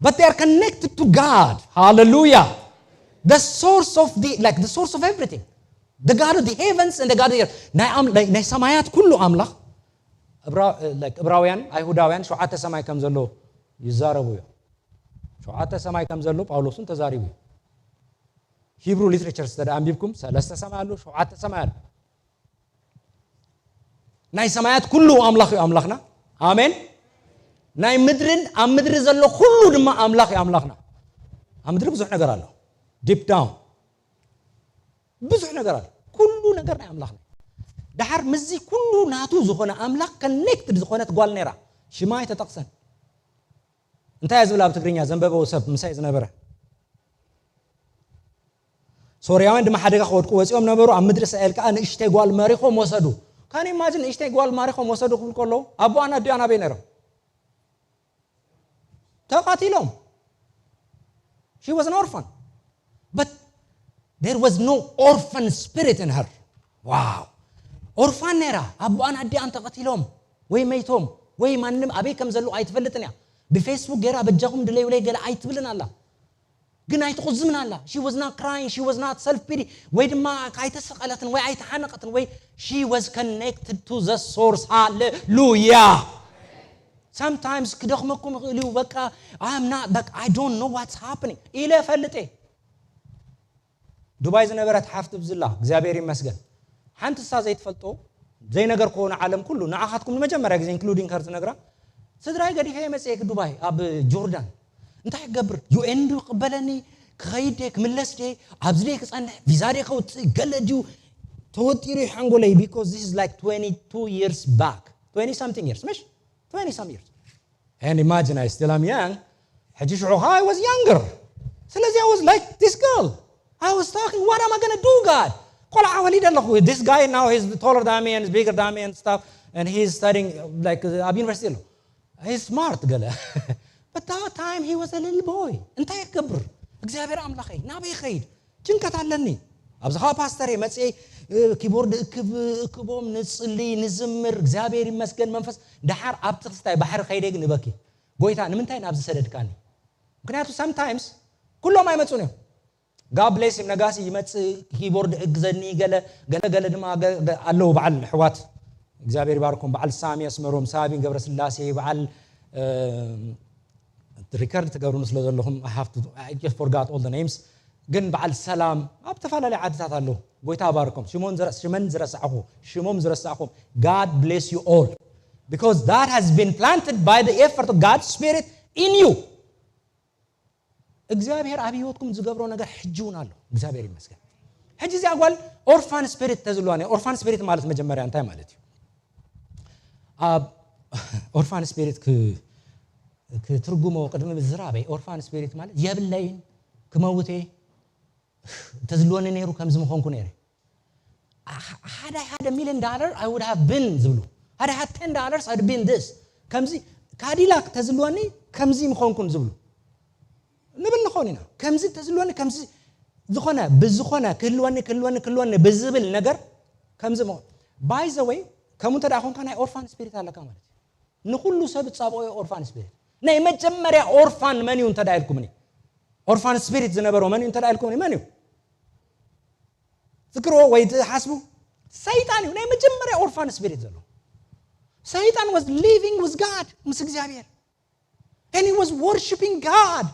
But they are connected to God. Hallelujah. The source of the, like, the source of everything. The God of the heavens and the God of the earth. ናይ ኣም-፣ ናይ፣ ናይ ሰማያት ኩሉ ኣምላኽ። እብራ-፣ like፣ እብራውያን፣ ኣይሁዳውያን ሸውዓተ ሰማይ ከም ዘሎ ይዛረቡ እዮም። ሸውዓተ ሰማይ ከም ዘሎ ጳውሎስ እውን ተዛሪቡ እዩ። ሂብሩ ሊትሬቸርስ ተደኣ ኣንቢብኩም ሰለስተ ሰማይ ኣሎ፣ ሸውዓተ ሰማይ ኣሎ። ናይ ሰማያት ኩሉ ኣምላኽ እዩ ኣምላኽና። ኣሜን። ናይ ምድርን ኣብ ምድሪ ዘሎ ኩሉ ድማ ኣምላኽ እዩ ኣምላኽና። ኣብ ምድሪ ብዙሕ ነገር ኣሎ። ዲፕ ዳውን ብዙሕ ነገር ኣሎ። ኩሉ ነገር ናይ ኣምላኽና። ደሓር ምስዚ ኩሉ ናቱ ዝኾነ ኣምላኽ ኮኔክትድ ዝኾነት ጓል ነይራ። ሽማ ኣይተጠቕሰን። እንታይ እያ ዝብል ኣብ ትግርኛ ዘንበበ ሰብ ምሳይ ዝነበረ? ሶርያውያን ድማ ሓደጋ ክወድቁ ወፂኦም ነበሩ። ኣብ ምድሪ እስራኤል ከዓ ንእሽተይ ጓል ማሪኾም ወሰዱ። ካን ኢማጅን ንእሽተይ ጓል ማሪኾም ወሰዱ ክብል ከለዉ ኣቦኣን ኣዲኣን ኣበይ ነይሮም? ተቐቲሎም። She was an orphan. But there was no orphan spirit in her. Wow. ኦርፋን ነይራ። ኣቦኣን ኣዲኣን ተቐቲሎም ወይ መይቶም ወይ ማንም ኣበይ ከም ዘለዉ ኣይትፈልጥን እያ። ብፌስቡክ ገይራ በጃኹም ድለዩለይ ገለ ኣይትብልን ኣላ። ግን ኣይትቑዝምን ኣላ። She was not crying, she was not self pity፣ ወይ ድማ ኣይተሰቐለትን ወይ ኣይተሓነቐትን ወይ she was connected to the source. ሃሌሉያ። Sometimes ክደኽመኩም ይኽእል እዩ። በቃ I'm not, በቃ I don't know what's happening ኢለ እፈልጥ እየ። ዱባይ ዝነበረት ሓፍቲ ብዝላ እግዚኣብሔር ይመስገን። ሓንቲ እሳ ዘይትፈልጦ ዘይነገርክዎ ንዓለም ኩሉ ንዓኻትኩም ንመጀመርያ ግዜ ኢንክሉዲንግ ከር ዝነግራ፣ ስድራይ ገዲፈ እየ መፅኤ ዱባይ ኣብ ጆርዳን። እንታይ ክገብር? ዩኤን ድዩ ክቕበለኒ? ክኸይድ ድየ ክምለስ ድየ? ኣብዚ ድየ ክፀንሕ? ቪዛ ድየ ከውፅእ? ገለ ድዩ? ተወጢሩ እዩ ሓንጎለይ። Because this is like twenty two years back, twenty something years ምሽ? Twenty some years. And imagine, I still am young. ሕጂ ሽዑ ኸዓ I was younger. ስለዚ I was like this girl. I was talking, what am I gonna do, God? ቆልዓ ወሊደ ኣለኹ። This guy now, he's taller than me and bigger than me and stuff, and he's studying, like, ኣብ ዩኒቨርሲቲ ኣሎ። He's smart ገለ. But that time he was a little boy. እንታይ ክገብር? እግዚኣብሔር ኣምላኸይ ናበይ ኸይድ? ጭንቀት ኣለኒ። ኣብዚ ኸዓ ፓስተር እየ መፅኤ፣ እ፣ ኪቦርድ እክብ፣ እክቦም፣ ንፅሊ፣ ንዝምር፣ እግዚኣብሔር ይመስገን መንፈስ። ደሓር ኣብቲ ክስታይ ባሕሪ ከይደ ግን እበኪ፣ ጎይታ ንምንታይ ናብዚ ሰደድካኒ? ምክንያቱ sometimes ኩሎም ኣይመፁን እዮም። God bless him ነጋሲ ይመፅእ፣ ኪቦርድ እግዘኒ፣ ገለ ገለ ገለ ድማ ገ-፣ ገ-፣ ኣለዉ በዓል ኣሕዋት፣ እግዚኣብሔር ይባርኮም፣ በዓል ሳሚ ኣስመሮም፣ ሳቢ ገብረስላሴ፣ በዓል፣ እ፣ ሪከርድ ትገብሩኒ ስለ ዘለኹም I have to, I just forgot all the names። ግን በዓል ሰላም ኣብ ተፈላለየ ዓድታት ኣለዉ። ጎይታ ባርኮም። ሽሞን ዝረ-፣ ሽመን ዝረሳዕኹ፣ ሽሞም ዝረሳዕኹም፣ God bless you all, because that has been planted by the effort of God's Spirit in you. እግዚኣብሔር ኣብ ህይወትኩም ዝገብሮ ነገር ሕጂ እውን ኣሎ። እግዚኣብሔር ይመስገን። ሕጂ እዚኣ ጓል ኦርፋን ስፒሪት ተዝልዋ ነይሩ። ኦርፋን ስፒሪት ማለት መጀመርያ እንታይ ማለት እዩ? ኣብ ኦርፋን ስፒሪት ክ-፣ ክትርጉሞ ቅድሚ ምዝራበይ፣ ኦርፋን ስፒሪት ማለት የብለይን፣ ክመውት እየ፣ ተዝልወኒ ነይሩ ከምዚ ምኾንኩ ነይረ። አ-፣ had I had a million dollar, I would have been ዝብሉ። Had I had ten dollars, I'd been this. ከምዚ ካዲላክ ተዝልወኒ ከምዚ ምኾንኩን ዝብሉ። ንብል ንኸውን ኢና። ከምዚ ተዝልወኒ፣ ከምዚ ዝኾነ፣ ብዝኾነ፣ ክህልወኒ፣ ክህልወኒ፣ ክህልወኒ ብዝብል ነገር ከምዚ ምኾን። By the way፣ ከምኡ እንተ ደኣ ኾንካ ናይ ኦርፋን ስፒሪት ኣለካ ማለት እዩ። ንኹሉ ሰብ ዝጻብኦ እዩ ኦርፋን ስፒሪት። ናይ መጀመርያ ኦርፋን መን እዩ እንተ ደኣ ኢልኩምኒ? ኦርፋን ስፒሪት ዝነበሮ መን እዩ እንተ ደኣ ኢልኩምኒ? መን እዩ? ዝክርዎ ወይ ትሓስቡ? ሰይጣን እዩ ናይ መጀመርያ orphan spirit ዘሎ። ሰይጣን was living with God፣ ምስ እግዚኣብሔር። And he was worshiping God.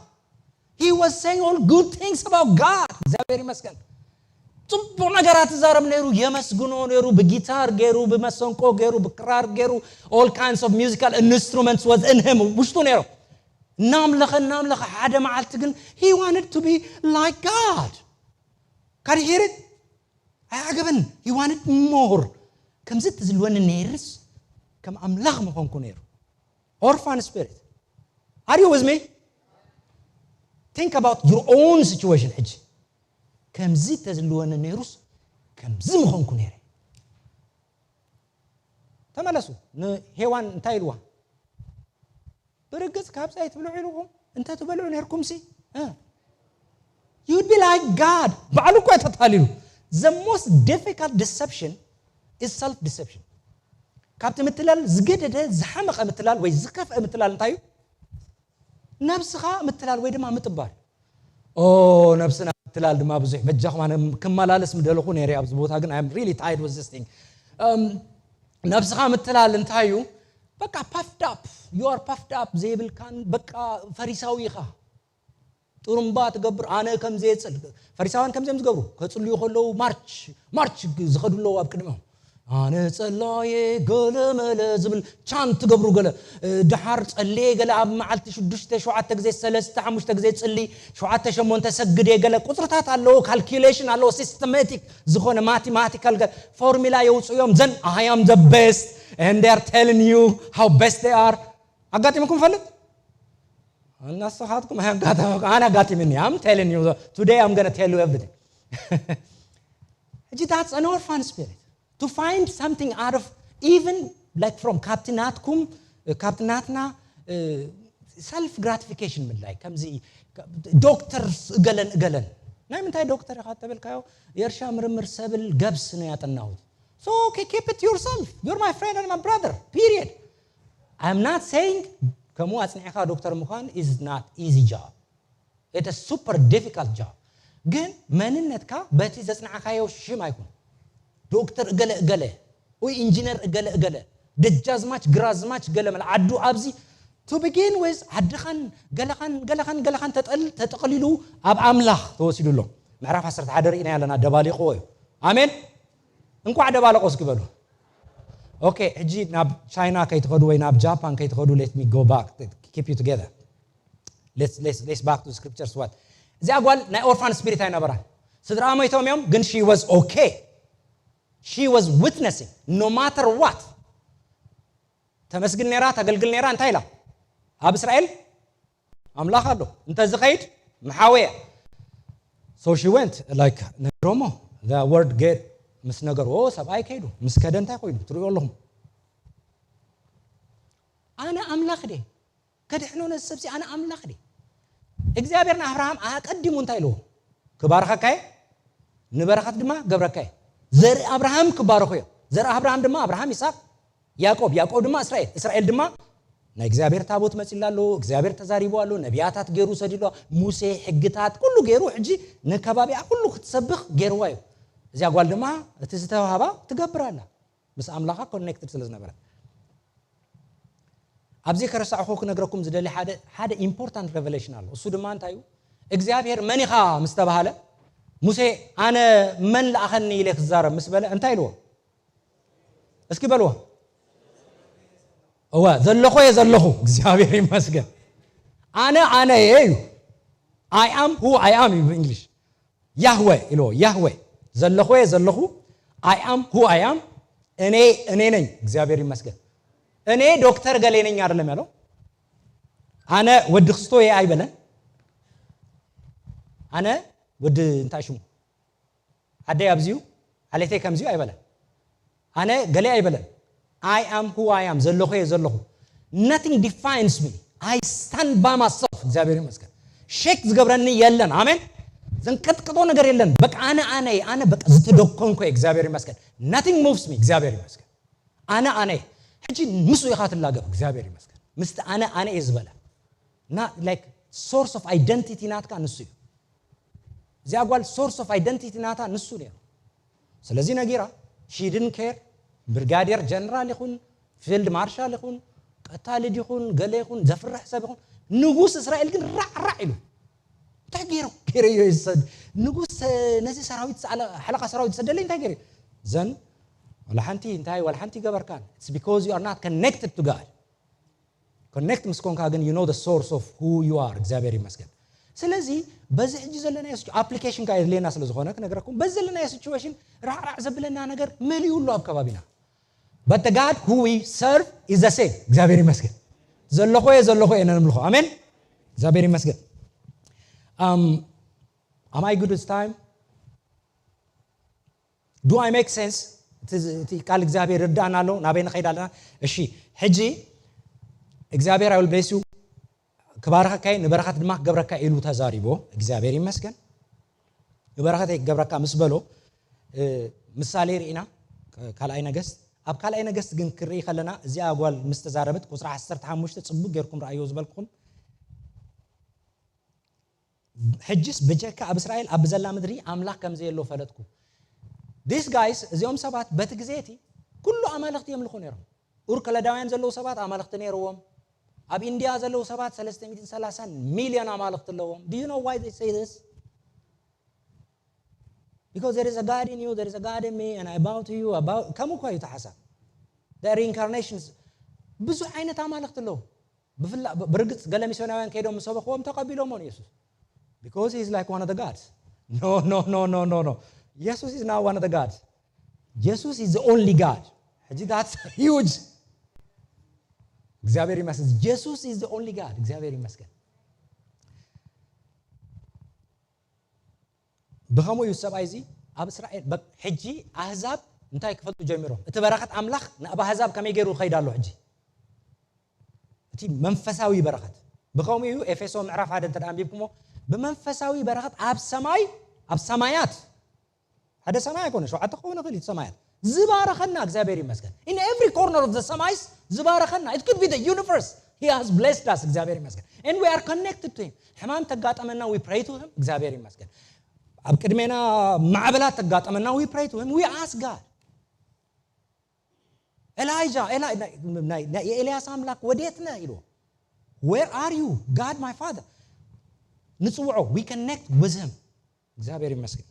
He was saying all good things about God. እግዚኣብሔር ይመስገን። ጽቡቕ ነገራት ይዛረብ ነይሩ፣ የመስግኖ ነይሩ፣ ብጊታር ገይሩ፣ ብመሰንቆ ገይሩ፣ ብክራር ገይሩ፣ all kinds of musical instruments was in him፣ ውሽጡ ነይሩ። እናምለኸ እናምለኸ ሓደ መዓልቲ ግን he wanted to be like God. Can you hear it? ኣይዓገበን። He wanted more. ከምዚ ትዝልወኒ ነይርስ ከም ኣምላኽ ምኾንኩ ነይሩ። Orphan spirit. Are you with me? Think about your own situation ሕጂ። ከምዚ ተዝልወኒ ነይሩስ ከምዚ ምኾንኩ ነይረ። ተመለሱ። ንሄዋን እንታይ ኢልዋ? ብርግጽ ካብዚ ኣይትብልዑ ኢልኩም እንተ ትበልዑ ነይርኩም ሲ you'd be like God። ባዕሉ እኮ ተታሊሉ። The most difficult deception is self deception። ካብቲ ምትላል ዝገደደ ዝሓመቐ ምትላል ወይ ዝከፍአ ምትላል እንታይ እዩ? ነብስኻ ምትላል ወይ ድማ ምጥባል። ኦ ነብስና ምትላል ድማ ብዙሕ በጃኹም፣ ኣነ ክመላለስ ምደለኹ ነይረ ኣብዚ ቦታ፣ ግን I'm really tired with this thing። ነብስኻ ምትላል እንታይ እዩ? በቃ puffed up፣ you are puffed up፣ ዘይብልካን በቃ ፈሪሳዊ ኢኻ። ጥሩምባ ትገብር፣ ኣነ ከም ዘየጽል። ፈሪሳውያን ከም ዘም ዝገብሩ ከጽልዩ ከለዉ ማርች ማርች ዝኸዱ ኣለዉ ኣብ ቅድሚኦም። ኣነ ጸላየ ገለ መለ ዝብል ቻንት ትገብሩ፣ ገለ ድሓር ጸልየ ገለ ኣብ መዓልቲ ሽዱሽተ ሸውዓተ ግዜ፣ ሰለስተ ሓሙሽተ ግዜ ጽሊ፣ ሸውዓተ ሸሞንተ ሰግድ፣ ገለ ቁጽርታት ኣለዎ፣ ካልኩሌሽን ኣለዎ፣ ሲስተማቲክ ዝኾነ ማቴማቲካል ፎርሙላ የውጽኡ እዮም። ዘን I am the best and they are telling you how best they are። ኣጋጢምኩም ፈልጥ? እናስኻትኩም ኣያጋጠመኩም። ኣነ ኣጋጢምኒ። I'm telling you today, I'm gonna tell you everything። ሕጂ that's an orphan spirit to find something out of even like from ካብቲ ናትኩም፣ ካብቲ ናትና self gratification ምድላይ፣ ከምዚ ዶክተር እገለን እገለን። ናይ ምንታይ ዶክተር ኢኻ ተበልካዮ? የእርሻ ምርምር ሰብል ገብስ ነው ያጠናሁት። So okay, keep it to yourself, you're my friend and my brother, period። I'm not saying ከምኡ ኣጽኒዕካ ዶክተር ምዃን is not easy job, it's a super difficult job። ግን መንነትካ በቲ ዘጽናዕካዮ ሽም ኣይኮን። ዶክተር እገለ እገለ ወይ ኢንጂነር እገለ እገለ፣ ደጃዝማች ግራዝማች ገለ መለ ዓዱ ኣብዚ to begin with ዓድኻን ገለኻን ገለኻን ገለኻን ተጠል ተጠቕሊሉ ኣብ ኣምላኽ ተወሲዱ ኣሎ። ምዕራፍ ዓሰርተ ሓደ ርኢና ያለና ደባሊቕዎ እዩ። ኣሜን። እንኳዕ ደባለቆ እስኪ በሉ። ኦኬ፣ ሕጂ ናብ ቻይና ከይትኸዱ ወይ ናብ ጃፓን ከይትኸዱ፣ let me go back, keep you together, let's let's let's back to scriptures። What? እዚኣ ጓል ናይ orphan spirit ኣይነበራን። ስድራ ሞይቶም እዮም፣ ግን she was okay, she was witnessing no matter what። ተመስግን ነራ፣ ተገልግል ነራ። እንታይ ኢላ? ኣብ እስራኤል ኣምላኽ ኣሎ፣ እንተ ዝኸይድ ምሓወያ። So she went, like ነግሮሞ፣ the word get ምስ ነገርዎ ሰብኣይ ከይዱ፣ ምስ ከደ እንታይ ኮይኑ ትሪኦ ኣለኹም። ኣነ ኣምላኽ ደ ከድሕኖ ነዚ ሰብሲ? ኣነ ኣምላኽ ደ እግዚኣብሔር ንኣብርሃም ኣቀዲሙ እንታይ ኢልዎ? ክባርኸካየ፣ ንበረኸት ድማ ገብረካየ። ዘርኢ ኣብርሃም ክባረኹ እዮም። ዘርኢ ኣብርሃም ድማ ኣብርሃም፣ ይስሐቅ፣ ያዕቆብ፣ ያዕቆብ ድማ እስራኤል፣ እስራኤል ድማ ናይ እግዚኣብሔር ታቦት መጺላ ኣሎ። እግዚኣብሔር ተዛሪቡ ኣሎ። ነቢያታት ገይሩ ሰዲሉ፣ ሙሴ፣ ሕግታት ኩሉ ገይሩ፣ ሕጂ ንከባቢኣ ኩሉ ክትሰብኽ ገይርዋ እዩ። እዚኣ ጓል ድማ እቲ ዝተዋህባ ትገብር ኣላ፣ ምስ ኣምላኻ ኮኔክትድ ስለ ዝነበረት። ኣብዚ ከረሳዕኹ ክነግረኩም ዝደሊ ሓደ ሓደ ኢምፖርታንት ሬቨሌሽን ኣሎ። እሱ ድማ እንታይ እዩ? እግዚኣብሔር መን ኢኻ ምስ ተባሃለ፣ ሙሴ ኣነ መን ለኣኸኒ ኢለ ክዛረብ ምስ በለ እንታይ ኢልዎ? እስኪ በልዎ። እወ ዘለኹ እየ ዘለኹ። እግዚኣብሔር ይመስገን። ኣነ ኣነ እየ እዩ። I am who I am እዩ ብእንግሊሽ። ያህወ ኢልዎ። ያህወ ዘለኹ እየ ዘለኹ። I am who I am። እኔ እኔ ነኝ። እግዚኣብሔር ይመስገን። እኔ ዶክተር ገሌ ነኝ አይደለም ያለው። ኣነ ወዲ ክስቶ እየ ኣይበለን። ኣነ ወዲ እንታይ ሽሙ ዓደይ ኣብዚዩ፣ ዓሌተይ ከምዚዩ ኣይበለን። ኣነ ገሌ ኣይበለን። I am who I am፣ ዘለኹ እየ ዘለኹ። Nothing defines me, I stand by myself። እግዚኣብሔር ይመስገን። ሼክ ዝገብረኒ የለን። ኣሜን። ዘንቀጥቅጦ ነገር የለን። በቃ ኣነ ኣነ እየ፣ ኣነ በቃ ዝተደኮንኩ እየ። እግዚኣብሔር ይመስገን። Nothing moves me። እግዚኣብሔር ይመስገን። ኣነ ኣነ እየ። ሕጂ ምስኡ ኢኻ ትላገብ። እግዚኣብሔር ይመስገን። ምስቲ ኣነ ኣነ እየ ዝበለ እና like source of identity ናትካ ንሱ እዩ። እዚኣ ጓል source of identity ናታ ንሱ ነይሩ። ስለዚ ነጊራ She didn't care. ብርጋዴር ጀነራል ይኹን፣ ፊልድ ማርሻል ይኹን፣ ቀታሊ ይኹን፣ ገለ ይኹን፣ ዘፍርሕ ሰብ ይኹን፣ ንጉስ እስራኤል ግን ራዕ ራዕ ኢሉ። እንታይ ገይሩ? ገይረዮ ይሰድ ንጉስ፣ ነዚ ሰራዊት፣ ሓለቓ ሰራዊት ዝሰደለይ እንታይ ገይሩ? ዘን ዋላ ሓንቲ እንታይ ዋላ ሓንቲ ይገበርካን። It's because you are not connected to God. Connect ምስ ኮንካ ግን you know the source of who you are። እግዚኣብሔር ይመስገን። ስለዚ በዚ ሕጂ ዘለናዮ ኣፕሊኬሽን ካ የድልየና ስለ ዝኾነ ክነግረኩም፣ በዚ ዘለናዮ ሲቹዌሽን ራዕራዕ ዘብለና ነገር መሊኡ ኣሎ ኣብ ከባቢና። But the God who we serve is the same። እግዚኣብሔር ይመስገን። ዘለኹ እየ ዘለኹ እየ ነምልኾ። ኣሜን። እግዚኣብሔር ይመስገን። Um, am I good with time? Do I make sense? እቲ ቃል እግዚኣብሔር ርዳእና ኣሎ። ናበይ ንኸይድ ኣለና? እሺ፣ ሕጂ እግዚኣብሔር I will bless you፣ ክባርኸካ እየ፣ ንበረኸት ድማ ክገብረካ ኢሉ ተዛሪቦ። እግዚኣብሔር ይመስገን። ንበረኸት ክገብረካ ምስ በሎ፣ ምሳሌ ርኢና ካልኣይ ነገስት። ኣብ ካልኣይ ነገስት ግን ክርኢ ከለና እዚኣ ጓል ምስ ተዛረበት ቁፅሪ ዓሰርተ ሓሙሽተ ፅቡቅ ጌርኩም ረኣዮ ዝበልኩም። ሕጅስ ብጀካ ኣብ እስራኤል ኣብ ዘላ ምድሪ ኣምላኽ ከም ዘየሎ ፈለጥኩ። These guys፣ እዚኦም ሰባት በቲ ግዜ እቲ ኩሉ ኣማልኽቲ የምልኹ ነይሮም። ኡር ከለዳውያን ዘለዉ ሰባት ኣማልኽቲ ነይርዎም። ኣብ ኢንድያ ዘለዉ ሰባት ሰለስተ ሚእትን ሰላሳን ሚልዮን ኣማልኽቲ ኣለዎም። Do you know why they say this? Because there is a God in you, there is a God in me, and I bow to you, I bow. ከምኡ እኳ እዩ እቲ ሓሳብ። The reincarnations ብዙሕ ዓይነት ኣማልኽቲ ኣለዉ። ብፍላ ብርግጽ ገለ ሚስዮናውያን ከይዶም ምስ ሰበኽዎም ተቐቢሎሞ ንየሱስ። Because he is like one of the gods. No, no, no, no, no, no. Jesus is not one of the gods. Jesus is the only God. ሕጂ that's huge. እግዚኣብሔር ይመስገን። Jesus is the only God. እግዚኣብሔር ይመስገን። ብኸምኡ እዩ ሰብኣይ እዚ ኣብ እስራኤል በ- ሕጂ ኣህዛብ እንታይ ክፈልጡ ጀሚሮም። እቲ በረኸት ኣምላኽ ናብ ኣህዛብ ከመይ ገይሩ ይኸይድ ኣሎ ሕጂ? እቲ መንፈሳዊ በረኸት። ብኸምኡ እዩ ኤፌሶ ምዕራፍ ሓደ እንተ ደኣ ኣንቢብኩሞ፣ ብመንፈሳዊ በረኸት ኣብ ሰማይ፣ ኣብ ሰማያት፣ ሓደ ሰማይ ኣይኮነ፣ ሸውዓተ ክኸውን ይኽእል እዩ፣ እቲ ሰማያት ዝባረኸና እግዚኣብሔር ይመስገን። In every corner of the ሰማይስ ዝባረኸና። It could be the universe. He has blessed us. እግዚኣብሔር ይመስገን። And we are connected to him. ሕማም ተጋጠመና፣ we pray to him. እግዚኣብሔር ይመስገን። ኣብ ቅድሜና ማዕበላት ተጋጠመና፣ we pray to him. We ask God. ኤላይጃ፣ ኤላ- ናይ- ናይ- ናይ- የኤልያስ ኣምላክ ወዴት ነህ ኢሉ። Where are you, God my father? ንጽውዖ። We connect with him. እግዚኣብሔር ይመስገን።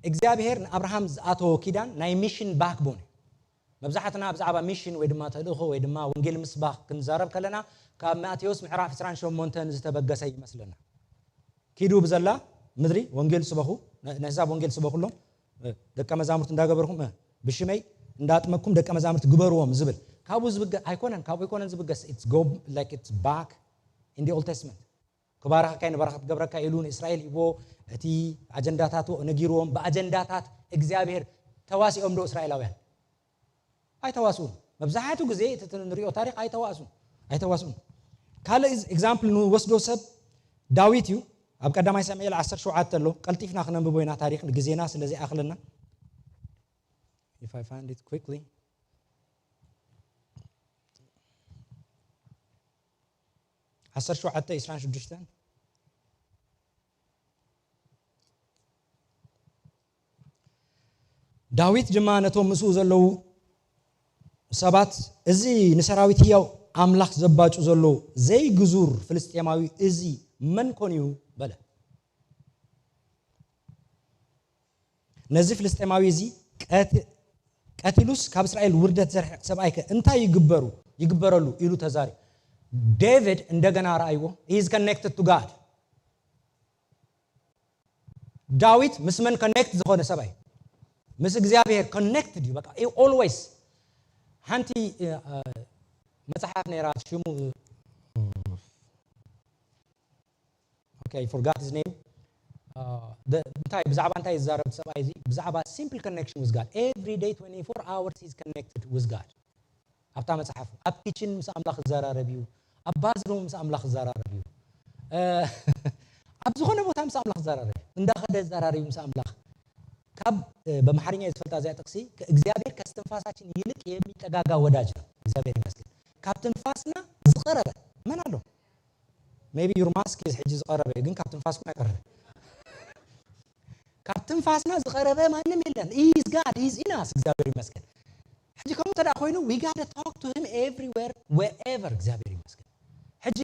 እግዚኣብሔር ንኣብርሃም ዝኣተዎ ኪዳን ናይ ሚሽን ባክቦን እዩ። መብዛሕትና ብዛዕባ ሚሽን ወይ ድማ ተልእኾ ወይ ድማ ወንጌል ምስባኽ ክንዛረብ ከለና ካብ ማቴዎስ ምዕራፍ ዕስራን ሸሞንተን ዝተበገሰ ይመስለና። ኪዱ ብዘላ ምድሪ ወንጌል ስበኹ፣ ን- ንህዛብ ወንጌል ስበኹሎም፣ እ፣ ደቀ መዛሙርት እንዳገበርኩም፣ እ፣ ብሽመይ እንዳጥመኩም ደቀ መዛሙርት ግበርዎም ዝብል ካብኡ ዝብገ ኣይኮነን፣ ካብኡ ኣይኮነን ዝብገስ። It's go like it's back in the Old Testament። ክባርኸካ ንበረኸት ገብረካ ኢሉ ንእስራኤል ሂቦ፣ እቲ ኣጀንዳታቱ ነጊርዎም። ብኣጀንዳታት እግዚኣብሔር ተዋሲኦም ዶ እስራኤላውያን? ኣይተዋስኡን። መብዛሕትኡ ግዜ እቲ ንሪኦ ታሪክ ኣይተዋስኡን፣ ኣይተዋስኡን። ካልእ ኤግዛምፕል ንወስዶ ሰብ ዳዊት እዩ። ኣብ ቀዳማይ ሳሙኤል ዓሰርተ ሸውዓተ ኣሎ። ቀልጢፍና ክነንብቦ ኢና ታሪክ ንግዜና ስለ ዘይኣኽለና። If I find it quickly. ዓሰርተ ሸውዓተ ዕስራን ሽዱሽተን። ዳዊት ድማ ነቶም ምስኡ ዘለዉ ሰባት፣ "እዚ ንሰራዊት ህያው ኣምላኽ ዘባጩ ዘሎ ዘይግዙር ፍልስጤማዊ እዚ መን ኮን እዩ?" በለ። ነዚ ፍልስጤማዊ እዚ ቀት- ቀቲሉስ ካብ እስራኤል ውርደት ዘርሕቕ ሰብኣይከ እንታይ ይግበሩ ይግበረሉ? ኢሉ ተዛሪ። ዴቪድ እንደገና ረኣይዎ። He is connected to God. ዳዊት ምስ መን ኮኔክት ዝኾነ ሰብኣይ? ምስ እግዚኣብሔር ኮኔክትድ እዩ። በቃ ኦልዌይስ። ሓንቲ እ፣ እ፣ መጽሓፍ ነይራ ሽሙ okay, I forgot his name. Uh, the- እንታይ ብዛዕባ እንታይ ዝዛረብ ሰብኣይ እዚ? ብዛዕባ simple connection with God. Every day twenty-four hours he's connected with God. ኣብታ መጽሓፍ ኣብ ኪችን ምስ ኣምላኽ ዝዘራረብ እዩ፣ ኣብ ባዝሩም ምስ ኣምላኽ ዝዘራረብ እዩ፣ እ፣ ኣብ ዝኾነ ቦታ ምስ ኣምላኽ ዝዘራረብ እዩ፣ እንዳኸደ ዝዘራረብ እዩ ምስ ኣምላኽ። ካብ እ፣ በምሓርኛ ዝፈልጣ እዚኣ ጥቅሲ፣ ከእግዚአብሔር ከስትንፋሳችን ይልቅ የሚጠጋጋ ወዳጅ ነው። እግዚኣብሔር ይመስገን። ካብ ትንፋስና ዝቐረበ መን ኣሎ? Maybe your mask is ሕጂ ዝቐረበ እዩ፣ ግን ካብ ትንፋስኩም ኣይቀረበ። ካብ ትንፋስና ዝቐረበ ማንም የለን። He is God, He is in us። እግዚኣብሔር ይመስገን። ሕጂ ከምኡ እንተ ደኣ ኮይኑ we gotta talk to Him everywhere, wherever። እግዚኣብሔር ይመስገን። ሕጂ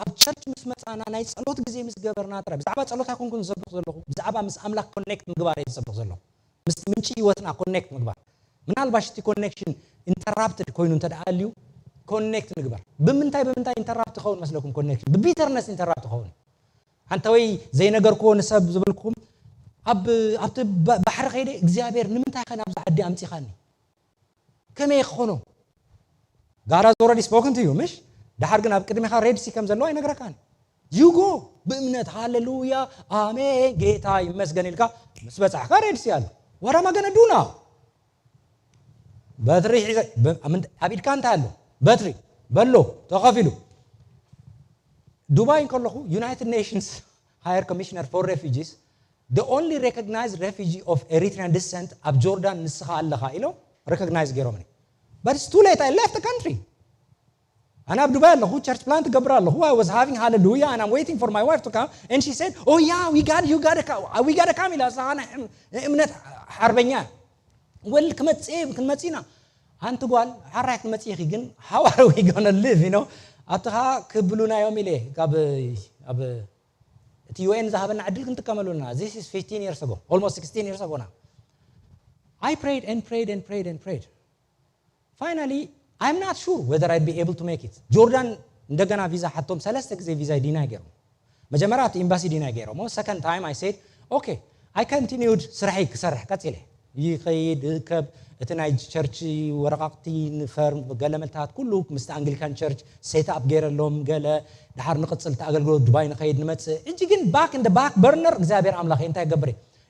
ኣብ ቸርች ምስ መጻና ናይ ጸሎት ግዜ ምስ ገበርና ጥራይ ብዛዕባ ጸሎት ኣይኮንኩን ዝሰብኽ ዘለኹ፣ ብዛዕባ ምስ ኣምላኽ ኮኔክት ምግባር እየ ዝሰብኽ ዘለኹ። ምስ ምንጪ ህይወትና ኮኔክት ምግባር። ምናልባሽ እቲ ኮኔክሽን ኢንተራፕትድ ኮይኑ እንተ ደኣ ኣልዩ ኮኔክት ንግበር። ብምንታይ ብምንታይ ኢንተራፕት ይኸውን መስለኩም? ኮኔክሽን ብቢተርነስ ኢንተራፕት ይኸውን። ኣንተ ወይ ዘይነገርክዎ ንሰብ ዝብልኩም ኣብ ኣብቲ ባሕሪ ከይደ እግዚኣብሔር ንምንታይ ከ ናብዚ ዓዲ ኣምጺኻኒ? ከመይ ክኾኖ? God has already spoken to you፣ ምሽ? ደሓር ግን ኣብ ቅድሚኻ ሬድ ሲ ከም ዘለዎ ኣይነግረካን። You go ብእምነት ሃሌሉያ ኣሜን ጌታ ይመስገን ኢልካ ምስ በጻሕካ ሬድ ሲ ኣሎ። What am I gonna do now? በትሪ ሒዘ ኣብ ኢድካ እንታይ ኣሎ? በትሪ በሎ ተኸፊሉ። ዱባይ እንከለኹ United Nations Higher Commissioner for Refugees, the only recognized refugee of Eritrean descent ኣብ ጆርዳን ንስኻ ኣለኻ ኢሎም ሪኮግናይዝ ገይሮምኒ። But it's too late, I left the country። ኣነ ኣብ ዱባይ ኣለኹ፣ ቸርች ፕላንት እገብር ኣለኹ። I was having hallelujah and I'm waiting for my wife to come and she said, "Oh yeah, we got you got to come, we got to come" ኢላ። እሳ ናይ እምነት ሓርበኛ። ወል ክመጽእ ክንመጽእ ኢና። ኣንቲ ጓል ሓራይ ክትመጽእ ኢኺ ግን how are we gonna live, you know? ኣብቲ ኸኣ ክብሉና እዮም ኢለ ካብ ኣብ እቲ ዩ ኤን ዝሃበና ዕድል ክንጥቀመሉ ኣለና። This is fifteen years ago, almost sixteen years ago now. I prayed and prayed and prayed and prayed. Finally, I'm not sure whether I'd be able to make it. ጆርዳን እንደገና ቪዛ ሓቶም ሰለስተ ግዜ ቪዛ ዲናይ ገይሮም። መጀመርያ እቲ ኤምባሲ ዲናይ ገይሮሞ። Second time I said okay, I continued ስራሐይ ክሰርሕ ቀጺለ። ይኸይድ እከብ እቲ ናይ ቸርች ወረቃቅቲ ንፈርም ገለ መልታት ኩሉ ምስቲ ኣንግሊካን ቸርች ሴት ኣፕ ገይረሎም ገለ ድሓር ንቅጽል እቲ ኣገልግሎት ዱባይ ንኸይድ ንመጽእ። እጂ ግን back in the back burner እግዚኣብሔር ኣምላኽ እንታይ ገብር?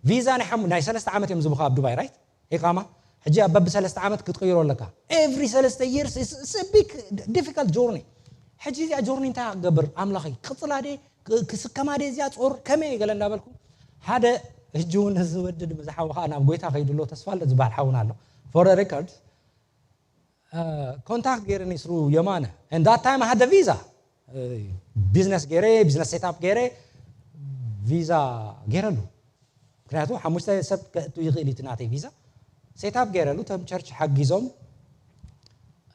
ቪዛ ናይ ሓሙ ናይ ሰለስተ ዓመት እዮም ዝብኻ ኣብ ዱባይ right? ኢቃማ ሕጂ ኣብ በብሰለስተ ዓመት ክትቅይሮ ኣለካ። Every ሰለስተ years is a big difficult journey። ሕጂ እዚኣ ጆርኒ እንታይ ክገብር ኣምላኸይ ክቕጽላ ደ ክስከማ ደ እዚኣ ጾር ከመይ ገለ እንዳበልኩ ሓደ ሕጂ እውን እዚ ወዲ ድማ ዝሓወኻ ናብ ጎይታ ከይድሎ ተስፋ ኣሎ ዝበሃል ሓውና ኣሎ for the record ኮንታክት ገይረ ንስሩ የማነ and that time I had the visa business ገይረ business set up ገይረ ቪዛ ገይረሉ ምክንያቱ ሓሙሽተ ሰብ ከእቱ ይኽእል እዩ ናተይ ቪዛ set up ገይረሉ ተም ቸርች ሓጊዞም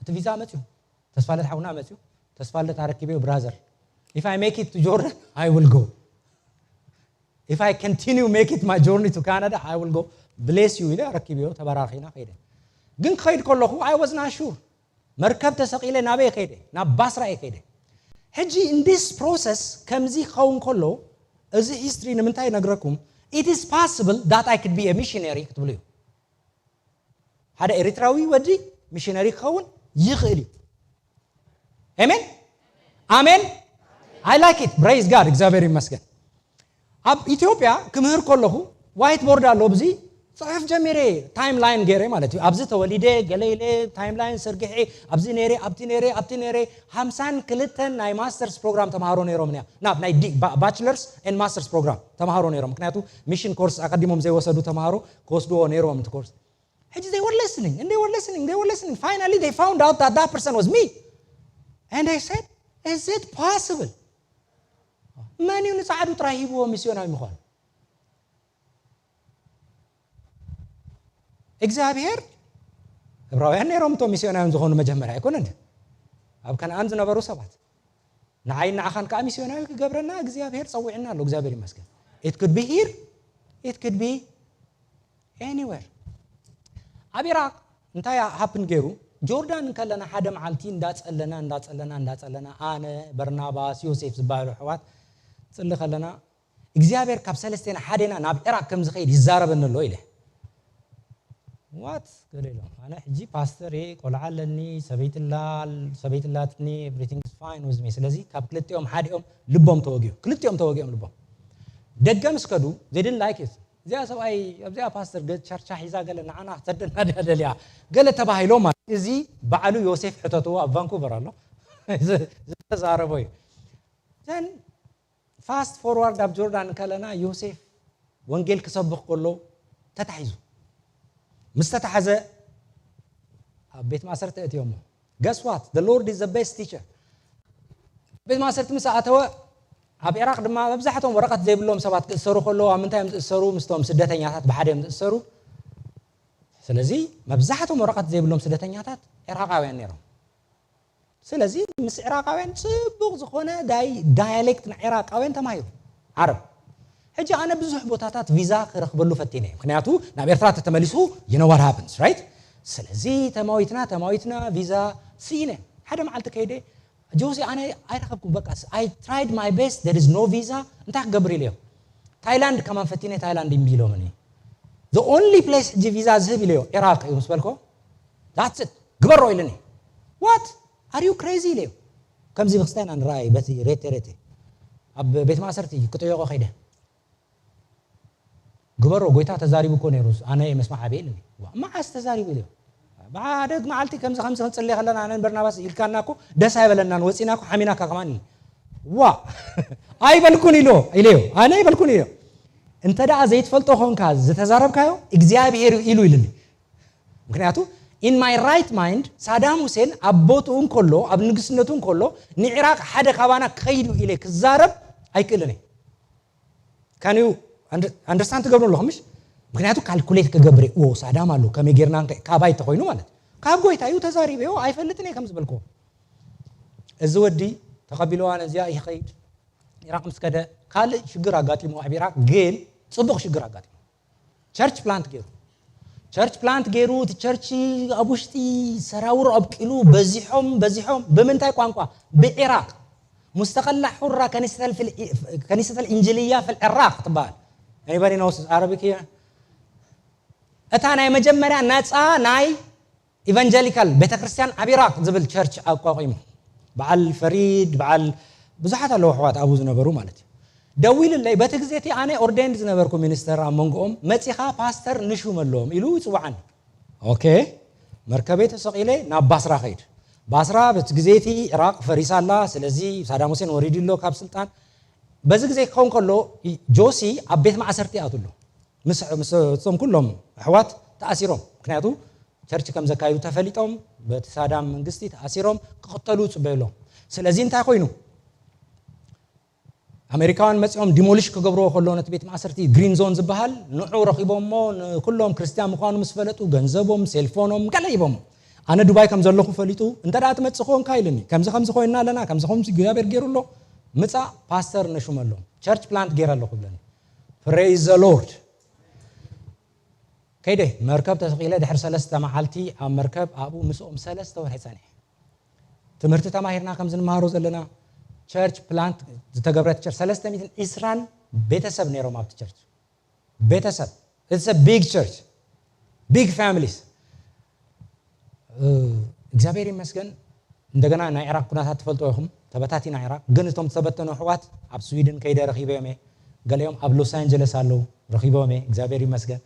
እቲ ቪዛ መፅዩ ተስፋለት ሓውና መፅዩ ተስፋለት ኣረኪበዮ brother if I make it to Jordan I will go if I continue make it my journey to Canada I will go bless you ኢለ ኣረኪበዮ ተበራኺና ከይደ ግን ክኸይድ ከለኹ I was not sure መርከብ ተሰቒለ ናበይ ከይደ ናብ ባስራ እየ ከይደ ሕጂ in this process ከምዚ ክኸውን ከሎ እዚ history ንምንታይ ይነግረኩም it is possible that I could be a missionary ክትብሉ እዩ ሓደ ኤርትራዊ ወዲ ሚሽነሪ ክኸውን ይኽእል እዩ ኣሜን ኣሜን I like it praise God እግዚኣብሔር ይመስገን ኣብ ኢትዮጵያ ክምህር ከለኹ ዋይት ቦርድ ኣሎ ብዚ ፅሑፍ ጀሚረ ታይም ላይን ገይረ ማለት እዩ ኣብዚ ተወሊደ ገለ ኢለ ታይም ላይን ስርግሐ ኣብዚ ነይረ ኣብቲ ነይረ ኣብቲ ነይረ ሓምሳን ክልተን ናይ ማስተርስ ፕሮግራም ተምሃሮ ነይሮም እያ ናብ ናይ ባችለርስ ን ማስተርስ ፕሮግራም ተምሃሮ ነይሮም ምክንያቱ ሚሽን ኮርስ ኣቀዲሞም ዘይወሰዱ ተምሃሮ ክወስድዎ ነይሮም እቲ ኮርስ ሕጂ they were listening and they were listening they were listening finally they found out that that person was me and they said is it possible መን እዩ ንፃዕዱ ጥራይ ሂብዎ ሚስዮናዊ ምዃን እግዚኣብሔር ዕብራውያን ነይሮም እቶም ሚስዮናውያን ዝኾኑ መጀመርያ ኣይኮነን ኣብ ከነኣን ዝነበሩ ሰባት ንዓይ ንዓኻን ከዓ ሚስዮናዊ ክገብረና እግዚኣብሔር ፀዊዕና ኣሎ እግዚኣብሔር ይመስገን it could be here it could be anywhere ኣብ ኢራቅ እንታይ ሃፕን ገይሩ ጆርዳን እንከለና ሓደ መዓልቲ እንዳፀለና እንዳፀለና እንዳፀለና ኣነ በርናባስ ዮሴፍ ዝበሃሉ ኣሕዋት ፅሊ ከለና እግዚኣብሔር ካብ ሰለስቴና ሓዴና ናብ ኢራቅ ከም ዝኸይድ ይዛረበኒ ኣሎ ኢለ ዋት ገለ ኢሎም ኣነ ሕጂ ፓስተር እየ ቆልዓ ኣለኒ ሰበይትላ ሰበይትላትኒ everything is fine with me ስለዚ ካብ ክልቲኦም ሓዲኦም ልቦም ተወጊኡ ክልቲኦም ተወጊኦም ልቦም ደገ ምስ ከዱ they didn't like it እዚኣ ሰብኣይ ኣብዚኣ ፓስተር ቸርቻ ሒዛ ገለ ንዓና ክሰደና ድያ ደልያ ገለ ተባሂሎም ማለት እዚ ባዕሉ ዮሴፍ ሕተትዎ ኣብ ቫንኩቨር ኣሎ ዝተዛረቦ እዩ ዘን ፋስት ፎርዋርድ ኣብ ጆርዳን ከለና ዮሴፍ ወንጌል ክሰብኽ ከሎ ተታሒዙ ምስ ተታሓዘ ኣብ ቤት ማእሰርቲ እትዮሞ guess what the Lord is the best teacher ቤት ማእሰርቲ ምስ ኣተወ ኣብ ኢራቕ ድማ መብዛሕትኦም ወረቐት ዘይብሎም ሰባት ክእሰሩ ከለዉ ኣብ ምንታይ እዮም ዝእሰሩ? ምስቶም ስደተኛታት ብሓደ እዮም ዝእሰሩ። ስለዚ መብዛሕትኦም ወረቐት ዘይብሎም ስደተኛታት ኢራቓውያን ነይሮም። ስለዚ ምስ ኢራቓውያን ጽቡቕ ዝኾነ ዳይ ዳያሌክት ናይ ኢራቓውያን ተማሂሩ ዓረብ። ሕጂ ኣነ ብዙሕ ቦታታት ቪዛ ክረኽበሉ ፈቲነ እየ። ምክንያቱ ናብ ኤርትራ ተተመሊሱ you know what happens, right? ስለዚ ተማዊትና ተማዊትና ቪዛ ስኢነ። ሓደ መዓልቲ ከይደ ጆሲ ኣነ ኣይረኸብኩም በቃ I tried my best, there is no visa. እንታይ ክገብር ኢለዮ? ታይላንድ ከማን ፈቲነ ታይላንድ እምቢ ኢሎምኒ። The only place ሕጂ ቪዛ ዝህብ ኢለዮ ኢራቕ እዩ ምስ በልኮ that's it ግበሮ ኢልኒ። What are you crazy ኢለዮ። ከምዚ ብክስታይ ኢና ንረኣይ በቲ ሬቴ ሬቴ ኣብ ቤት ማእሰርቲ ክጥየቆ ከይደ ግበሮ ጎይታ ተዛሪቡ እኮ ነይሩ ኣነ እየ መስማዕ ኣበይ ኢልኒ። ዋ፣ መዓስ ተዛሪቡ ኢለዮ። ብሓደ መዓልቲ ከምዚ ከምዚ ክንጽልይ ከለና ኣነን በርናባስ ኢልካና እኮ ደስ ኣይበለናን ወጺና እኮ ሓሚናካ ከማን ኢልኒ። ዋ ኣይበልኩን ኢሎ ኢለዮ ኣነ ኣይበልኩን ኢሎ። እንተ ደኣ ዘይትፈልጦ ኮንካ ዝተዛረብካዮ እግዚኣብሔር ኢሉ ኢልኒ። ምክንያቱ in my right mind ሳዳም ሁሴን ኣብ ቦትኡ እንከሎ ኣብ ንግስነቱ እንከሎ ንዒራቅ ሓደ ካባና ከይዱ ኢለ ክዛረብ ኣይክእልን እየ። ካን ዩ ኣንደርስታንድ ትገብሩ ኣለኹም ምሽ? ምክንያቱ ካልኩሌት ክገብር እየ። ዎ ሳዳም ኣሎ ከመይ ጌርና እንከ ካባይ ተኮይኑ ማለት ካብ ጎይታ እዩ ተዛሪበዮ ኣይፈልጥን እየ ከም ዝበልክዎ። እዚ ወዲ ተቐቢልዋ ነዚኣ ይኸይድ ኢራቅ ምስ ከደ ካልእ ሽግር ኣጋጢሞ ኣብ ኢራቅ ግን ጽቡቕ ሽግር ኣጋጢሞ ቸርች ፕላንት ገይሩ ቸርች ፕላንት ገይሩ እቲ ቸርች ኣብ ውሽጢ ሰራውር ኣብቂሉ በዚሖም በዚሖም ብምንታይ ቋንቋ ብዒራቅ مستقلة حرة كنيسة في الإ- كنيسة الإنجيلية في العراق ትበሃል። Anybody knows Arabic here? እታ ናይ መጀመርያ ነፃ ናይ ኢቫንጀሊካል ቤተክርስትያን ኣብ ኢራቅ ዝብል ቸርች ኣቋቂሙ በዓል ፈሪድ በዓል ብዙሓት ኣለዉ ኣሕዋት ኣብኡ ዝነበሩ ማለት እዩ። ደዊሉለይ በቲ ግዜ እቲ ኣነ ኦርዴንድ ዝነበርኩ ሚኒስተር ኣብ መንጎኦም መፂኻ ፓስተር ንሹመሎም ኢሉ ይፅውዓኒ። ኦኬ መርከበይ ተሰቒለ ናብ ባስራ ከይድ። ባስራ በቲ ግዜ እቲ ኢራቅ ፈሪሳ ኣላ። ስለዚ ሳዳም ሁሴን ወሪዱ ኣሎ ካብ ስልጣን። በዚ ግዜ ክኸውን ከሎ ጆሲ ኣብ ቤት ማእሰርቲ ኣትሎ ምስ ምስ እቶም ኩሎም ኣሕዋት ተኣሲሮም ምክንያቱ ቸርች ከም ዘካይዱ ተፈሊጦም በቲ ሳዳም መንግስቲ ተኣሲሮም ክቕተሉ ይፅበዩ ኣለዉ። ስለዚ እንታይ ኮይኑ ኣሜሪካውያን መፂኦም ዲሞሊሽ ክገብርዎ ከሎ ነቲ ቤት ማእሰርቲ ግሪን ዞን ዝበሃል ንዑ ረኺቦሞ ንኩሎም ክርስትያን ምዃኑ ምስ ፈለጡ ገንዘቦም ሴልፎኖም ገለ ሂቦሞ። ኣነ ዱባይ ከም ዘለኹ ፈሊጡ እንተ ደኣ ትመፅእ ኮንካ ኢልኒ ከምዚ ከምዚ ኮይና ኣለና ከምዚ ከምዚ እግዚኣብሔር ገይሩ ኣሎ ምፃእ ፓስተር ነሹመሎም ቸርች ፕላንት ገይረ ኣለኹ ብለኒ። Praise the Lord። ከይደ መርከብ ተሰቂለ ድሕሪ ሰለስተ መዓልቲ ኣብ መርከብ ኣብኡ ምስኦም ሰለስተ ወርሒ ፀኒሐ። ትምህርቲ ተማሂርና ከም ዝንመሃሮ ዘለና ቸርች ፕላንት ዝተገብረት ቸርች ሰለስተ ሚእትን ዕስራን ቤተሰብ ነይሮም ኣብቲ ቸርች ቤተሰብ it's a big church big families። እግዚኣብሔር ይመስገን። እንደገና ናይ ኢራቅ ኩነታት ትፈልጦ ኢኹም። ተበታቲና ኢራቅ ግን እቶም ዝተበተኑ ኣሕዋት ኣብ ስዊድን ከይደ ረኺበዮም እየ። ገሊኦም ኣብ ሎስ ኣንጀለስ ኣለዉ ረኺቦም እየ እግዚኣብሔር ይመስገን።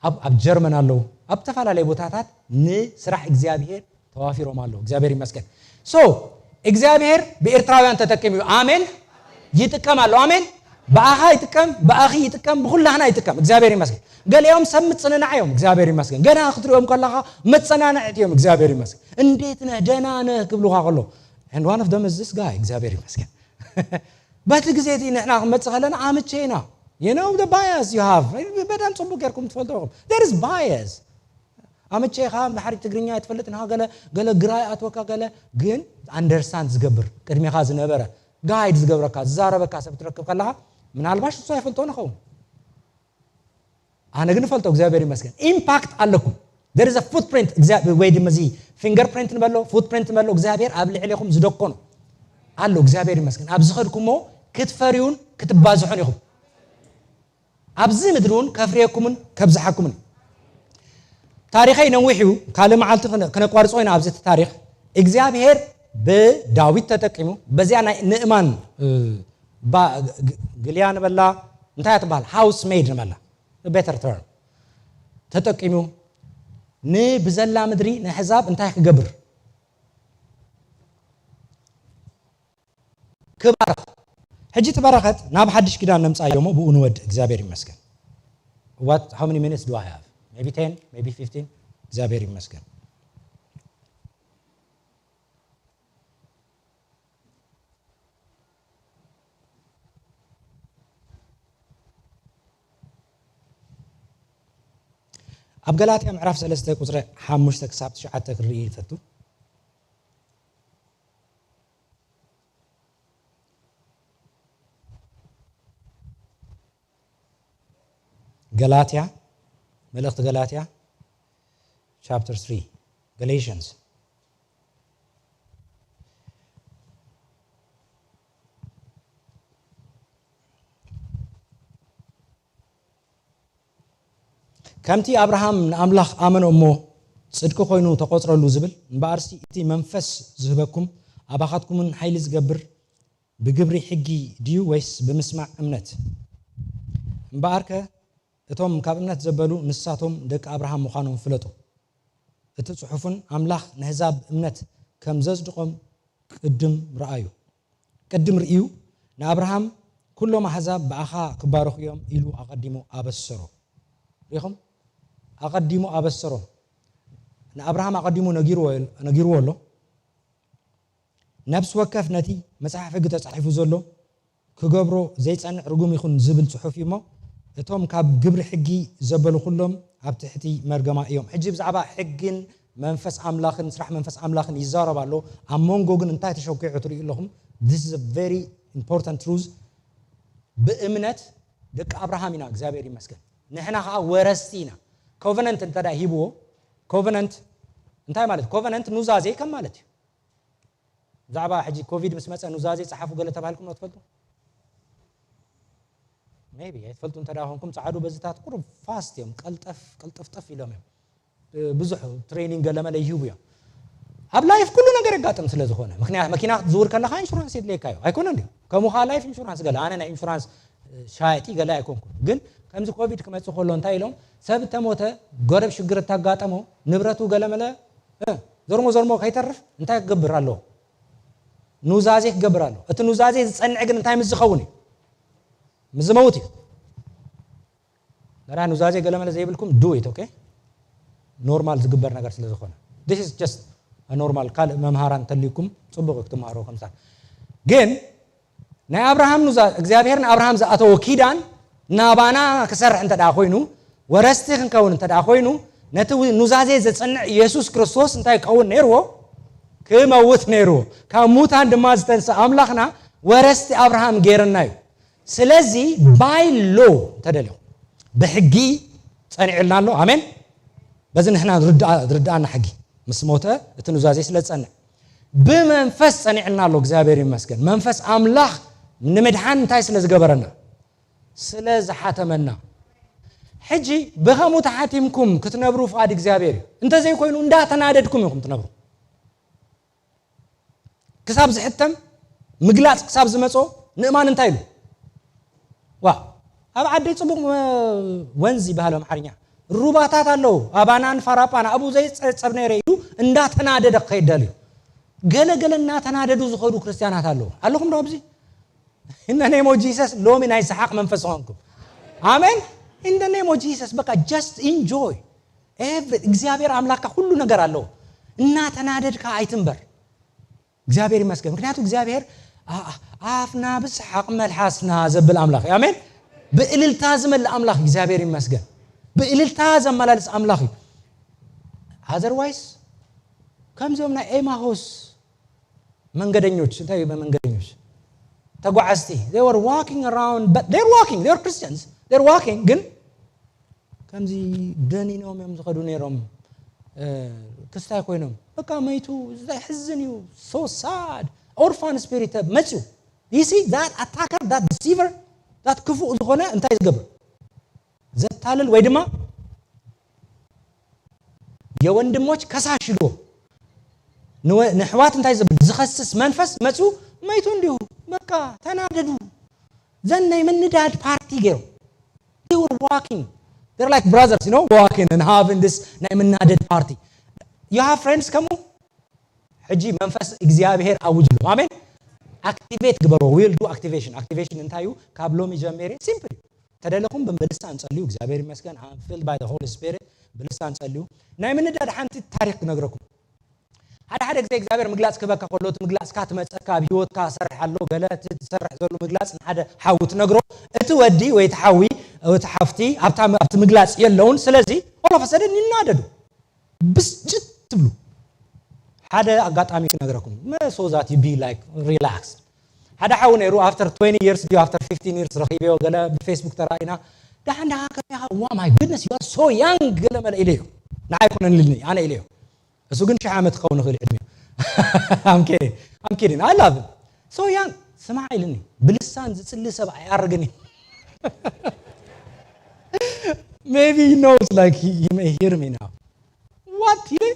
ኣብ ኣብ ጀርመን ኣለዉ ኣብ ዝተፈላለዩ ቦታታት ንስራሕ እግዚኣብሔር ተዋፊሮም ኣለዉ እግዚኣብሔር ይመስገን። So እግዚኣብሔር ብኤርትራውያን ተጠቂሙ እዩ። ኣሜን። ይጥቀም ኣሎ ኣሜን። ብኣኻ ይጥቀም ብኣኺ ይጥቀም ብኩላህና ይጥቀም እግዚኣብሔር ይመስገን። ገሊኦም ሰብ ምፅንናዕ እዮም እግዚኣብሔር ይመስገን። ገና ክትሪኦም ከለኻ መፀናንዕቲ እዮም እግዚኣብሔር ይመስገን። እንዴት ነህ ደህና ነህ ክብሉኻ ከሎ and one of them is this guy እግዚኣብሔር ይመስገን። በቲ ግዜ እቲ ንሕና ክንመፅእ ከለና ኣምቼና you know the bias you have በጣም ፅቡቅ ጌርኩም ትፈልጡ ኢኹም there is bias። ኣምቼኻ ድሓሪ ትግርኛ ኣይትፈልጥ ንኻ ገለ ገለ ግራ ይኣትወካ ገለ ግን ኣንደርስታንድ ዝገብር ቅድሜኻ ዝነበረ ጋይድ ዝገብረካ ዝዛረበካ ሰብ ትረክብ ከለኻ ምናልባሽ እሱ ኣይፈልጦ ንኸውን። ኣነ ግን እፈልጦ እግዚኣብሔር ይመስገን ኢምፓክት ኣለኩም። There is a footprint ወይ ድማ እዚ ፊንገር ፕሪንት ንበሎ ፉት ፕሪንት ንበሎ እግዚኣብሔር ኣብ ልዕሌኹም ዝደኮኖ ኣሎ እግዚኣብሔር ይመስገን። ኣብ ዝኸድኩሞ ክትፈርዩን ክትባዝሑን ኢኹም። ኣብዚ ምድሪ እውን ከፍርየኩምን ከብዝሓኩምን እዩ። ታሪኸይ ነዊሕ እዩ። ካልእ መዓልቲ ክነ- ክነቋርጾ ኢና ኣብዚ እቲ ታሪኽ። እግዚኣብሔር ብዳዊት ተጠቂሙ በዚኣ ናይ ንእማን እ፣ ባ- ግ- ግልያ ንበላ እንታይ እያ ትበሃል ሃውስ ሜድ ንበላ ቤተር ተርም ተጠቂሙ ንብዘላ ምድሪ ንሕዛብ እንታይ ክገብር ክባርኽ። ሕጂ እቲ በረኸት ናብ ሓድሽ ኪዳን ነምፃ እዮሞ ብኡ ንወድ እግዚኣብሔር ይመስገን። What how many minutes do I have? Maybe ten, maybe fifteen. እግዚኣብሔር ይመስገን። ኣብ ገላትያ ምዕራፍ ሰለስተ ቁጽሪ ሓሙሽተ ክሳብ ትሽዓተ ክርኢ ይፈቱ። ገላትያ፣ መልእኽቲ ገላትያ chapter three, Galatians. ከምቲ ኣብርሃም ንኣምላኽ ኣመነ እሞ ጽድቂ ኮይኑ ተቖጽረሉ ዝብል፣ እምበኣርሲ እቲ መንፈስ ዝህበኩም ኣባኻትኩምን ሓይሊ ዝገብር ብግብሪ ሕጊ ድዩ ወይስ ብምስማዕ እምነት? እምበኣርከ እቶም ካብ እምነት ዘበሉ ንሳቶም ደቂ ኣብርሃም ምዃኖም ፍለጡ። እቲ ጽሑፍን ኣምላኽ ንህዛብ እምነት ከም ዘጽድቖም ቅድም ረኣዩ። ቅድም ርእዩ ንኣብርሃም፣ "ኩሎም ኣህዛብ ብኣኻ ክባረኹ እዮም" ኢሉ ኣቐዲሙ ኣበሰሮ። ሪኹም? ኣቐዲሙ ኣበሰሮ። ንኣብርሃም ኣቐዲሙ ነጊርዎ፣ ነጊርዎ ኣሎ። ነብሲ ወከፍ ነቲ መጽሓፍ ሕጊ ተጻሒፉ ዘሎ ክገብሮ ዘይጸንዕ ርጉም ይኹን ዝብል ጽሑፍ እዩ እሞ፣ እቶም ካብ ግብሪ ሕጊ ዘበሉ ኩሎም ኣብ ትሕቲ መርገማ እዮም። ሕጂ ብዛዕባ ሕግን መንፈስ ኣምላኽን ስራሕ መንፈስ ኣምላኽን ይዛረብ ኣሎ። ኣብ መንጎ ግን እንታይ ተሸኪዑ ትርእዩ ኣለኹም? This is a very important truth። ብእምነት ደቂ ኣብርሃም ኢና፣ እግዚኣብሔር ይመስገን። ንሕና ኸዓ ወረስቲ ኢና። ኮቨነንት እንተ ደኣ ሂብዎ፣ ኮቨነንት እንታይ ማለት? ኮቨነንት ኑዛዜ ከም ማለት እዩ። ብዛዕባ ሕጂ ኮቪድ ምስ መጸ ኑዛዜ ጸሓፉ ገለ ተባሂልኩም ዶ ትፈልጡ? ሜቢ ኣይትፈልጡ እንተ ደኣ ኮንኩም፣ ጸዓዱ በዝታት ቁሩብ ፋስት እዮም፣ ቀልጠፍ ቀልጠፍጠፍ ኢሎም እዮም። እ፣ ብዙሕ ትሬኒንግ ገለ መለ ይህቡ እዮም። ኣብ ላይፍ ኩሉ ነገር የጋጥም ስለ ዝኾነ፣ ምኽንያት መኪና ክትዝውር ከለኻ ኢንሹራንስ የድልየካ እዩ፣ ኣይኮነን ድዩ? ከምኡ ኸዓ ላይፍ ኢንሹራንስ ገለ፣ ኣነ ናይ ኢንሹራንስ፣ እ፣ ሻየጢ ገለ ኣይኮንኩን፣ ግን ከምዚ ኮቪድ ክመጽእ ከሎ እንታይ ኢሎም፣ ሰብ እተሞተ ገረብ ሽግር እተጋጠሞ ንብረቱ ገለ መለ፣ እ፣ ዘርሞ ዘርሞ ከይተርፍ እንታይ ክገብር ኣለዎ? ኑዛዜ ክገብር ኣለዎ። እቲ ኑዛዜ ዝጸንዕ ግን እንታይ ምስ ዝኸውን እዩ? ምስ ዝመውት እዩ። ነራ ኑዛዜ ገለ መለ ዘይብልኩም do it, okay? ኖርማል ዝግበር ነገር ስለ ዝኾነ። This is just a normal፣ ካልእ መምሃራን እንተልዩኩም ጽቡቕ ክትመሃሮ ከምሳል። ግን ናይ ኣብርሃም ኑዛ-፣ እግዚኣብሔር ንኣብርሃም ዝኣተዎ ኪዳን ናባና ክሰርሕ እንተ ደኣ ኮይኑ፣ ወረስቲ ክንከውን እንተ ደኣ ኮይኑ፣ ነቲ ው-፣ ኑዛዜ ዘጸንዕ ኢየሱስ ክርስቶስ እንታይ ክኸውን ነይርዎ? ክመውት ነይርዎ። ካብ ሙታን ድማ ዝተንስእ ኣምላኽና ወረስቲ ኣብርሃም ገይርና እዩ። ስለዚ ባይ ሎ እንተደልኹም፣ ብሕጊ ጸኒዕልና ኣሎ። ኣሜን። በዚ ንሕና ንርድኣ-፣ ዝርድኣና ሕጊ ምስ ሞተ እቲ ኑዛዜ ስለ ዝጸንዕ፣ ብመንፈስ ጸኒዕልና ኣሎ። እግዚኣብሔር ይመስገን። መንፈስ ኣምላኽ ንምድሓን እንታይ ስለ ዝገበረና? ስለ ዝሓተመና። ሕጂ ብኸምኡ ተሓቲምኩም ክትነብሩ ፍቓድ እግዚኣብሔር እዩ። እንተዘይኮይኑ እንዳተናደድኩም ኢኹም ትነብሩ። ክሳብ ዝሕተም፣ ምግላጽ ክሳብ ዝመጾ ንእማን እንታይ ኢሉ? ዋ፣ ኣብ ዓደይ ጽቡቕ፣ እ፣ ወንዝ ይበሃል ብኣምሓርኛ። ሩባታት ኣለዉ። ኣባናን ፋራጳን ኣብኡ ዘይጸብጸብ ነይረ ኢሉ እንዳተናደደ ክኸይድ ደልዩ። ገለ ገለ እናተናደዱ ዝኸዱ ክርስትያናት ኣለዉ። ኣለኹም ዶ ኣብዚ? In the name of Jesus፣ ሎሚ ናይ ሰሓቕ መንፈስ ዝኾንኩም። ኣሜን። In the name of Jesus፣ በቃ just enjoy። ኤቭሪ-፣ እግዚኣብሔር ኣምላክካ ኩሉ ነገር ኣለዎ። እናተናደድካ ኣይትንበር። እግዚኣብሔር ይመስገን። ምክንያቱ እግዚኣብሔር ኣ-፣ ኣ-፣ ኣፍና ብሰሓቕ መልሓስና ዘብል ኣምላኽ እዩ። ኣሜን። ብእልልታ ዝመልእ ኣምላኽ እዩ። እግዚኣብሔር ይመስገን። ብእልልታ ዘመላልስ ኣምላኽ እዩ። ኣዘርዋይስ ከምዚኦም ናይ ኤማሆስ መንገደኞች፣ እንታይ እዩ መንገደኞች? ተጓዓዝቲ። They were walking around, but they're walking, they're Christians. They're walking፣ ግን ከምዚ ደኒኖም እዮም ዝኸዱ ነይሮም፣ እ፣ ክስታይ ኮይኖም። በቃ መይቱ፣ ዘሕዝን እዩ። So sad። ኦርፋን ስፒሪት መጽዩ። You see that attacker, that deceiver፣ that ክፉእ ዝኾነ እንታይ ዝገብር? ዘታልል ወይ ድማ የወንድሞች ከሳሽ ኢልዎ ንወ-፣ ንኣሕዋት እንታይ ዘብል ዝኸስስ መንፈስ መጽዩ፣ መይቱ እንዲሁ። በቃ ተናደዱ። ዘን ናይ ምንዳድ ፓርቲ ገይሮም። They were walking. They're like brothers, you know, walking and having this ናይ ምናደድ ፓርቲ። You have friends ከምኡ? ሕጂ መንፈስ እግዚኣብሔር ኣውጅሎም። ኣሜን። ኣክቲቬት ግበሮ። We'll do activation። ኣክቲቬሽን እንታይ እዩ? ካብ ሎሚ ጀሚረ ሲምፕል እዩ። ተደለኹም ብልሳን ጸልዩ። እግዚኣብሔር ይመስገን። I'm filled by the Holy Spirit። ብልሳን ጸልዩ። ናይ ምንዳድ ሓንቲ ታሪኽ ክነግረኩም። ሓደ ሓደ ግዜ እግዚኣብሔር ምግላጽ ክህበካ ከሎ፣ እቲ ምግላጽካ ትመጸካ፣ ኣብ ህይወትካ ሰርሕ ኣሎ፣ ገለ እቲ ትሰርሕ ዘሎ ምግላጽ ንሓደ ሓዊ ትነግሮ፣ እቲ ወዲ ወይ እቲ ሓዊ፣ እቲ ሓፍቲ ኣብታ፣ ኣብቲ ምግላጽ የለውን። ስለዚ፣ ኦ፣ all of a sudden ይናደዱ፣ ብስጭት ትብሉ። ሓደ ኣጋጣሚ ክነግረኩም፣ so that you be like relaxed። ሓደ ሓው ነይሩ፣ after twenty years ድዩ after fifteen years ረኺበዮ፣ ገለ ብፌስቡክ ተራኢና፣ ደሓን ደሓን ከመይ ኢኻ? Wow, my goodness, you are so young ገለ መለ ኢለዮ። ንዓይ ኣይኮነን ኢልኒ፣ ኣነ ኢለዮ። እሱ ግን ሽሕ ዓመት ክኸውን ይኽእል እዩ ዕድሜኡ። I'm kidding. I'm kidding. I love him. So young. ስማዕ ኢልኒ፣ ብልሳን ዝጽሊ ሰብ ኣይኣርግን እዩ። Maybe he knows, like, he, he may hear me now. What? ይብል።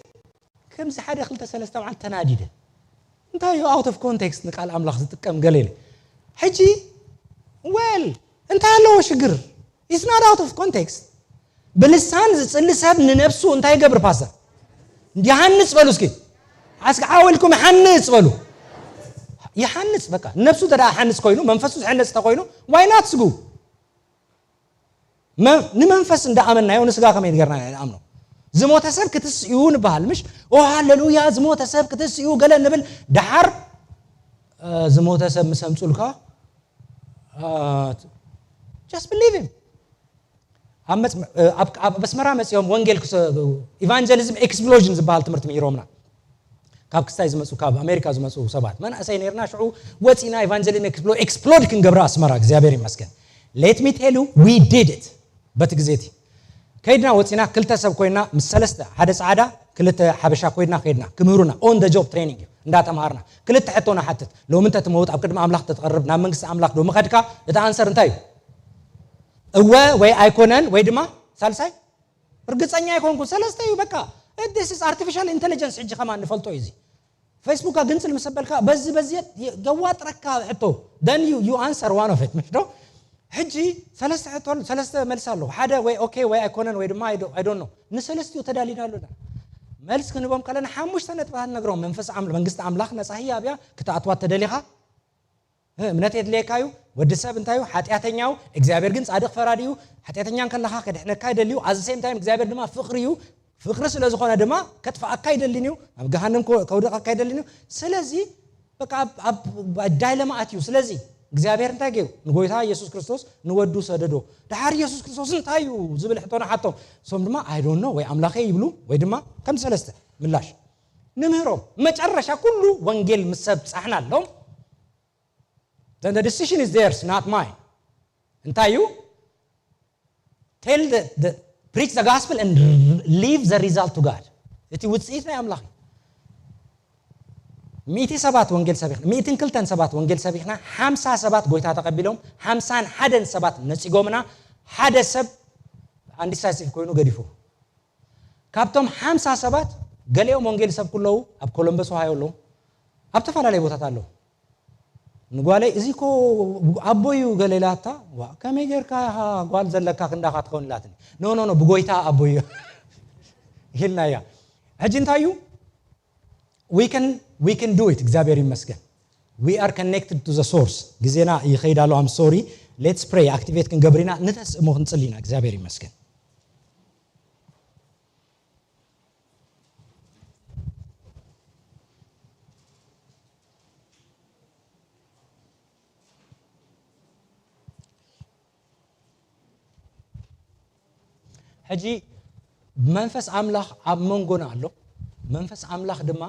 ከምዚ ሓደ ክልተ ሰለስተ መዓልቲ ተናዲደ። እንታይ እዩ? Out of context ንቃል ኣምላኽ ዝጥቀም ገለ ኢለ። ሕጂ፣ well፣ እንታይ ኣለዎ ሽግር? It's not out of context። ብልሳን ዝጽሊ ሰብ ንነብሱ እንታይ ይገብር ፓስተር? ይሃንጽ በሉ እስኪ። እስኪ ዓው ኢልኩም ይሃንጽ በሉ። ይሃንጽ በቃ። ነብሱ ተደኣ ሃንጽ ኮይኑ፣ መንፈሱ ዝሃንጽ ተኮይኑ፣ why not ስጉ? መ-፣ ንመንፈስ እንዳኣመናዮ ንስጋ ከመይ ጌርና ኢና ንኣምኖ? ዝሞተ ሰብ ክትስእዩ ንበሃል፣ ምሽ? ኦ ሃሌሉያ፣ ዝሞተ ሰብ ክትስእዩ ገለ ንብል። ደሓር፣ እ፣ ዝሞተ ሰብ ምስ ኣምጹልካ፣ እ፣ just believe him። ኣብ መጽ-፣ እ፣ ኣብ፣ ኣብ ኣስመራ መጺኦም ወንጌል ክሰ-፣ ኢቫንጀሊዝም ኤክስፕሎዥን ዝበሃል ትምህርቲ ምሂሮምና። ካብ ክስታይ ዝመጹ፣ ካብ ኣሜሪካ ዝመጹ ሰባት፣ መናእሰይ ነርና። ሽዑ ወጺና ኢቫንጀሊዝም ኤክስፕሎ-፣ ኤክስፕሎድ ክንገብራ ኣስመራ፣ እግዚኣብሔር ይመስገን። Let me tell you, we did it። በቲ ግዜ እቲ ከይድና ወጺና፣ ክልተ ሰብ ኮይና፣ ምስ ሰለስተ፣ ሓደ ጻዕዳ፣ ክልተ ሓበሻ ኮይና ከይድና ክምህሩና፣ on the job training እዩ፣ እንዳተምሃርና። ክልተ ሕቶ ንሓትት። ሎሚ እንተ ትመውት፣ ኣብ ቅድሚ ኣምላኽ ተትቐርብ፣ ናብ መንግስቲ ኣምላኽ ዶ ምኸድካ? እቲ ኣንሰር እንታይ እዩ? እወ ወይ ኣይኮነን ወይ ድማ ሳልሳይ ርግጸኛ ኣይኮንኩን። ሰለስተ እዩ በቃ። This is artificial intelligence፣ ሕጂ ከማን ንፈልጦ እዩ እዚ። ፌስቡክ ግንጽል ምስ ኣበልካ፣ በዚ በዚ የዋጥረካ ሕቶ። Then you, you answer one of it፣ ምሽ ዶ? ሕጂ ሰለስተ ሕቶ ኣሎ፣ ሰለስተ መልሲ ኣሎ። ሓደ ወይ ኦኬ ወይ ኣይኮነን ወይ ድማ I don't፣ I don't know። ንሰለስቲኡ ተዳሊና ኣለና። መልሲ ክንቦም ከለና ሓሙሽተ ነጥብታት ነግሮም። መንፈስ ኣም-፣ መንግስቲ ኣምላኽ ነጻ ህያብ እያ፣ ክትኣትዋ ተደሊኻ፣ እ፣ እምነት የድልየካ እዩ። ወዲ ሰብ እንታይ እዩ? ሓጢኣተኛ እዩ። እግዚኣብሔር ግን ጻድቕ ፈራዲ እዩ። ሓጢኣተኛ እንከለኻ ከድሕነካ ይደሊ እዩ። At the same time እግዚኣብሔር ድማ ፍቕሪ እዩ። ፍቕሪ ስለ ዝኾነ ድማ ከጥፍኣካ ኣይደልን እዩ። ናብ ገሃነም ከ-፣ ከውድቐካ ኣይደልን እዩ። ስለዚ በቃ ኣብ፣ ኣብ፣ ኣብ ዳይለማ ኣትዩ። ስለዚ እግዚኣብሔር እንታይ ገይሩ? ንጎይታ ኢየሱስ ክርስቶስ ንወዱ ሰደዶ። ደሓር ኢየሱስ ክርስቶስ እንታይ እዩ ዝብል ሕቶ ንሓቶም። እሶም ድማ I don't know ወይ ኣምላኸይ ይብሉ ወይ ድማ ከም ሰለስተ ምላሽ ንምህሮም። መጨረሻ ኩሉ ወንጌል ምስ ሰብ ጻሕና ኣሎም። Then the decision is theirs, not mine. እንታይ እዩ? Tell the, the, preach the gospel and leave the result to God. እቲ ውጽኢት ናይ ኣምላኽ እዩ። ሚእቲ ሰባት ወንጌል ሰቢኽና፣ ሚእትን ክልተን ሰባት ወንጌል ሰቢኽና፣ ሓምሳ ሰባት ጎይታ ተቐቢሎም፣ ሓምሳን ሓደን ሰባት ነጺጎምና፣ ሓደ ሰብ ኣንዲሳይሲቭ ኮይኑ ገዲፉ። ካብቶም ሓምሳ ሰባት ገሊኦም ወንጌል ይሰብኩ ኣለዉ፣ ኣብ ኮሎምበስ ኦሃዮ ኣለዉ፣ ኣብ ተፈላለየ ቦታት ኣለዉ። ንጓለይ፣ "እዚ እኮ ኣቦይ እዩ" ገለ ኢላታ። "ዋ፣ ከመይ ጌርካ ኢኻ ጓል ዘለካ ክንዳኻ ትኸውን?" ኢላትኒ። "ኖ፣ ኖ፣ ኖ፣ ብጎይታ ኣቦይ እዩ" ኢልናያ። ሕጂ እንታይ እዩ? We can, we can do it። እግዚኣብሔር ይመስገን። We are connected to the source። ግዜና ይኸይድ ኣሎ። I'm sorry። Let's pray። ኣክቲቬት ክንገብር ኢና። ንተስእሞ ክንጽሊ ኢና። እግዚኣብሔር ይመስገን። ሕጂ መንፈስ ኣምላኽ ኣብ መንጎና ኣሎ። መንፈስ ኣምላኽ ድማ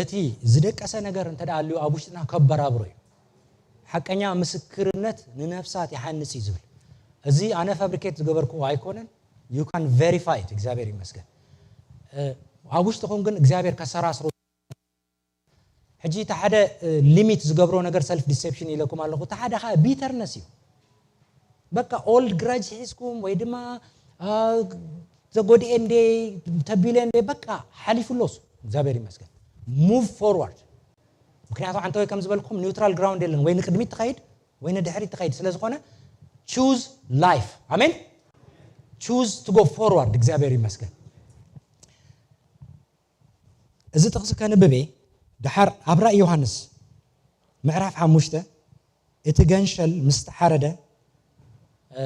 እቲ ዝደቀሰ ነገር እንተ ደኣ ኣልዩ ኣብ ውሽጥና ከበራብሮ እዩ። ሓቀኛ ምስክርነት ንነፍሳት ይሓንጽ እዩ ዝብል። እዚ ኣነ ፋብሪኬት ዝገበርክዎ ኣይኮነን። You can verify it። እግዚኣብሔር ይመስገን። እ፣ ኣብ ውሽጥኹም ግን እግዚኣብሔር ከሰራስሮ። ሕጂ እቲ ሓደ፣ እ፣ ሊሚት ዝገብሮ ነገር ሰልፍ ዲሴፕሽን ኢለኩም ኣለኹ። እቲ ሓደ ኸኣ ቢተርነስ እዩ። በቃ ኦልድ ግራጅ ሒዝኩም ወይ ድማ፣ አ፣ ዘጎድኤ እንዴ፣ ተቢለ እንዴ፣ በቃ ሓሊፉ ኣሎ እሱ። እግዚኣብሔር ይመስገን። ሙቭ ፎርዋርድ። ምክንያቱ ዓንተወይ ከም ዝበልኩም ኒውትራል ግራውንድ የለን። ወይ ንቅድሚት ትኸይድ ወይ ንድሕሪት ትኸይድ ስለ ዝኾነ፣ ቹዝ ላይፍ። ኣሜን። ቹዝ ቱ ጎ ፎርዋርድ። እግዚኣብሔር ይመስገን። እዚ ጥቕሲ ከንብብ እየ። ደሓር ኣብ ራእይ ዮሃንስ ምዕራፍ ሓሙሽተ፣ እቲ ገንሸል ምስ ተሓረደ፣ እ፣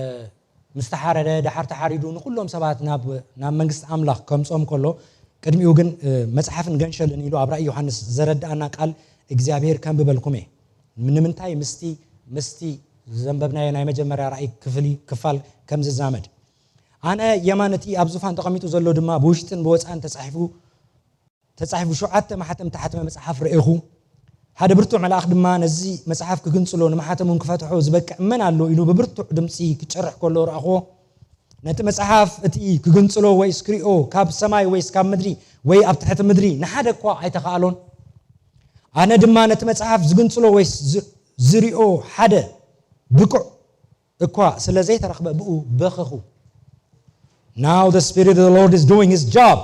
ምስ ተሓረደ፣ ደሓር ተሓሪዱ ንኹሎም ሰባት ናብ፣ ናብ መንግስቲ ኣምላኽ ከምጾም ከሎ፣ ቅድሚኡ ግን፣ እ፣ መጽሓፍን ገንሸልን ኢሉ ኣብ ራእይ ዮሃንስ ዘረድኣና ቃል እግዚኣብሔር ከንብበልኩም እየ። ንምንታይ ምስቲ፣ ምስቲ ዘንበብናዮ ናይ መጀመርያ ራእይ ክፍሊ፣ ክፋል ከም ዝዛመድ። ኣነ የማን፣ እቲ ኣብ ዙፋን ተቐሚጡ ዘሎ ድማ ብውሽጥን ብወጻእን ተጻሒፉ ተጻሒፉ ሸውዓተ ማሕተም ተሓትመ መጽሓፍ ረኤኹ። ሓደ ብርቱዕ መልኣኽ ድማ ነዚ መጽሓፍ ክግንጽሎ ንማሕተሙን ክፈትሖ ዝበቅዕ መን ኣሎ ኢሉ ብብርቱዕ ድምጺ ክጨርሕ ከሎ ረኣኹዎ። ነቲ መጽሓፍ እቲ ክግንጽሎ ወይስ ክሪኦ ካብ ሰማይ ወይስ ካብ ምድሪ ወይ ኣብ ትሕቲ ምድሪ ንሓደ እኳ ኣይተኻእሎን። ኣነ ድማ ነቲ መጽሓፍ ዝግንጽሎ ወይስ ዝ- ዝሪኦ ሓደ ብቁዕ እኳ ስለ ዘይተረኽበ ብኡ በኸኹ። Now the Spirit of the Lord is doing his job.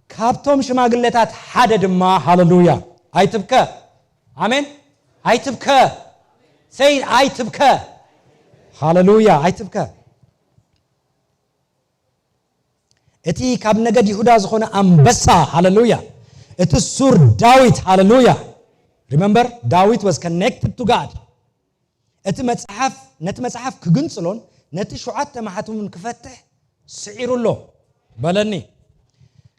ካብቶም ሽማግለታት ሓደ ድማ፣ ሃለሉያ፣ ኣይትብከ። ኣሜን። ኣይትብከ። ሰይ ኣይትብከ። ሃለሉያ፣ ኣይትብከ። እቲ ካብ ነገድ ይሁዳ ዝኾነ ኣንበሳ፣ ሃለሉያ፣ እቲ ሱር ዳዊት፣ ሃለሉያ። Remember, David was connected to God. እቲ መጽሓፍ ነቲ መጽሓፍ ክግንጽሎን ነቲ ሸውዓተ ማሕተሙን ክፈትሕ ስዒሩ ኣሎ በለኒ።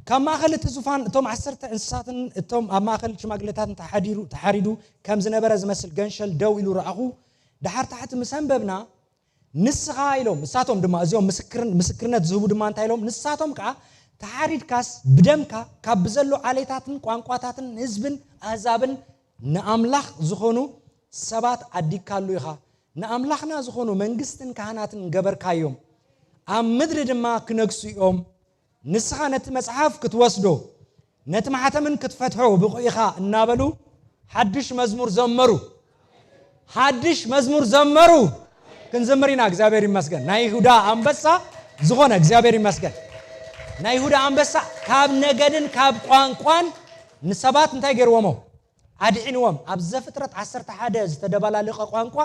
ካብ ማእከል እቲ ዙፋን እቶም ዓሰርተ እንስሳትን እቶም ኣብ ማእከል ሽማግለታትን ተሓዲሩ ተሓሪዱ ከም ዝነበረ ዝመስል ገንሸል ደው ኢሉ ረኣኹ። ድሓር ታሕቲ ምስ ኣንበብና፣ ንስኻ ኢሎም፣ ንሳቶም ድማ እዚኦም ምስክርን ምስክርነት ዝህቡ ድማ እንታይ ኢሎም? ንሳቶም ከዓ፣ ተሓሪድካስ ብደምካ ካብ ብዘሎ ዓሌታትን ቋንቋታትን ህዝብን ኣህዛብን ንኣምላኽ ዝኾኑ ሰባት ዓዲግካሉ ኢኻ። ንኣምላኽና ዝኾኑ መንግስትን ካህናትን ገበርካዮም። ኣብ ምድሪ ድማ ክነግሱ እዮም። ንስኻ ነቲ መጽሓፍ ክትወስዶ ነቲ ማሕተምን ክትፈትሖ ብቑ ኢኻ እናበሉ ሓድሽ መዝሙር ዘመሩ። ሓድሽ መዝሙር ዘመሩ። ክንዘምር ኢና። እግዚኣብሔር ይመስገን። ናይ ይሁዳ ኣንበሳ ዝኾነ እግዚኣብሔር ይመስገን። ናይ ይሁዳ ኣንበሳ ካብ ነገድን ካብ ቋንቋን ንሰባት እንታይ ገይርዎሞ? ኣድዒንዎም። ኣብ ዘፍጥረት ዓሰርተ ሓደ ዝተደባላለቐ ቋንቋ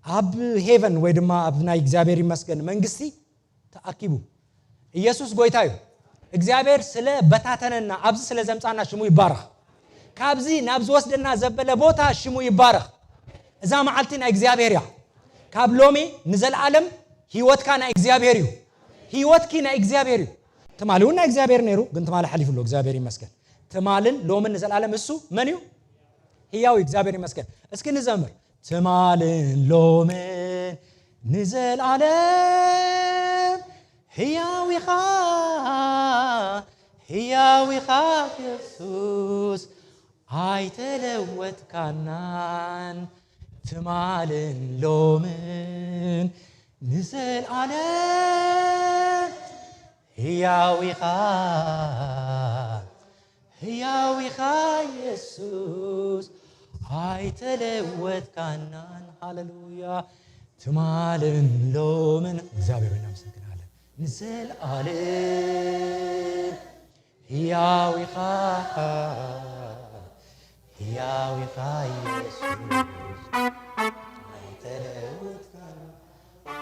ኣብ ሄቨን ወይ ድማ ኣብ ናይ እግዚኣብሔር ይመስገን መንግስቲ ተኣኪቡ። ኢየሱስ ጎይታ እዩ። እግዚኣብሔር ስለ በታተነና፣ ኣብዚ ስለ ዘምጻና ሽሙ ይባረኽ። ካብዚ ናብ ዝወስደና ዘበለ ቦታ ሽሙ ይባረኽ። እዛ መዓልቲ ናይ እግዚኣብሔር እያ። ካብ ሎሚ ንዘለዓለም ህይወትካ ናይ እግዚኣብሔር እዩ። ህይወትኪ ናይ እግዚኣብሔር እዩ። ትማሊ እውን ናይ እግዚኣብሔር ነይሩ፣ ግን ትማሊ ሓሊፉ ኣሎ። እግዚኣብሔር ይመስገን። ትማልን ሎምን ንዘለዓለም እሱ መን እዩ? ህያው እዩ። እግዚኣብሔር ይመስገን። እስኪ ንዘምር። ትማልን ሎምን ንዘለዓለም ህያው ኢኻ፣ ህያው ኢኻ ኢየሱስ፣ ኣይተለወጥካናን። ትማልን ሎምን ንዘለዓለም ህያው ኢኻ፣ ህያው ኢኻ ኢየሱስ፣ ኣይተለወጥካናን። ሃሌሉያ። ትማልን ሎምን እግዚኣብሔር እናመሰግናለን። ንዘለዓለም ህያው ኢኻ፣ ህያው ኢኻ ኢየሱስ፣ ኣይተለወጥካን።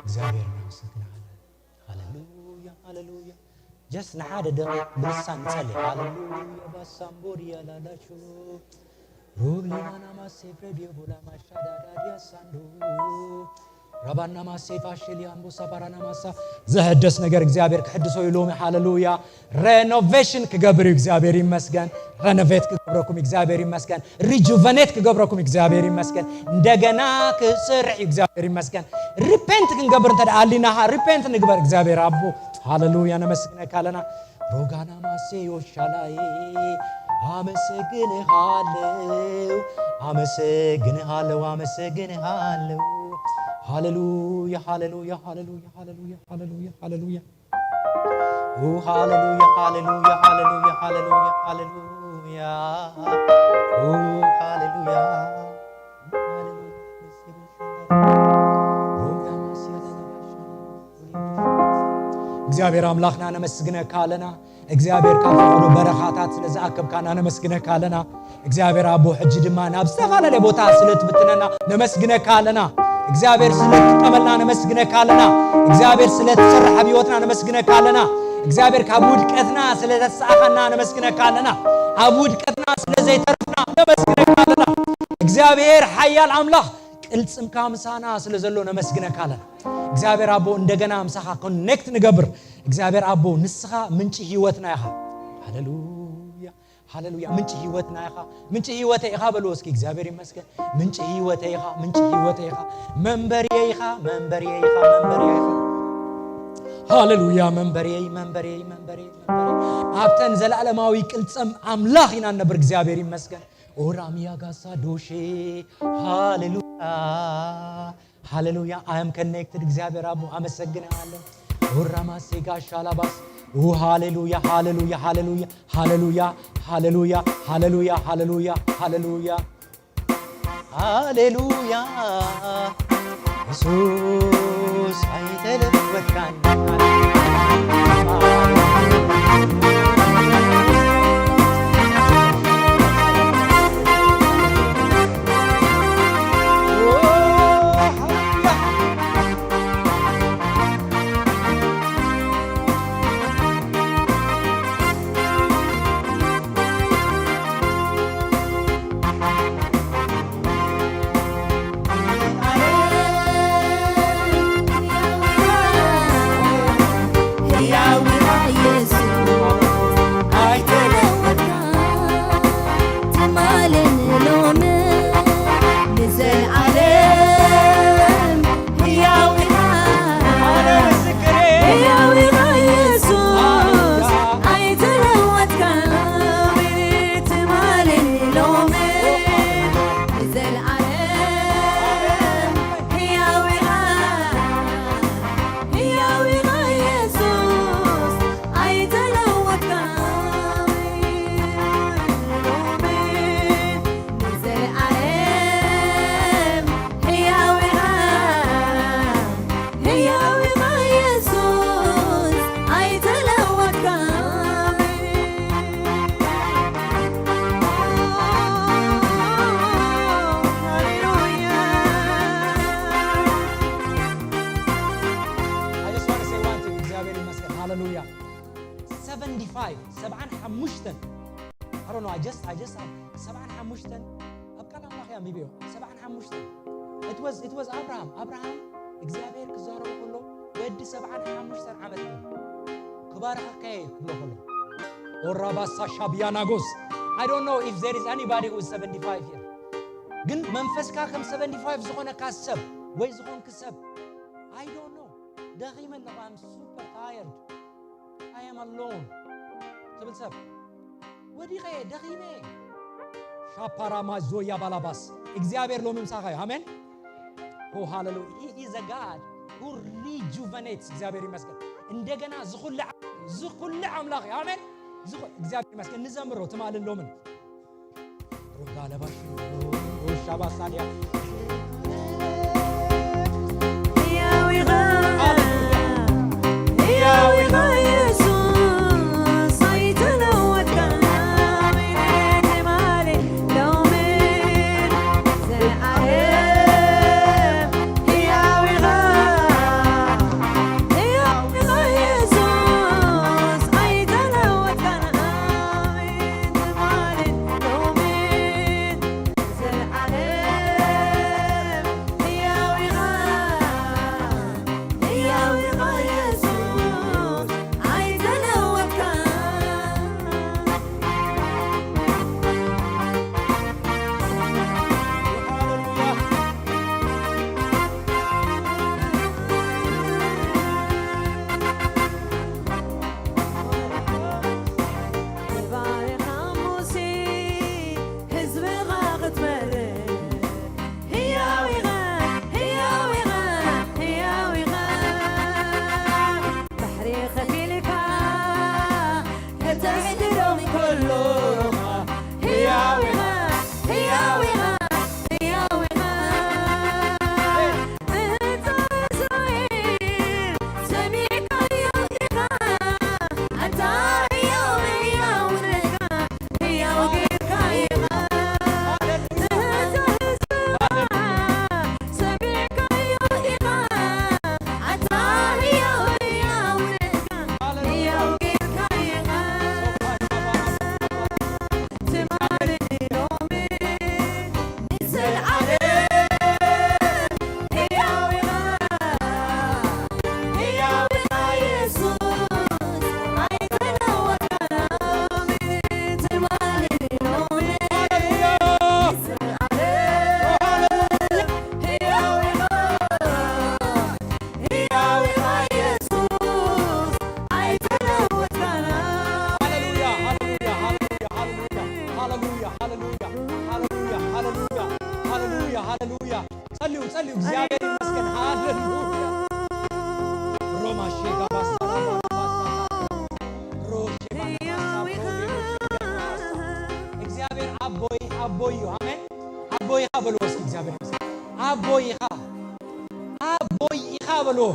እግዚኣብሔር እናመሰግናለን። ሃሌሉያ፣ ሃሌሉያ። ጀስት ንሓደ ደቂቕ ብልሳን ንጸልይ። ሃሌሉያ፣ ባሳምቦሪያ ላላሹ፣ ሩብሊናና ማሴፍ ሬድዮ ቡላ ማሻዳዳዲያ ሳንዱ፣ ራባና ማሴፋ ሸሊያምቦ ሳባራና ማሳ። ዘህደስ ነገር እግዚኣብሔር ክሕድሶ እዩ ሎሚ። ሃሌሉያ። ሬኖቬሽን ክገብር እዩ እግዚኣብሔር ይመስገን። ሬኖቬት ክገብረኩም እግዚኣብሔር ይመስገን። ሪጁቨኔት ክገብረኩም እግዚኣብሔር ይመስገን። እንደገና ክሰርሕ እዩ እግዚኣብሔር ይመስገን። ሪፔንት ክንገብር እንተ ደኣ ኣሊና ሪፔንት ንግበር እግዚኣብሔር ኣቦ። ሃሌሉያ፣ ነመስግነካ ኣለና። ሮጋና ማሴዮ ሻላይ ኣመሰግንሃለው፣ ኣመሰግንሃለው፣ ኣመሰግንሃለው። ሃሌሉያ፣ ሃሌሉያ፣ ሃሌሉያ፣ ሃሌሉያ፣ ሃሌሉያ፣ ሃሌሉያ። ኦ፣ ሃሌሉያ፣ ሃሌሉያ፣ ሃሌሉያ፣ ሃሌሉያ፣ ሃሌሉያ። ኦ፣ ሃሌሉያ፣ ሃሌሉያ። እግዚኣብሔር ኣምላኽና ነመስግነካ ኣለና። እግዚኣብሔር ካብ ፈቐዶ በረኻታት ስለ ዝኣከብካና ነመስግነካ ኣለና። እግዚኣብሔር ኣቦ ሕጂ ድማ ናብ ዝተፈላለየ ቦታ ስለ ትብትነና ነመስግነካ ኣለና። እግዚኣብሔር ስለ ትጥቀመልና ነመስግነካ ኣለና። እግዚኣብሔር ስለ ትሰርሕ ኣብ ህይወትና ነመስግነካ ኣለና። እግዚኣብሔር ካብ ውድቀትና ስለ ዘሰኣኻና ነመስግነካ ኣለና። ኣብ ውድቀትና ስለ ዘይተረፍና ነመስግነካ ኣለና። እግዚኣብሔር ሓያል ኣምላኽ ቅልጽምካ ምሳና ስለ ዘሎ ነመስግነካ ኣለና። እግዚኣብሔር ኣቦ እንደገና ምሳኻ ኮኔክት ንገብር። እግዚኣብሔር ኣቦ ንስኻ ምንጪ ህይወትና ኢኻ። ሃሌሉያ። ሃሌሉያ። ምንጪ ህይወትና ኢኻ። ምንጪ ህይወተይ ኢኻ በልዎ እስኪ። እግዚኣብሔር ይመስገን። ምንጪ ህይወተይ ኢኻ። ምንጪ ህይወተይ ኢኻ። መንበርየይ ኢኻ። መንበርየይ ኢኻ። መንበርየይ ኢኻ። ሃሌሉያ። መንበሬይ መንበሬይ መንበሬይ መንበሬይ ኣብተን ዘለዓለማዊ ቅልጸም ኣምላኽ ኢና ንነብር። እግዚኣብሔር ይመስገን። ኦራሚያ ጋሳ ዶሼ። ሃሌሉያ። ሃሌሉያ። I am connected። እግዚኣብሔር ኣቦ ኣመሰግንሃለሁ። ኦራማሴ ጋሻ ላባስ። ኦ ሃሌሉያ ሃሌሉያ ሃሌሉያ ሃሌሉያ ሃሌሉያ ሃሌሉያ ሃሌሉያ ሃሌሉያ ሃሌሉያ። ሃሌሉያ። የሱስ ኣይተለወጥካን። ሰብዓን ሓሙሽተን። I don't know, I just, I just, ሰብዓን ሓሙሽተን ኣብ ቃል ኣምላኽ እየ ኣንቢበዮ። ሰብዓን ሓሙሽተን። It was, it was Abraham. ኣብርሃም እግዚኣብሔር ክዛረቦ ከሎ ወዲ ሰብዓን ሓሙሽተን ዓመት እዩ። ክባርኸካ እየ ክብሎ ከሎ። ኦራባሳ ሻቢያናጎስ። I don't know if there is anybody who is seventy-five here. ግን መንፈስካ ከም ሰቨንቲ ፋይቭ ዝኾነካ ሰብ ወይ ዝኾንክ ሰብ፣ I don't know። ደኺመ ኣለኹ። I'm super tired. I am alone ትብል ሰብ፣ ወዲቐ እየ፣ ደኺመ እየ። ሻፓራማ ዞያ ባላባስ። እግዚኣብሔር ሎሚ ምሳኻ እዩ። ኣሜን። ኦ ሃሌሉያ። He is a God who rejuvenates። እግዚኣብሔር ይመስገን። እንደገና ዝኹልዕ፣ ዝኹልዕ ኣምላኽ እዩ። ኣሜን። ዝኹ-፣ እግዚኣብሔር ይመስገን። ንዘምሮ ትማልን ሎምን። ሩጋ ለባሽ ሻባሳንያ። ሃሌሉያ። ጸልዩ፣ ጸልዩ። እግዚኣብሔር ይመስገን። ሃሌሉያ። ሮማ ሼጋ ባሳ፣ ሮሼ ባና ባሳ፣ ሮሼ ባሳ። እግዚኣብሔር ኣቦይ፣ ኣቦይ እዩ። ኣሜን። ኣቦይ ኢኻ በልዎ እስኪ። እግዚኣብሔር ይመስገን። ኣቦይ ኢኻ። ኣቦይ ኢኻ በልዎ።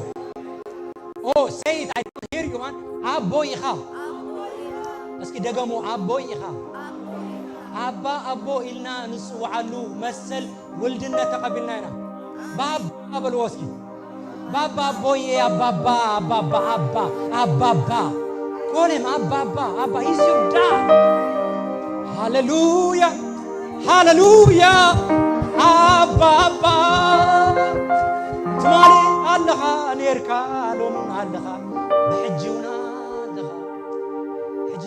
Oh, say it, I don't hear you, man. ኣቦይ ኢኻ። እስኪ ደገሙ፣ ኣቦይ ኢኻ። ኣባ ኣቦ ኢልና ንጽውዓሉ መሰል ውልድነት ተቐቢልና ኢና። ባባ በልዎ እስኪ። ባባ ኣቦይ፣ ኣባባ፣ ኣባባ፣ ኣባ፣ ኣባባ። Call him ኣባባ፣ ኣባ። He's your dad. ሃሌሉያ፣ ሃሌሉያ። ኣባባ፣ ትማሊ ኣለኻ ኔርካ፣ ሎምን ኣለኻ፣ ብሕጂ እውን ኣለኻ። ሕጂ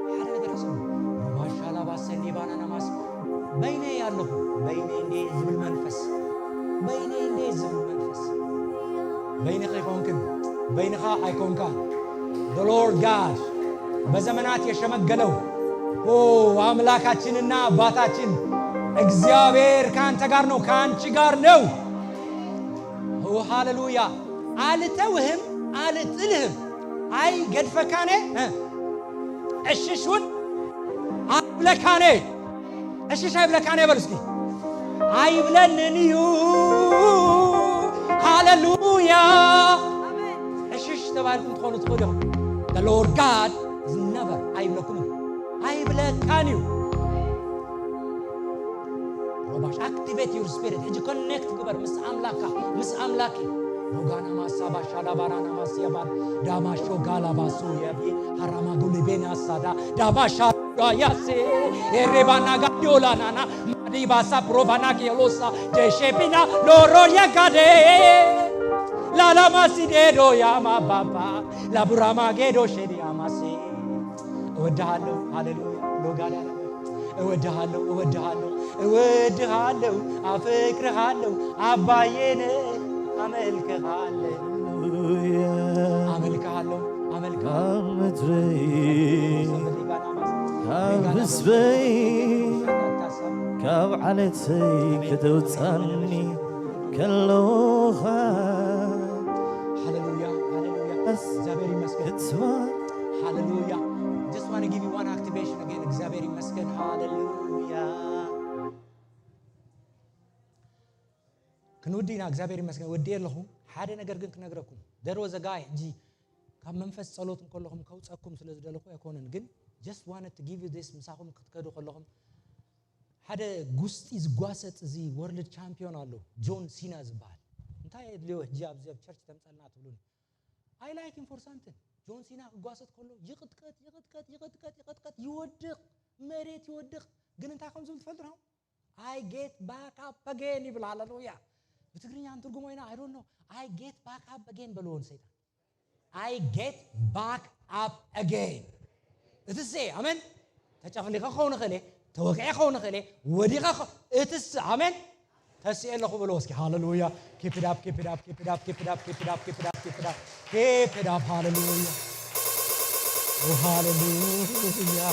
ሓደ ነገር ኣስቡ። ሮማሻ ላባ ሰኒ ባና ናማስ በይነይ ኣለኹ፣ በይነይ እንዴ ዝብል መንፈስ፣ በይነይ እንዴ ዝብል መንፈስ። በይንኺ ኣይኮንክን፣ በይንኻ ኣይኮንካ። The Lord God በዘመናት የሸመገለው፣ ኦ፣ አምላካችንና አባታችን እግዚአብሔር ከአንተ ጋር ነው፣ ከአንቺ ጋር ነው። ኦ፣ ሃሌሉያ። አልተውህም፣ አልጥልህም። ኣይገድፈካን እየ፣ እ፣ ዕሽሽ እውን ኣይብለካን እየ። ዕሽሽ ኣይብለካን እየ በሉ እስኪ። ኣይብለንን እዩ። ሃሌሉያ። ዕሽሽ ተባሂልኩም ትኾኑ ትኽእሉ ኢኹም። The Lord God is never ኣይብለኩምን። ኣይብለካን እዩ። ሮባሽ፣ activate your spirit። ሕጂ ኮኔክት ግበር ምስ ኣምላካ፣ ምስ ኣምላኪ። ሮጋና ማሳ ባሻ ዳባራና ማስያ ባር ዳማሾ ጋላ ባሶ የቢ ሃራማ ጉሊቤና ሳዳ ዳባሻ ያሴ ኤሬባና ጋዲዮላ ናና ማዲባሳ ፕሮቫና ጌሎሳ ጀሼፒና ሎሮ የጋዴ ላላማሲ ዴዶ ያማ ባባ ላቡራማ ጌዶ ሼዲ ያማሴ። እወድሃለሁ። ሃሌሉያ። ሎጋዳ እወድሃለሁ፣ እወድሃለሁ፣ እወድሃለሁ፣ ኣፍቅርሃለሁ፣ ኣባዬ ነህ፣ ኣመልክሃለሁ፣ ኣመልክሃለሁ፣ ኣመልክሃለሁ። ካብ ምድረይ፣ ካብ ህዝበይ፣ ካብ ዓሌተይ ከተውጻኒ ከለኻ። ሃሌሉያ፣ ሃሌሉያ። እግዚኣብሔር ይመስገን። ክትባ ሃሌሉያ። Just want to give you one activation again። እግዚኣብሔር ይመስገን። ሃሌሉያ። ክንውዲ ኢና። እግዚኣብሔር ይመስገን። ወዲ ኣለኹ። ሓደ ነገር ግን ክነግረኩም። There was a guy፣ ሕጂ ካብ መንፈስ ጸሎት እንከለኹም ከውጸኩም ስለ ዝደለኹ ኣይኮነን፣ ግን just wanted to give you this። ምሳኹም ክትከዱ ከለኹም ሓደ ጉስጢ ዝጓሰጥ፣ እዚ ወርልድ ቻምፒዮን ኣሎ፣ ጆን ሲና ዝበሃል። እንታይ የድልዮ ሕጂ ኣብዚ ኣብ ቸርች ተምጸልና ትብሉኒ? I like him for something። ጆን ሲና ክጓሰጥ ከሎ ይቕጥቀጥ፣ ይቕጥቀጥ፣ ይቕጥቀጥ፣ ይቕጥቀጥ፣ ይወድቕ፣ መሬት ይወድቕ። ግን እንታይ ከም ዝብል ትፈልጡ ነው? I get back up again ይብል። ሃሌሉያ። ብትግርኛ እንትርጉሞ ኢና፣ I don't know። I get back up again በልዎ ንሰይጣን። I get back up again። እትሰ፣ ኣሜን። ተጨፍሊኸ ክኸውን እኽእል እየ፣ ተወቂዐ ክኸውን እኽእል እየ፣ ወዲቐ ክኸ-፣ እትሰ፣ ኣሜን። ተስኤ ኣለኹ በልዎ እስኪ። ሃሌሉያ። Keep it up, keep it up, keep it up, keep it up, keep it up, keep it up, keep it up, keep it up። ሃሌሉያ። ኦ፣ ሃሌሉያ።